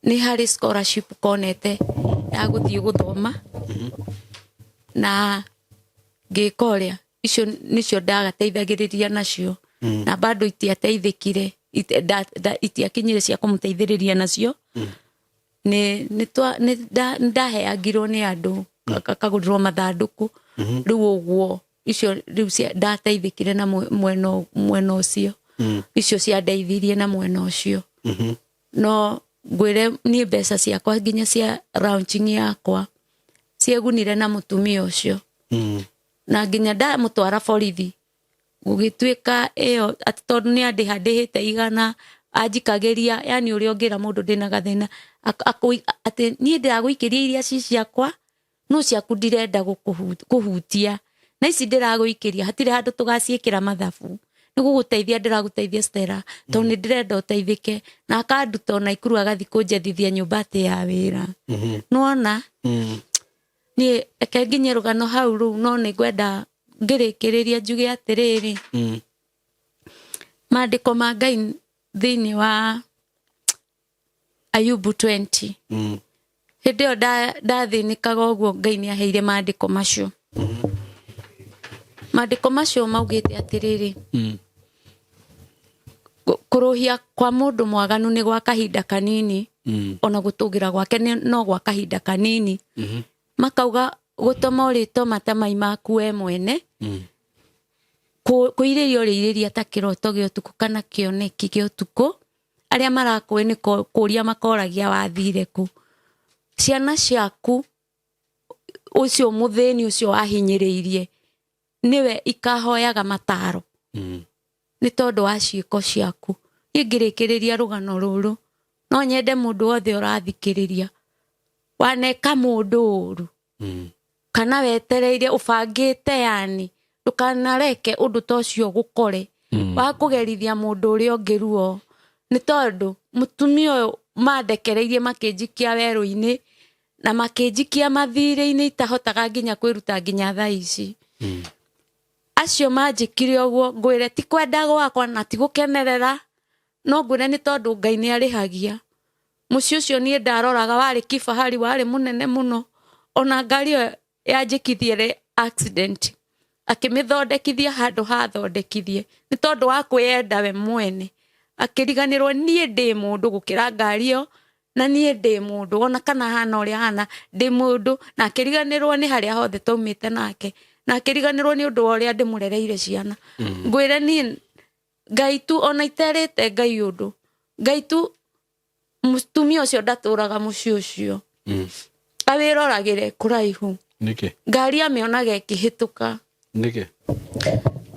nĩ harĩ scholarship konete ya gũthiĩ gũthoma, na ngĩka ũrĩa icio nĩcio ndagateithagĩrĩria nacio, na bado itiateithĩkire, itiakinyire cia kũmũteithĩrĩria nacio. Nĩ ndaheangirwo nĩ andũ, kagũrĩrwo mathandũkũ rĩu ũguo. Icio rĩu ndateithĩkire na mwena ũcio, icio ciandeithirie na mwena ũcio. No ngwĩre niĩ mbeca ciakwa nginya cia launching yakwa ciegunire na mũtumia ũcio. Na nginya ndamũtwara borithi, gũgĩtuĩka ĩyo atĩ tondũ nĩ andĩha ndĩhĩte igana, anjikagĩria, yani ũrĩa ũngĩra mũndũ ndĩna gathĩna, atĩ niĩ ndĩragũikĩria iria ci ciakwa, no ciaku ndirenda kũhutia, na ici ndĩragũikĩria hatirĩ handũ tũgaciĩkĩra mathabu, nĩ gũgũteithia ndĩragũteithia Stella, tondũ nĩ ndĩrenda ũteithĩke. Na akanduta ona ikuru, agathiĩ kũnjethithia nyũmba atĩ ya wĩra. Nĩwona? Niĩ eke nginye rũgano hau rũu, no nĩ ngwenda ngĩrĩkĩrĩria njuge atĩrĩrĩ, maandĩko ma Ngai thĩinĩ wa Ayubu 20, hĩndĩ ĩyo ndathĩnĩkaga ũguo, Ngai nĩ aheire maandĩko macio. Maandĩko macio maugĩte atĩrĩrĩ, kũrũhia kwa mũndũ mwaganu nĩ gwa kahinda kanini, ona gũtũgĩra gwake no gwa kahinda kanini. Makauga gũtoma ũrĩtoma ta mai maku we mwene, kũirĩria ũrĩirĩria ta kĩroto gĩa ũtukũ kana kĩoneki gĩa ũtukũ. Arĩa marakũĩ nĩ kũria makoragia wathire kũ. Ciana ciaku, ũcio mũthĩni ũcio wahinyĩrĩirie, nĩwe ikahoyaga mataro nĩ tondũ wa ciĩko ciaku. Niĩ ngĩrĩkĩrĩria rũgano rũrũ, no nyende mũndũ wothe ũrathikĩrĩria waneka mũndũ ũru, kana wetereire ũbangĩte, yani ndũkanareke ũndũ ta ũcio gũkore wa kũgerithia mũndũ ũrĩa ũngĩ ruo, nĩ tondũ mũtumia ũyũ mandekereirie makĩnjikia werũ-inĩ na makĩnjikia mathirĩ-inĩ itahotaga nginya kwĩruta nginya thaa ici. Acio manjĩkire ũguo, ngwĩre ti kwenda gwakwa na ti gũkenerera, no ngwĩre nĩ tondũ Ngai nĩ arĩhagia. Mũciĩ ũcio niĩ ndaroraga warĩ kifahari, warĩ mũnene mũno. Ona ngari ĩyo yanjĩkithie accident, akĩmĩthondekithia handũ hathondekithie, nĩ tondũ wa kwĩyenda we mwene, akĩriganĩrwo niĩ ndĩ mũndũ gũkĩra ngari ĩyo, na niĩ ndĩ mũndũ ona kana hana ũrĩa hana, ndĩ mũndũ. Na akĩriganĩrwo nĩ harĩa hothe twaumĩte nake, na akĩriganĩrwo nĩ ũndũ wa ũrĩa ndĩmũrereire ciana. Ngwĩre niĩ Ngai tu, ona iterĩte Ngai ũndũ, Ngai tu, mũtumia ũcio ndatũraga mũciĩ ũcio, awĩroragĩre kũraihu.
Nĩkĩ?
Ngari amĩonaga ĩkĩhĩtũka.
Nĩkĩ?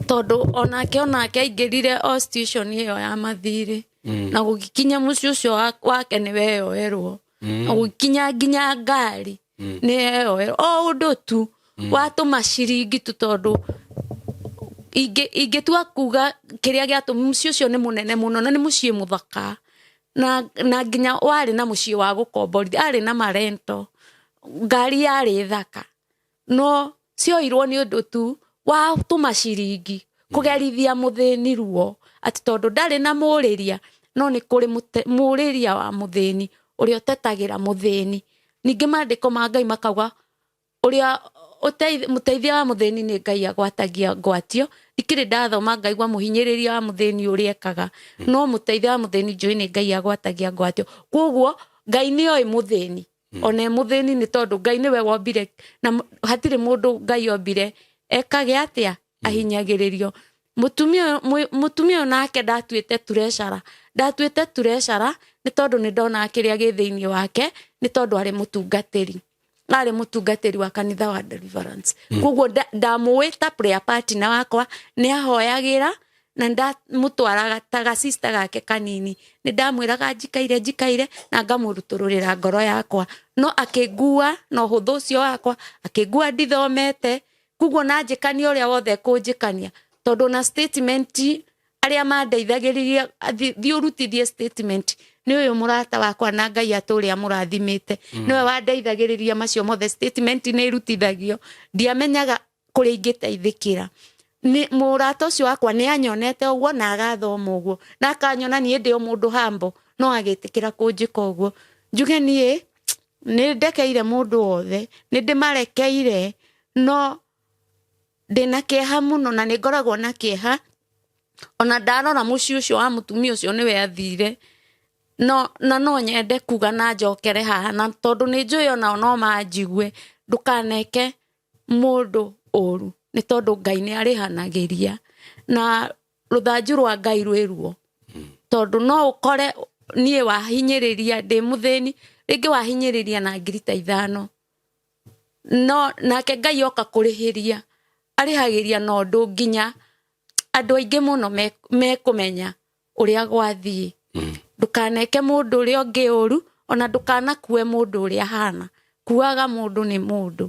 Tondũ onake aingĩrire o situation ĩyo ya mathirĩ, na gũgĩkinya mũciĩ ũcio wake nĩ weyoerwo, na gũgĩkinya nginya ngari nĩ yeyoerwo, o ũndũ tu watũma ciringi tu, tondũ ingĩtua kuga kĩrĩa gĩatũma, mũciĩ ũcio nĩ mũnene mũno na nĩ mũciĩ mũthaka, na nginya warĩ na mũciĩ wa gũkomborithia, arĩ na marento, ngari yarĩ thaka, no cioirwo nĩ ũndũ tu wa tũma ciringi, kũgerithia mũthĩni ruo, atĩ tondũ ndarĩ na mũrĩria. No nĩ kũrĩ mũrĩria wa mũthĩni ũrĩa ũtetagĩra mũthĩni. Ningĩ maandĩko ma Ngai makauga ũrĩa mũteithia wa mũthĩni nĩ Ngai agwatagia ngwatio. Ndikĩrĩ ndathoma ngaigua mũhinyĩrĩria wa mũthĩni ũrĩa ekaga, no mũteithia wa mũthĩni njũĩ nĩ Ngai agwatagia ngwatio. Koguo Ngai nĩ oĩ mũthĩni ona e mũthĩni, nĩ tondũ Ngai nĩwe wombire, na hatirĩ mũndũ Ngai ombire ekage atĩa ahinyagĩrĩrio. Mũtumia ũyũ nake ndatuĩte turecara, ndatuĩte turecara nĩ tondũ nĩ ndonaga kĩrĩa gĩ thĩinĩ wake, nĩ tondũ arĩ mũtungatĩri, arĩ mũtungatĩri wa kanitha wa Deliverance. Koguo ndamũĩ ta prayer partner wakwa, nĩ ahoyagĩra, na ndamũtwaraga ta gacista gake kanini, nĩ ndamwĩraga njikaire njikaire na ngamũrutũrũrĩra ngoro yakwa, no akĩngua na ũhũthũ ũcio wakwa, akĩngua ndithomete, koguo na njĩkania ũrĩa wothe kũnjĩkania, tondũ na statement Arĩa mandeithagĩrĩria thiĩ ũrutithie statement nĩ ũyũ mũrata wakwa na Ngai atũrĩa amũrathimĩte, nĩwe wandeithagĩrĩria macio mothe. Statement nĩ irutithagio, ndiamenyaga kũrĩa ingĩteithĩkĩra. Nĩ mũrata ũcio wakwa nĩ anyonete ũguo na agathoma ũguo na akanyona niĩ ndĩ o mũndũ hambo, no agĩtĩkĩra kũnjĩka ũguo. Njuge niĩ nĩ ndekeire mũndũ wothe, nĩ ndĩmarekeire, no ndĩna kĩeha mũno na nĩ ngoragwo na kĩeha ona ndarora mũciĩ ũcio wa mũtumia ũcio nĩwe athire. No na no nyende kuga na njokere haha, na tondũ nĩ njũĩ onao no manjigue, ndũkaneke mũndũ ũru nĩ tondũ Ngai nĩ arĩhanagĩria na rũthanju rwa Ngai rwĩ ruo. Tondũ no ũkore niĩ wahinyĩrĩria ndĩ mũthĩni, rĩngĩ wahinyĩrĩria na ngiri ta 5, no nake Ngai oka kũrĩhĩria arĩhagĩria na ũndũ nginya andũ aingĩ mũno mekũmenya ũrĩa gwathiĩ. Ndũkaneke mũndũ ũrĩa ũngĩ ũru, ona ndũkanakue mũndũ ũrĩa ahana. Kuaga mũndũ nĩ mũndũ,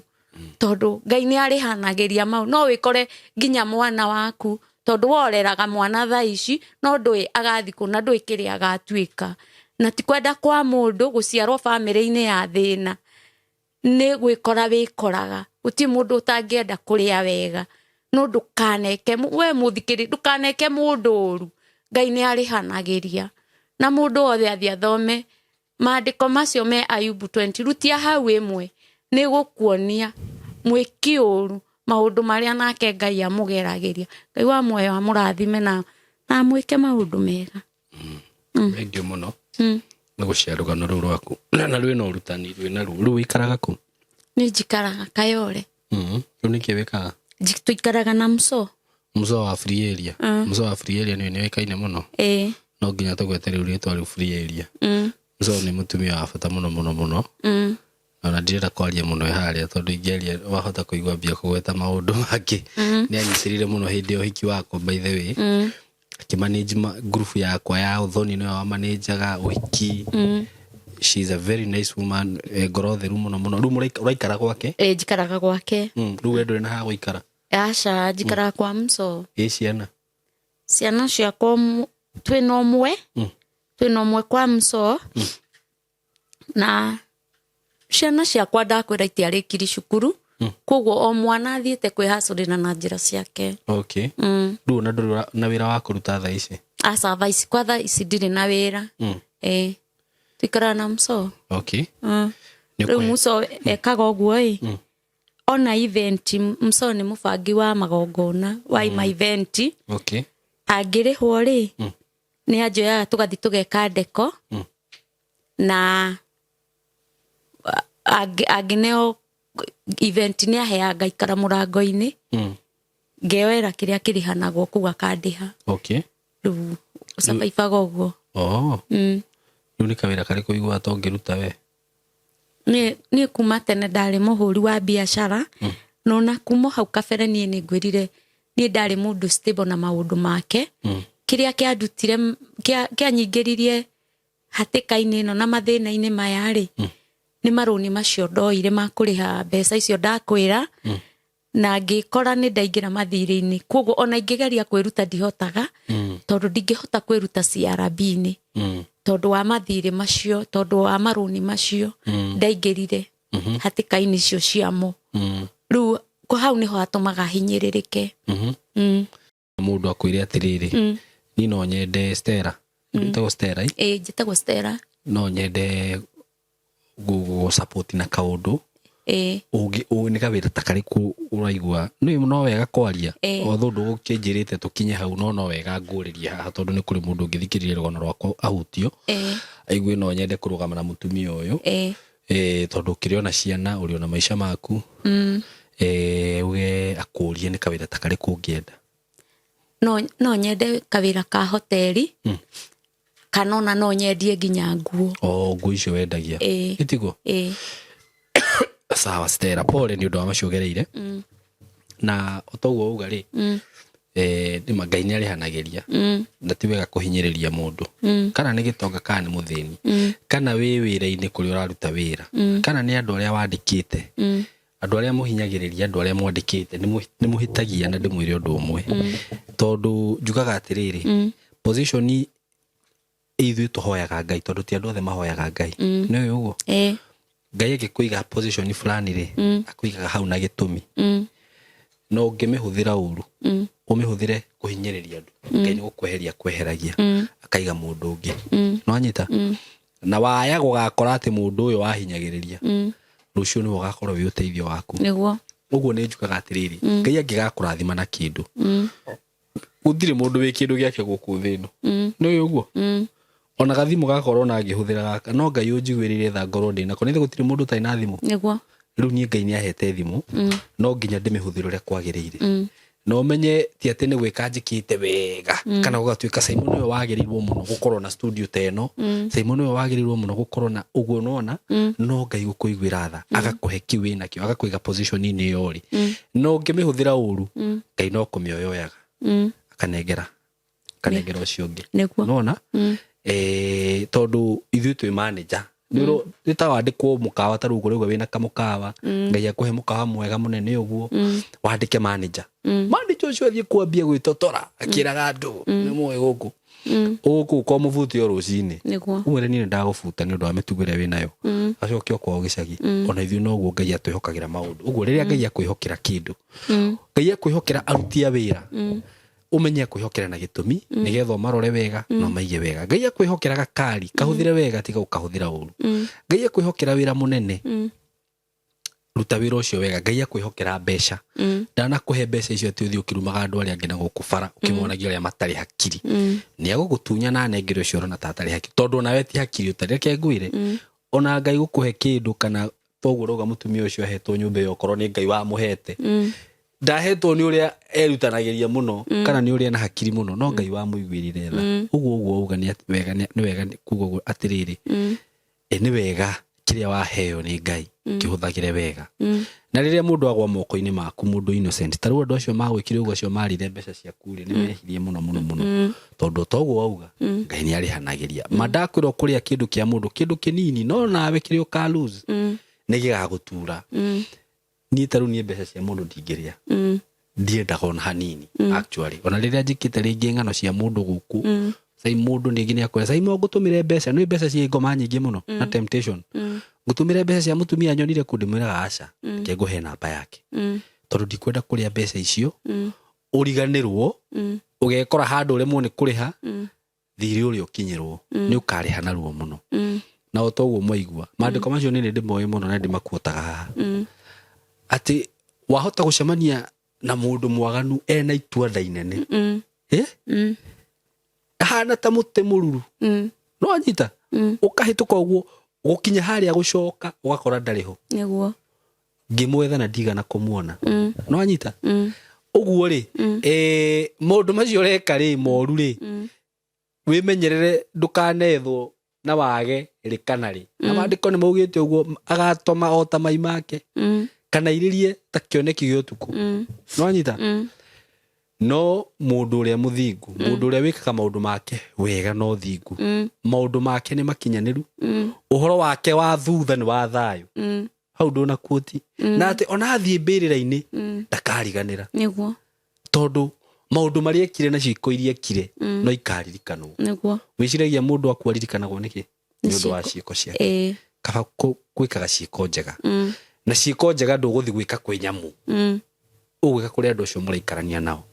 tondũ Ngai nĩ arĩhanagĩria mau. No wĩkore nginya mwana waku, tondũ woreraga mwana thaa ici no ndũĩ agathiĩ kũ na ndũĩ kĩrĩa agatuĩka. Na ti kwenda kwa mũndũ gũciarwo bamĩrĩ-inĩ ya thĩna, nĩ gwĩkora wĩkoraga. Gũtirĩ mũndũ ũtangĩenda kũrĩa wega, no ndũkaneke we mũthikĩrĩ, ndũkaneke mũndũ ũru. Ngai nĩ arĩhanagĩria na mũndũ wothe athiĩ athome maandĩko macio me Ayubu 20, rutia hau ĩmwe, nĩ gũkuonia mwĩki ũru maũndũ marĩa nake Ngai amũgeragĩria. Ngai wa muoyo amũrathime na amwĩke maũndũ mega.
Thank you mũno nĩ gũshare rũgano rũu rwaku na rwĩna ũrutani rwĩna ruo. Rĩu ũikaraga kũ?
Nĩ njikaraga Kayole.
Rĩu nĩkĩ wĩkaga?
Tũikaraga na Mso.
Mso wa free area. Mso wa free area nĩ nĩoĩkaine mũno. No nginya tũgwete rĩu rĩtwa rĩu free area. Mso nĩ mũtumia wa bata mũno mũno mũno. Ona ndirenda kwaria mũno harĩa tondũ ingĩaria wahota kũigua mbia kũgweta maũndũ mangĩ. Nĩ anyitĩrĩire mũno hĩndĩ ya ũhiki wakwa, by the way. Akĩmanage group yakwa ya ũthoni, nĩwe wamanajaga ũhiki. She is a very nice woman, ngoro theru mũno mũno. Rĩu ũraikara gwake?
Ĩĩ, njikaraga gwake.
Rĩu we ndũrĩ na ha gũikara?
Aca, njikaraga kwa Mso.
Ĩ ciana?
Ciana ciakwa twĩna ũmwe, twĩna ũmwe kwa Mso. Na ciana ciakwa ndakwĩra itiarĩkirie cukuru, koguo o mwana athiĩte kwĩhacũrĩra na njĩra ciake.
Okay. Rĩu ona ndũrĩ na wĩra wa kũruta thaa ici?
Aca, thaa ici, kwa thaa ici ndirĩ na wĩra. Ĩĩ, tũikaraga na Mso.
Okay.
Nĩ Rĩu Mso ekaga ũguo ĩ, ona event, Mso nĩ mũbangi wa magongona wa ma event.
Okay.
Angĩrĩhwo rĩ, nĩ anjoyaga tũgathiĩ tũgeka ndeko, na angĩneo event nĩ aheaga ngaikara mũrango-inĩ, ngeoera kĩrĩa kĩrĩhanagwo kũu akandĩha.
Okay.
Rĩu ũcabaibaga ũguo.
Oh. Rĩu nĩ kawĩra karĩkũ ũiguaga ta ũngĩruta we?
Niĩ kuma tene ndarĩ mũhũri wa biacara, no na kuma hau kabere niĩ nĩ ngwĩrire niĩ ndarĩ mũndũ stable na maũndũ make. Kĩrĩa kĩandutire, kĩanyingĩririe hatĩka-inĩ ĩno na mathĩna-inĩ maya rĩ, nĩ marũni macio ndoire ma kũrĩha mbeca icio ndakwĩra, na ngĩkora nĩ ndaingĩra mathirĩ-inĩ. Koguo ona ingĩgeria kwĩruta ndihotaga, tondũ ndingĩhota kwĩruta CRB-inĩ, tondũ wa mathirĩ macio, tondũ wa marũni macio ndaingĩrire hatĩka-inĩ icio ciamo. Rĩu hau nĩho hatũmaga hinyĩrĩrĩke.
Mũndũ akwĩre atĩrĩrĩ, niĩ no nyende Stella, njĩtagwo Stella?
Ĩĩ, njĩtagwo Stella.
No nyende gũ support na kaũndũ, nĩ kawĩra ta karĩkũ ũraigua nĩ no wega kwaria? Although ndũgũkĩnjĩrĩte tũkinye hau, no wega ngũrĩrie haha tondũ nĩ kũrĩ mũndũ ũngĩthikĩrĩria rũgano rwakwa ahutio, aigue no nyende kũrũgama na mũtumia ũyũ, tondũ ũkĩrĩ ona ciana, ũrĩ ona maica maku, uge akũrie nĩ kawĩra ta karĩkũ ũngĩenda.
No nyende kawĩra ka hoteli, kana ona no nyendie nginya nguo.
O nguo icio wendagia?
Ĩĩ.
Ĩtiguo?
Ĩĩ.
Sawa Stella, pole nĩ ũndũ wa macio ũgereire, na o toguo uga rĩ, nĩma Ngai nĩ arĩhanagĩria, na ti wega kũhinyĩrĩria mũndũ, kana nĩ gĩtonga kana nĩ mũthĩni, kana wĩ wĩra-inĩ kũrĩa ũraruta wĩra, kana nĩ andũ arĩa wandĩkĩte. Andũ arĩa mũhinyagĩrĩria, andũ arĩa mwandĩkĩte, nĩ mũhĩtagia, na ndĩmwĩre ũndũ ũmwe, tondũ njugaga atĩrĩrĩ, position ithuĩ tũhoyaga Ngai, tondũ ti andũ othe mahoyaga Ngai, nĩ ũĩ ũguo?
Ĩĩ.
Ngai angĩkũiga position fulani rĩ, akũigaga hau na gĩtũmi. No ũngĩmĩhũthĩra ũru, ũmĩhũthĩre kũhinyĩrĩria andũ, Ngai nĩ gũkweheria kweheragia, akaiga mũndũ ũngĩ. No anyita na waya gũgakora atĩ mũndũ ũyũ wahinyagĩrĩria, rũciũ nĩwe ũgakorwo wĩ ũteithio waku.
Nĩguo.
Ũguo nĩ njugaga atĩrĩrĩ, Ngai angĩgakũrathima na kĩndũ, gũtirĩ mũndũ wĩ kĩndũ gĩake gũkũ thĩ ĩno. Nĩ ũĩ ũguo? Ona gathimũ gakorwo na ngĩhũthĩra gaka, no Ngai ũnjiguĩrĩire tha ngorwo ndĩ nako, nĩ gũtirĩ mũndũ ũtarĩ na thimũ.
Nĩguo.
Rĩu niĩ Ngai nĩ ahete thimũ, no nginya ndĩmĩhũthĩre ũrĩa kwagĩrĩire, na ũmenye ti atĩ nĩ gwĩka njĩkĩte wega, kana gũgatuĩka Simon nĩwe wagĩrĩirwo mũno gũkorwo na studio ta ĩno, Simon nĩwe wagĩrĩirwo mũno gũkorwo na ũguo, nona no Ngai gũkũiguĩra tha, agakũhe kĩu wĩnakĩo, agakũiga position-inĩ ĩyo rĩ. No ũngĩmĩhũthĩra ũru, Ngai no kũmĩoyoyaga, akanengera ũcio ũngĩ.
Nĩguo.
Nona tondũ ithuĩ twĩ manager, nĩ ta wandĩkwo mũkawa, ta rĩu ũguo wĩna kamũkawa, Ngai akũhe mũkawa mwega mũnene ũguo, wandĩke manager. Manager ũcio athiĩ kwambia gwĩtotora akĩraga andũ nĩ moĩ gũkũ ũgũkũ ko mũbute o rũcinĩ.
Nĩguo.
Ũmwĩre niĩ nĩ ndagũbuta nĩ ũndũ wa mĩtugo ĩrĩa wĩnayo, acoke o kwao gĩcagi. Ona ithuĩ noguo Ngai atwĩhokagĩra maũndũ ũguo. Rĩrĩa Ngai akwĩhokera kĩndũ, Ngai akwĩhokera aruti a wĩra, ũmenye akwĩhokera na gĩtũmi, nĩgetha ũmarore wega na ũmaige wega. Ngai akwĩhokera gakari, kahũthĩre wega, tiga gũkahũthĩra ũru. Ngai akwĩhokera wĩra mũnene, ruta wĩra ũcio wega. Ngai akwĩhokera mbeca, ndanakũhe mbeca icio atĩ ũthiĩ ũkĩrumaga andũ arĩa angĩ na gũkũ bara, ũkĩmonagia ũrĩa matarĩ hakiri. Nĩ agũgũtunya na anengere ũcio ũrona ta atarĩ hakiri, tondũ onawe ti hakiri ũtarĩ. Reke ngwĩre, ona Ngai gũkũhe kĩndũ, kana toguo rauga mũtumia ũcio ahetwo nyũmba ĩyo, okorwo nĩ Ngai wamũhete, ndahetwo nĩ ũrĩa erutanagĩria mũno kana nĩ ũrĩa na hakiri mũno, no Ngai wamũiguĩrĩre tha. Ũguo auga nĩ wega, nĩ wega kuga ũguo atĩrĩrĩ, nĩ wega kĩrĩa waheo nĩ Ngai kĩhũthagĩre wega. Na rĩrĩa mũndũ agwa moko-inĩ maku, mũndũ innocent, ta rĩu andũ acio magwĩkire ũguo, acio marire mbeca ciaku rĩ, nĩ mehirie mũno mũno mũno, tondũ toguo wauga, Ngai nĩ arĩhanagĩria. Ma ndakwĩra, kũrĩa kĩndũ kĩa mũndũ, kĩndũ kĩnini, no nawe kĩrĩa ũka lose nĩ gĩgagũtura. Niĩ ta rĩu, niĩ mbeca cia mũndũ ndingĩrĩa, ndiendaga ona hanini. Actually, ona rĩrĩa njĩkĩte rĩngĩ ng'ano cia mũndũ gũkũ, sai mũndũ rĩngĩ nĩ akwĩra, "Sai ngũtũmĩre mbeca, nĩ mbeca ciĩ ngoma nyingĩ mũno na temptation, ngũtũmĩre mbeca cia mũtumia nyonire kũ?" Ndĩmwĩraga, "Aca, reke ngũhe namba yake, tondũ ndikwenda kũrĩa mbeca icio, ũriganĩrwo, ũgekora handũ ũremwo nĩ kũrĩha thirĩ ũrĩa ũkinyĩrwo, nĩ ũkarĩha naruo mũno." Na o toguo mwaigua maandĩko macio, nĩ ndĩmoĩ mũno na ndĩmakuotaga haha, atĩ wahota gũcemania na mũndũ mwaganu ena itua nda inene, eh? Ahana ta mũtĩ mũruru, no anyita ũkahĩtũka ũguo, gũkinya harĩa gũcoka ũgakora ndarĩ ho.
Nĩguo.
Ngĩmwetha na ndigana kũmuona. No anyita ũguo rĩ, maũndũ macio ũreka rĩ moru rĩ, wĩmenyerere ndũkanethwo na wage rĩ kana rĩ. Na maandĩko nĩ maugĩte ũguo, agatoma o ta mai make, kana irĩrie ta kĩoneki gĩa ũtukũ. No anyita, no mũndũ ũrĩa mũthingu, mũndũ ũrĩa wĩkaga maũndũ make wega na ũthingu, maũndũ make nĩ makinyanĩru, ũhoro wake wa thutha nĩ wa thayũ. Hau ndũnakuoti na atĩ ona athiĩ mbĩrĩra-inĩ ndakariganĩra,
Nĩguo.
Tondũ maũndũ marĩa ekire na ciĩko iria ekire no ikaririkanwo.
Nĩguo.
Wĩciragia mũndũ akua aririkanagwo nĩkĩ? Nĩ ũndũ wa ciĩko ciake.
Ĩĩ.
Kaba gwĩkaga ciĩko njega, na ciĩko njega ndũgũthiĩ gwĩka kwĩ nyamũ, ũgwĩka kũrĩ andũ acio mũraikarania nao.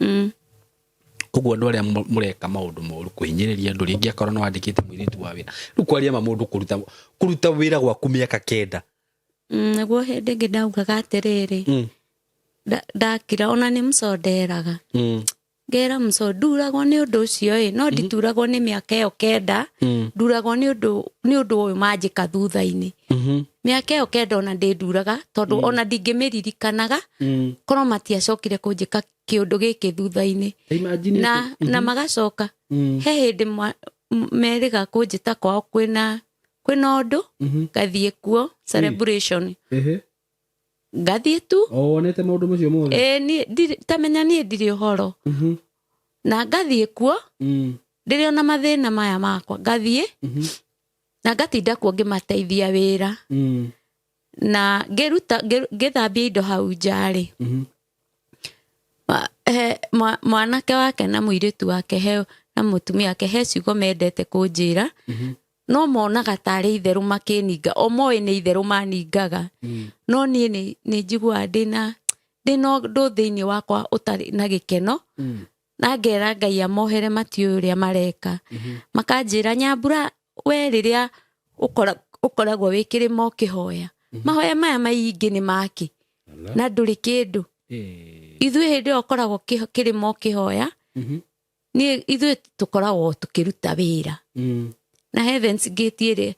Koguo andũ arĩa mũreka maũndũ moru, kũhinyĩrĩria andũ, rĩngĩ akorwo no wandĩkĩte mũirĩtu wa wĩra, rĩu kwaria ma, mũndũ kũruta wĩra gwaku mĩaka 9.
Nĩguo hĩndĩ ĩngĩ ndaugaga atĩrĩrĩ, ndakira ona nĩ mũco nderaga, ngera mũco nduragwo nĩ ũndũ ũcio ĩ, no ndituragwo nĩ mĩaka ĩyo 9, nduragwo nĩ ũndũ ũyũ manjĩka thutha-inĩ. Mĩaka ĩyo 9 ona ndĩnduraga, tondũ ona ndingĩmĩririkanaga korwo matiacokire kũnjĩka kĩũndũ gĩkĩ thutha-inĩ.
Imagine.
Na magacoka he hĩndĩ merĩga kũnjĩta kwao kwĩna ũndũ, ngathiĩ kuo celebration, ngathiĩ tu.
O wonete maũndũ macio mothe?
Ĩĩ, niĩ tamenya niĩ ndirĩ ũhoro, na ngathiĩ kuo ndĩrĩ ona mathĩna maya makwa, ngathiĩ na ngatinda kuo ngĩmateithia wĩra. Na ngĩruta ngĩthambia indo hau nja rĩ, mwanake wake na mũirĩtu wake he na mũtumia wake he ciugo mendete kũnjĩra, no monaga tarĩ itherũ makĩninga, o moĩ nĩ itherũ maningaga, no niĩ nĩ njiguaga ndĩna ũndũ thĩinĩ wakwa ũtarĩ na gĩkeno, na ngera Ngai amohere matiũĩ ũrĩa mareka. Makanjĩra, Nyambura, we rĩrĩa ũkoragwo wĩ kĩrĩma ũkĩhoya, mahoya maya maingĩ nĩ maki na ndũrĩ kĩndũ. Ithuĩ hĩndĩ ĩyo ũkoragwo kĩrĩma ũkĩhoya, niĩ ithuĩ tũkoragwo tũkĩruta wĩra. Na Heavens Gate ĩrĩ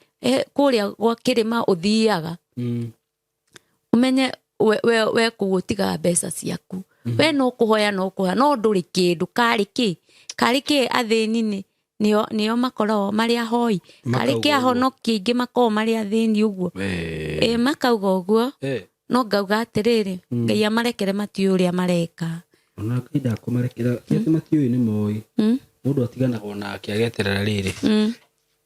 kũrĩa gwa kĩrĩma ũthiaga, ũmenye we kũu ũtigaga mbeca ciaku, we no kũhoya no kũhoya, no ndũrĩ kĩndũ. Karĩ kĩ karĩ kĩ athĩni nĩ nĩo makoragwo marĩ ahoi, karĩ kĩ ahonoki aingĩ makoragwo marĩ athĩni ũguo. Ĩ makauga ũguo, no ngauga atĩrĩrĩ, Ngai amarekere matiũĩ ũrĩa mareka.
Ona Ngai ndakũmarekera, ti atĩ matiũĩ, nĩ moĩ. Mũndũ atiganaga onake ageterera rĩrĩ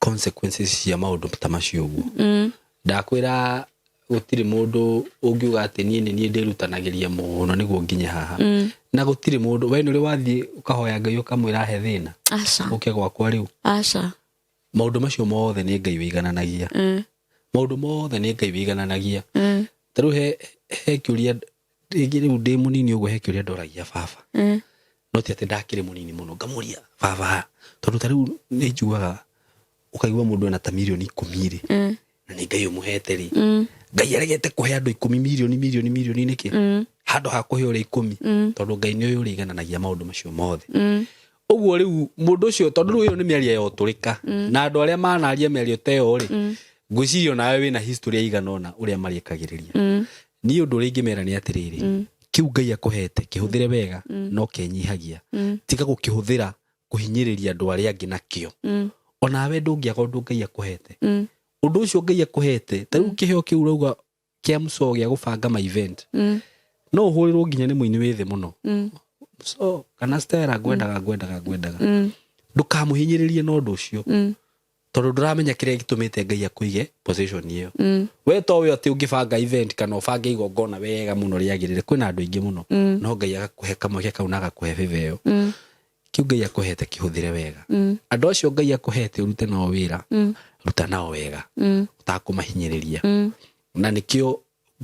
consequences cia maũndũ ta macio ũguo. Ndakwĩra gũtirĩ mũndũ ũngiuga atĩ niĩ nĩ niĩ ndĩrutanagĩria mũno nĩguo nginye haha, na gũtirĩ mũndũ. We nĩ ũrĩ wathiĩ ũkahoya Ngai ũkamwĩra he thĩna
Aca.
ũke gwakwa rĩu?
Aca.
Maũndũ macio mothe nĩ Ngai wĩigananagia. Maũndũ mothe nĩ Ngai wĩigananagia. Ta rĩu he kĩũria rĩngĩ, rĩu ndĩ mũnini ũguo, he kĩũria ndoragia baba, no ti atĩ ndakĩrĩ mũnini mũno, ngamũria baba, tondũ ta rĩu nĩ njiguaga ũkaigua mũndũ ena ta mirioni 10 rĩ, na nĩ Ngai ũmũhete rĩ, Ngai aregete kũhe andũ 10 mirioni mirioni mirioni nĩkĩ handũ ha kũhe ũrĩa 10? Tondũ Ngai nĩ ũyũ ũrĩigananagia maũndũ macio mothe. Ũguo rĩu mũndũ ũcio, tondũ rĩu ĩyo nĩ mĩario ya ũtũrĩka, na andũ arĩa manaria mĩario ta ĩyo rĩ, ngwĩciria onawe wĩna history ĩigana ũna ũrĩa marĩkagĩrĩria. Niĩ ũndũ ũrĩa ingĩmera nĩ atĩrĩrĩ, kĩu Ngai akũhete kĩhũthĩre wega, no kenyihagia, tiga gũkĩhũthĩra kũhinyĩrĩria andũ arĩa angĩ nakĩo. Onawe ndũngĩaga ũndũ Ngai akũhete, ũndũ ũcio Ngai akũhete, ta rĩu kĩheo kĩu ũrauga kĩa mũcoo gĩa gũbanga ma event, no ũhũrĩrwo nginya nĩ mũini wĩ thĩ mũno, so kana Stella, ngwendaga ngwendaga ngwendaga, ndũkamũhinyĩrĩrie na ũndũ ũcio, tondũ ndũramenya kĩrĩa gĩtũmĩte Ngai akũige position ĩyo. We to we atĩ ũngĩbanga event kana ũbange igongona wega mũno rĩagĩrĩre, kwĩna andũ aingĩ mũno, no Ngai agakũhe kamweke kau na agakũhe favor ĩyo. Kĩu Ngai akũhete kĩhũthĩre wega. Andũ acio Ngai akũhete ũrute nao wĩra, ruta nao wega ũtakũmahinyĩrĩria, na nĩkĩo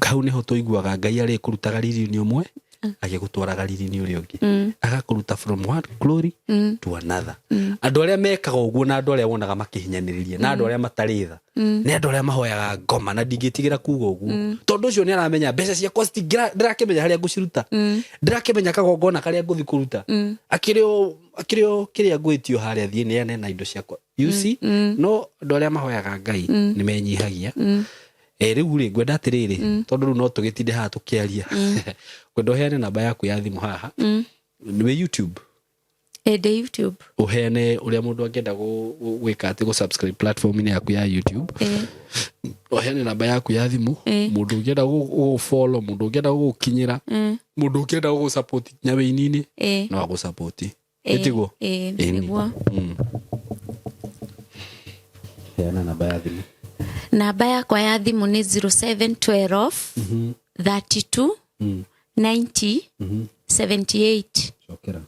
hau nĩho tũiguaga Ngai arĩ kũrutaga riri-inĩ ũmwe agĩgũtwaraga riri-inĩ ũrĩa ũngĩ, agakũruta from one glory to another. Andũ arĩa mekaga ũguo na andũ arĩa wonaga makĩhinyanĩrĩria na andũ arĩa matarĩ tha nĩ andũ arĩa mahoyaga ngoma, na ndingĩtigĩra kuga ũguo, tondũ ũcio nĩ aramenya mbeca ciakwa ndĩrakĩmenya harĩa ngũciruta, ndĩrakĩmenya kagongona karĩa ngũthi kũruta, akĩrĩ o akĩrĩ o kĩrĩa ngwĩtio harĩa thiĩ neane na indo ciakwa, you see. No andũ arĩa mahoyaga Ngai nĩ menyihagia. Rĩu rĩ, ngwenda atĩrĩrĩ, tondũ rĩu no tũgĩtinde haha tũkĩaria, ngwenda ũheane namba yaku ya thimũ haha. Wĩ YouTube?
Ĩ, ndĩ YouTube.
Ũheane ũrĩa mũndũ angĩenda gwĩka atĩ gũ-subscribe platform-inĩ yaku ya YouTube. Ũheane namba yaku ya thimũ, mũndũ ũngĩenda gũgũ-follow, mũndũ ũngĩenda gũgũkinyĩra, mũndũ ũngĩenda gũgũ-support nginya wĩini-inĩ, no agũ-support. Ĩtiguo?
Ĩ.
Ĩni.
Nĩguo.
Heana namba ya thimũ.
Namba yakwa ya thimũ nĩ 0712 32 90 78.
Cokera.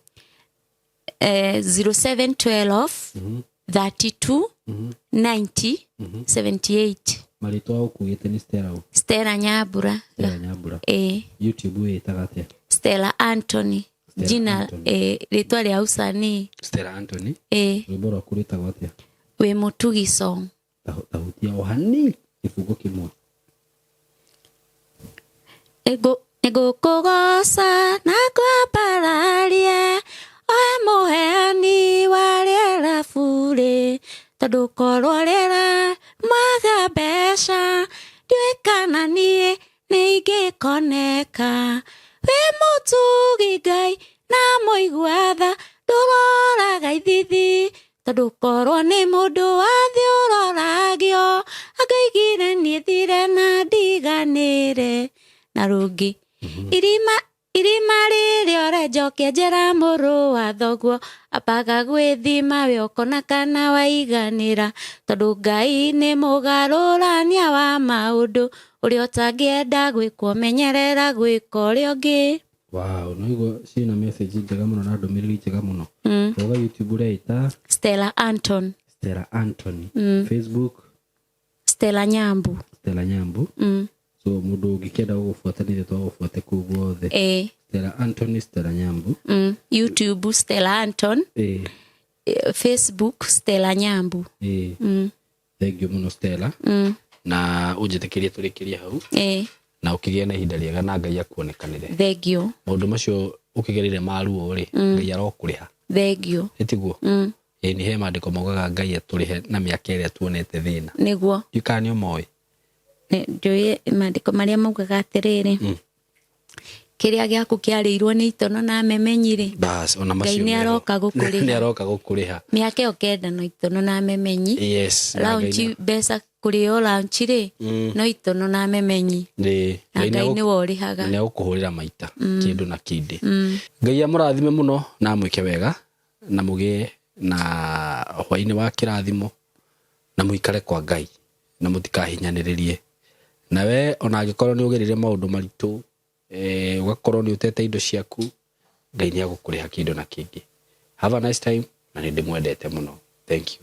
0712 32 90 78.
Marĩtwa ũkuĩte nĩ Stella ũ?
Stella Nyambura.
Stella Nyambura.
Ĩ.
YouTube wĩtaga atĩa?
Stella Anthony.
Stella
Jina
Anthony.
Rĩtwa rĩa usanii.
Stella Anthony.
Ĩ.
Rwĩmbo rwaku rwĩtagwo atĩa?
Wĩ mũtugi song.
Tahutia o hanini kĩbungo kĩmwe.
Nĩngũkũgoca na ngwambararie, oe mũheani wa rĩera burĩ, tondũ korwo rĩera mwaga mbeca, ndiũĩ kana niĩ nĩ ingĩkoneka. Wĩ mũtugi Ngai na mũigua tha, ndũroraga ithithi, tondũ korwo nĩ mũndũ wa thĩ ũroragio, angaigire niĩ thire na ndiganĩre. Na rũngĩ, irima irima rĩrĩa ũrenja ũkĩenjera mũrũ wa thoguo, ambaga gwĩthima we ũkona kana waiganĩra, tondũ Ngai nĩ mũgarũrania wa maũndũ. Ũrĩa ũtangĩenda gwĩkwo menyerera gwĩka ũrĩa ũngĩ.
Wow, no igua ciĩna message njega mũno na ndũmĩrĩri njega mũno. Ũga YouTube ũreĩta?
Stella Anton.
Stella Anthony. Facebook?
Stella Nyambu.
Stella Nyambu. So mũndũ ũngĩkĩenda gũgũbuatanĩria to agũbuate kũu guothe?
Ĩĩ.
Stella Anthony, Stella Nyambu.
YouTube Stella Anton. Facebook Stella Nyambu.
Thank you mũno, Stella. Na ũnjĩtĩkĩrie tũrĩkĩrie hau. Na ũkĩgĩe na ihinda rĩega na Ngai akuonekanĩre.
Thank you.
Maũndũ macio ũkĩgereire maruo rĩ, Ngai arokũrĩha.
Thank you.
Ĩtiguo? Ĩĩ, nĩ he maandĩko maugaga Ngai atũrĩhe na mĩaka ĩrĩa tuonete thĩna.
Nĩguo.
Ndiũĩ kana nĩ ũmoĩ.
Njũĩ maandĩko marĩa maugaga atĩrĩrĩ, kĩrĩa gĩaku kĩarĩirwo nĩ itono na memenyi rĩ,
Bas, ona
Ngai
macio
nĩ
meho.
aroka gũkũrĩha.
Nĩ aroka gũkũrĩha.
Mĩaka ĩyo 9 no itono na memenyi.
Yes, na Ngai
Launch mbeca kũrĩo launch rĩ, no itono na memenyi. Na
Ngai
Ngai nĩwe ũrĩhaga.
Nĩ agũkũhũrĩra maita kĩndũ na kĩndĩ. Ngai amũrathime mũno na amwĩke wega na mũgĩe na hwainĩ wa kĩrathimo na mũikare kwa Ngai na mũtikahinyanĩrĩrie. Nawe ona angĩkorwo nĩ ũgereire maũndũ maritũ, ũgakorwo nĩ ũtete indo ciaku, Ngai nĩ agũkũrĩha kĩndũ na kĩngĩ. Have a nice time na nĩ ndĩmwendete mũno. Thank you.